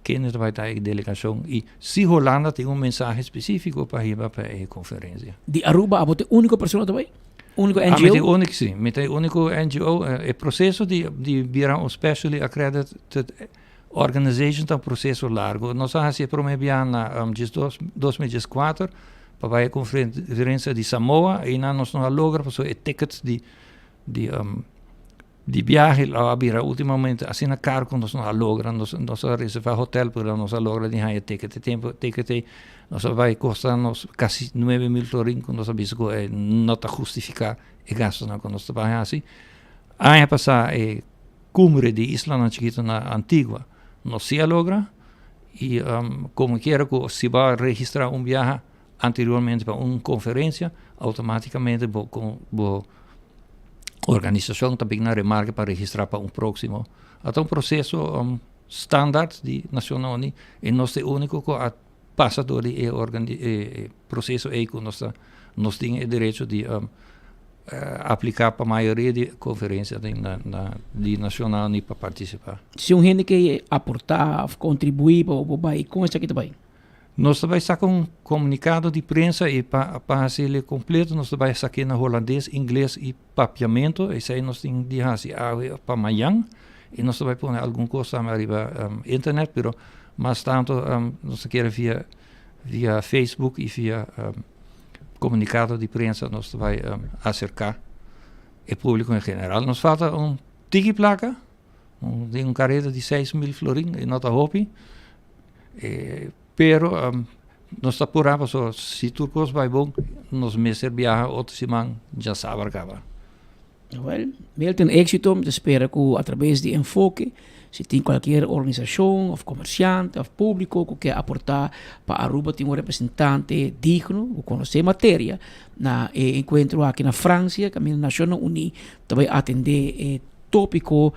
kende ta bay ta e delegacion y si Holanda tin un mensahe specifico pa hiba pa e conferencia. Di Aruba abo ta e unico persona ta bay? Unico NGO? Ami ta e unico, si. Mi ta e unico NGO. E proceso di bira un specially accredited. Organization ta un proceso largo. Nos a haci e prome biaha na 2014 pa bay e conferencia di Samoa. Eynan nos no a logra pasobra e tickets di di di biahe lo a bira ultimamente asina caro cu nos no a logra. Nos nos a reserva hotel pero nos a logra di haya ticket. E tempo ticket ey nos a bay costa nos casi 9000 florin cu nos a bisa cu e no ta hustifica e gastonan cu nos ta bay haci. Aña pasa e Cumbre di islanan chikito na Antigua no si a logra y como kiera cu si bo a registra un biaha anteriormente pa un conferencia automaticamente bo bo organisacion ta bin na remarke pa registra pa un proximo. A ta un proceso standaard di Nacionnan Uní y nos ta e unico cu a pasa door di e e proceso ey cu nos ta nos tin e derecho di aplica pa mayoria di conferencia di na na di nacional ni pa participa. Si un hende ke aporta of contribui pa bo bay con esaki ta bay? Nos ta bay saca un comunicado di prensa y pa pa haci'le completo nos ta bay saque na holandes, ingles y papiamento, esey nos tin di haci awe of pa mayan y nos ta bay pone algun cos tambe ariba internet pero mas tanto nos ta kere via via Facebook y via comunicado di prensa nos ta bay acerca e publico en general. Nos falta un tiki placa, un careta di 6000 florin y no ta hopi pero nos ta pura pasobra si tur cos bay bon nos mester biaha otro siman djasabra caba. Wel, Milton, éxito. Mi ta spera ku a traves di Enfoke, si tin kualkier organisashon òf komersiante òf públiko ku ke aportá pa Aruba tin un representante digno ku konosé materia na e enkuentro aki na Fransia kaminda Nashonnan Uní ta bai atendé e tópiko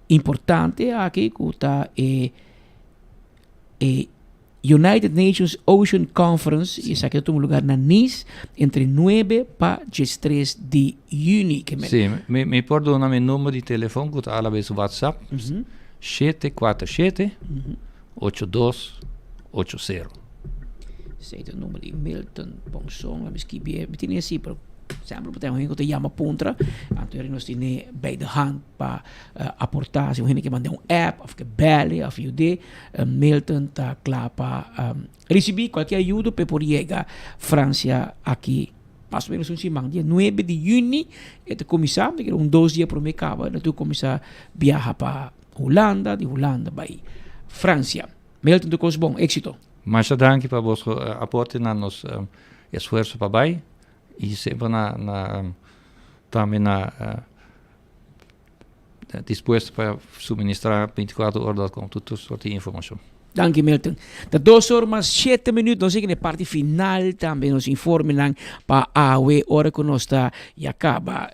importante aki ku ta e e United Nations Ocean Conference y esaki ta tuma lugar na Nice entre nuebe pa diestres di juni. Sí, mi, mi por duna mi number di telefon ku ta alabes WhatsApp, 747 8280. Esei ta number di Milton Ponson, la mi skibi e, mi tene así, pero semper bo ta un hende ku ta yama puntra, anto eri nos tene bij de hand pa aportá si un hende ke manda un app òf ke bèl'e òf yud'é Milton ta kla pa risibí kualke ayudo pa e por yega Fransia aki mas o menos un siman. Dia nuebe di yüni e ta kuminsá, mi ta kere un dos dia promé kaba e ta kuminsá biaha pa Hulanda, di Hulanda bai Fransia. Milton tur kos bon, éksito. Masha danki pa boso aporte na nos esfuerso pa bai i semper na na tambe na Dispuesto pa suministra 24 ora dot com tur soort di informacion. Danki Milton. Ta dos or mas shete minuut, nos yega na e parti final tambe nos informenan pa awe ora ku nos ta ya kaba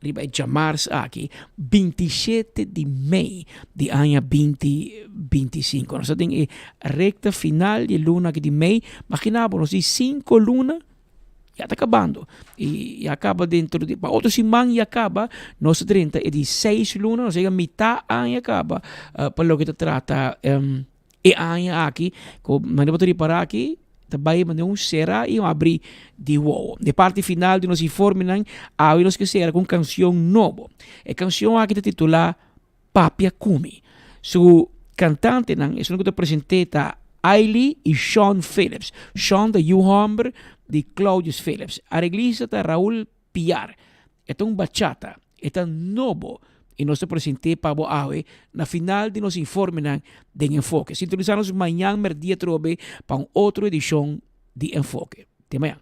riba e djamars aki 27 di mei di aña 2025. Nos ta den e rekta final di e luna aki di mei. Magina bo nos di sinku luna Ya ta kabando. I ya kaba dentro di pa otro siman ya kaba nos ta drenta e di seis luna, nos yega mitá aña kaba pa loke ta trata e aña aki ku manera bo ta ripará aki ta bai manera un sera i un abrí di wowo. E parti final di nos informenan awe nos ke sera ku un kanshon nobo. E kanshon aki ta titulá Papia ku mi. Su kantantenan, esun ku ta present'é ta Ailey i Sean Phillips. Sean ta yu hòmber di Claudius Phillips. Areglista ta Raul Piar. E ta un bachata. E ta nobo i nos ta present'é pa bo awe na final di nos informenan den Enfoke. Sintonisá nos mañan mèrdia atrobe pa un otro edishon di Enfoke. Te mañan.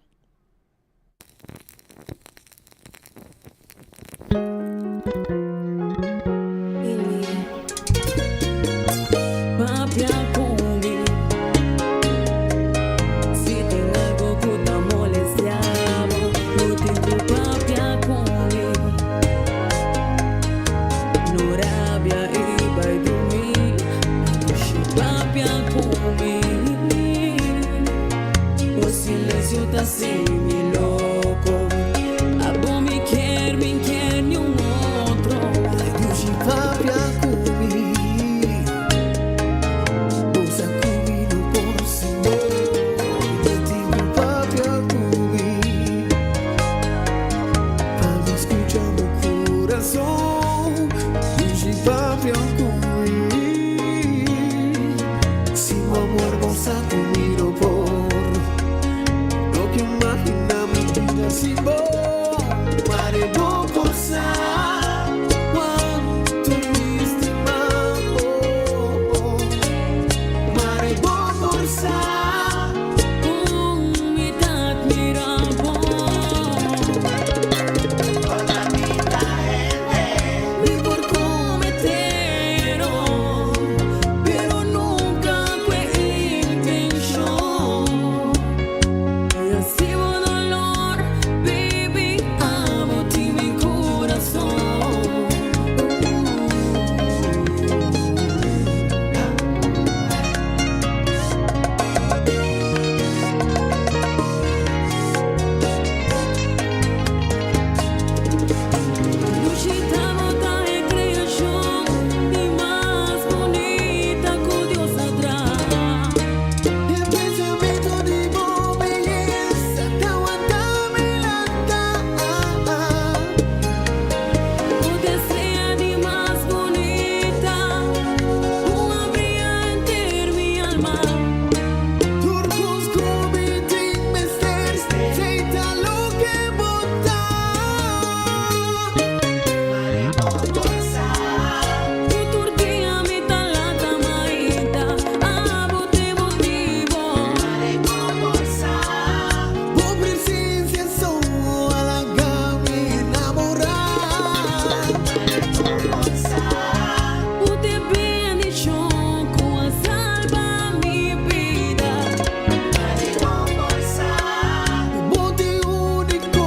Sin bo, mare bo por sa cuanto mi stima bo. Mare bo por sa con mi ta admira bo. Ora mi ta hende, mi por comete eror, pero nunca cu intencion. Haci bo dolor, baby, abo tin mi curason. Dushi ta bo ta e creacion di mas bunita cu Dios a traha. E pensamento di bo beyesa ta wanta mi lanta. Bo ta estrella di mas bunita cu a briya henter mi alma. Tur cos cu mi tin mester, esey ta loke bo ta. Mare bo por sa. Cu tur dia mi ta lanta mainta, abo t'e motibo. Mare bo por sa. Bo presencia so a laga mi enamora. Mare bo por sa. Bo t'e bendicion cu a salba mi bida. Mare bo por sa. Bo t'e unico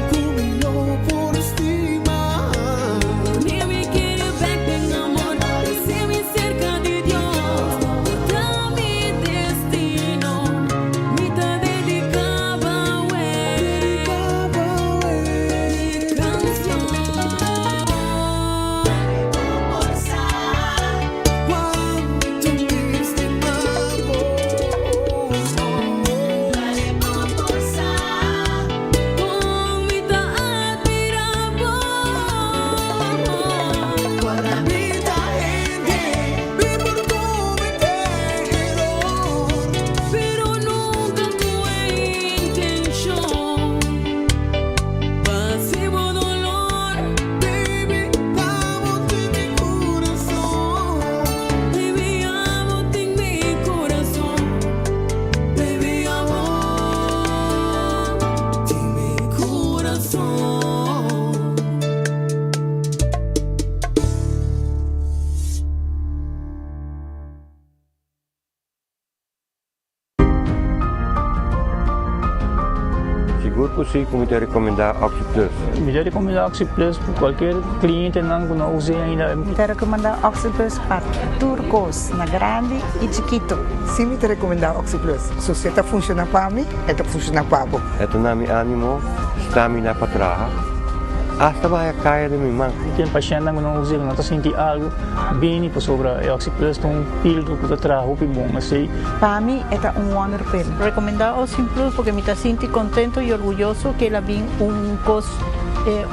cu mi lo por stima. Ni mi kere bek den amor, si mi cerca di Dios. Bo ta mi destino, mi ta dedica bo e mi cancion. Mare bo por sa cuanto mi stima bo. Mare bo por sa con mi ta admira bo. Guarda mi ta hende, mi por comete eror, pero nunca cu intencion. Pa haci bo dolor, baby, abo tin mi curason. Baby, abo tin mi curason. Baby, abo tin mi curason. Sigur cu si cu mi ta recomenda OxyPlus. Mi ta recomenda OxyPlus pa cualkier clientenan cu no a usa ainda. Mi ta recomenda OxyPlus pa tur cos, na grandi y chikito. Si mi ta recomenda OxyPlus. So si e ta funciona pa mi, e ta funciona pa bo. E ta na mi animo, stamina pa traha, hasta baha caya den mi man. Tin pashentnan ku no usa, ku no ta sinti algu, bini pasobra e OxyPlus ta un pildo ku ta traha hopi bon. Esei. Pa mi e ta un wonder pill. Recomenda OxyPlus porque mi ta sinti contento y orguyoso ke el a bin un cos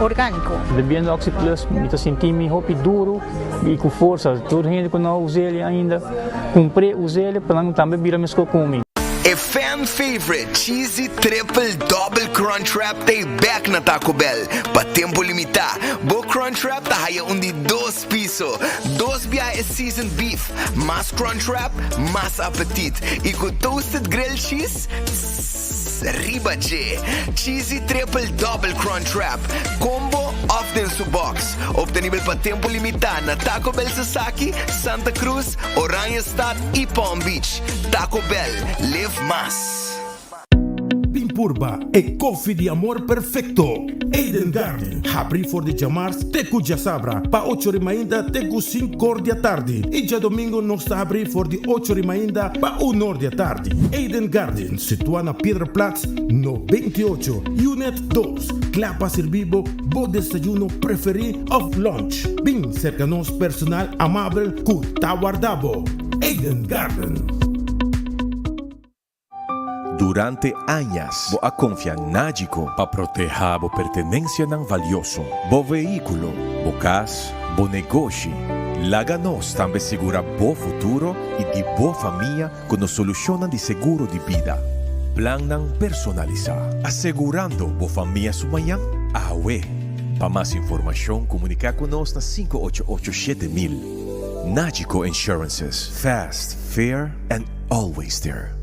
organico. Bebiendo OxyPlus mi ta sinti mi hopi duro y cu forsa. Tur hende cu no a us'el ainda, cumpr'e, us'el pa nan tambe bira mesco cu mi. E fan favorite Cheesy Triple Double Crunchwrap ta e bek na Taco Bell pa tempo limita. Bo Crunchwrap ta haya un di dos piso, dos bia e seasoned beef, mas Crunchwrap, mas apetit y cu toasted grilled cheese, tss, riba dje. Cheesy Triple Double Crunchwrap, combo of den su box. Obtenibel pa tempo limita na Taco Bell Sasaki, Santa Cruz, Oranjestad y Palm Beach. Taco Bell, live mas. Bin purba e koffie di amor perfecto. Eden Garden, habri for di djamars te ku djasabra pa ocho ri mainta te ku sinkor di atardi i djadomingo nos ta habri for di ocho ri mainta pa unor di atardi. Eden Garden, situa na Piedraplaats no 28, Unit dos, kla pa sirbi bo bo desayuno preferi of lunch. Bin serka nos personal amabel ku ta warda bo. Eden Garden. Durante añas bo a konfia Nagico pa protehá bo pertenensianan valioso, bo vehíkulo, bo kas, bo negoshi. Laga nos tambe sigurá bo futuro i di bo famia ku nos solushonnan di seguro di bida. plannan personalisá, asegurando bo famia su mañan awe. Pa mas informashon komuniká ku nos na 588 7000. Nagico Insurances, fast, fair and always there.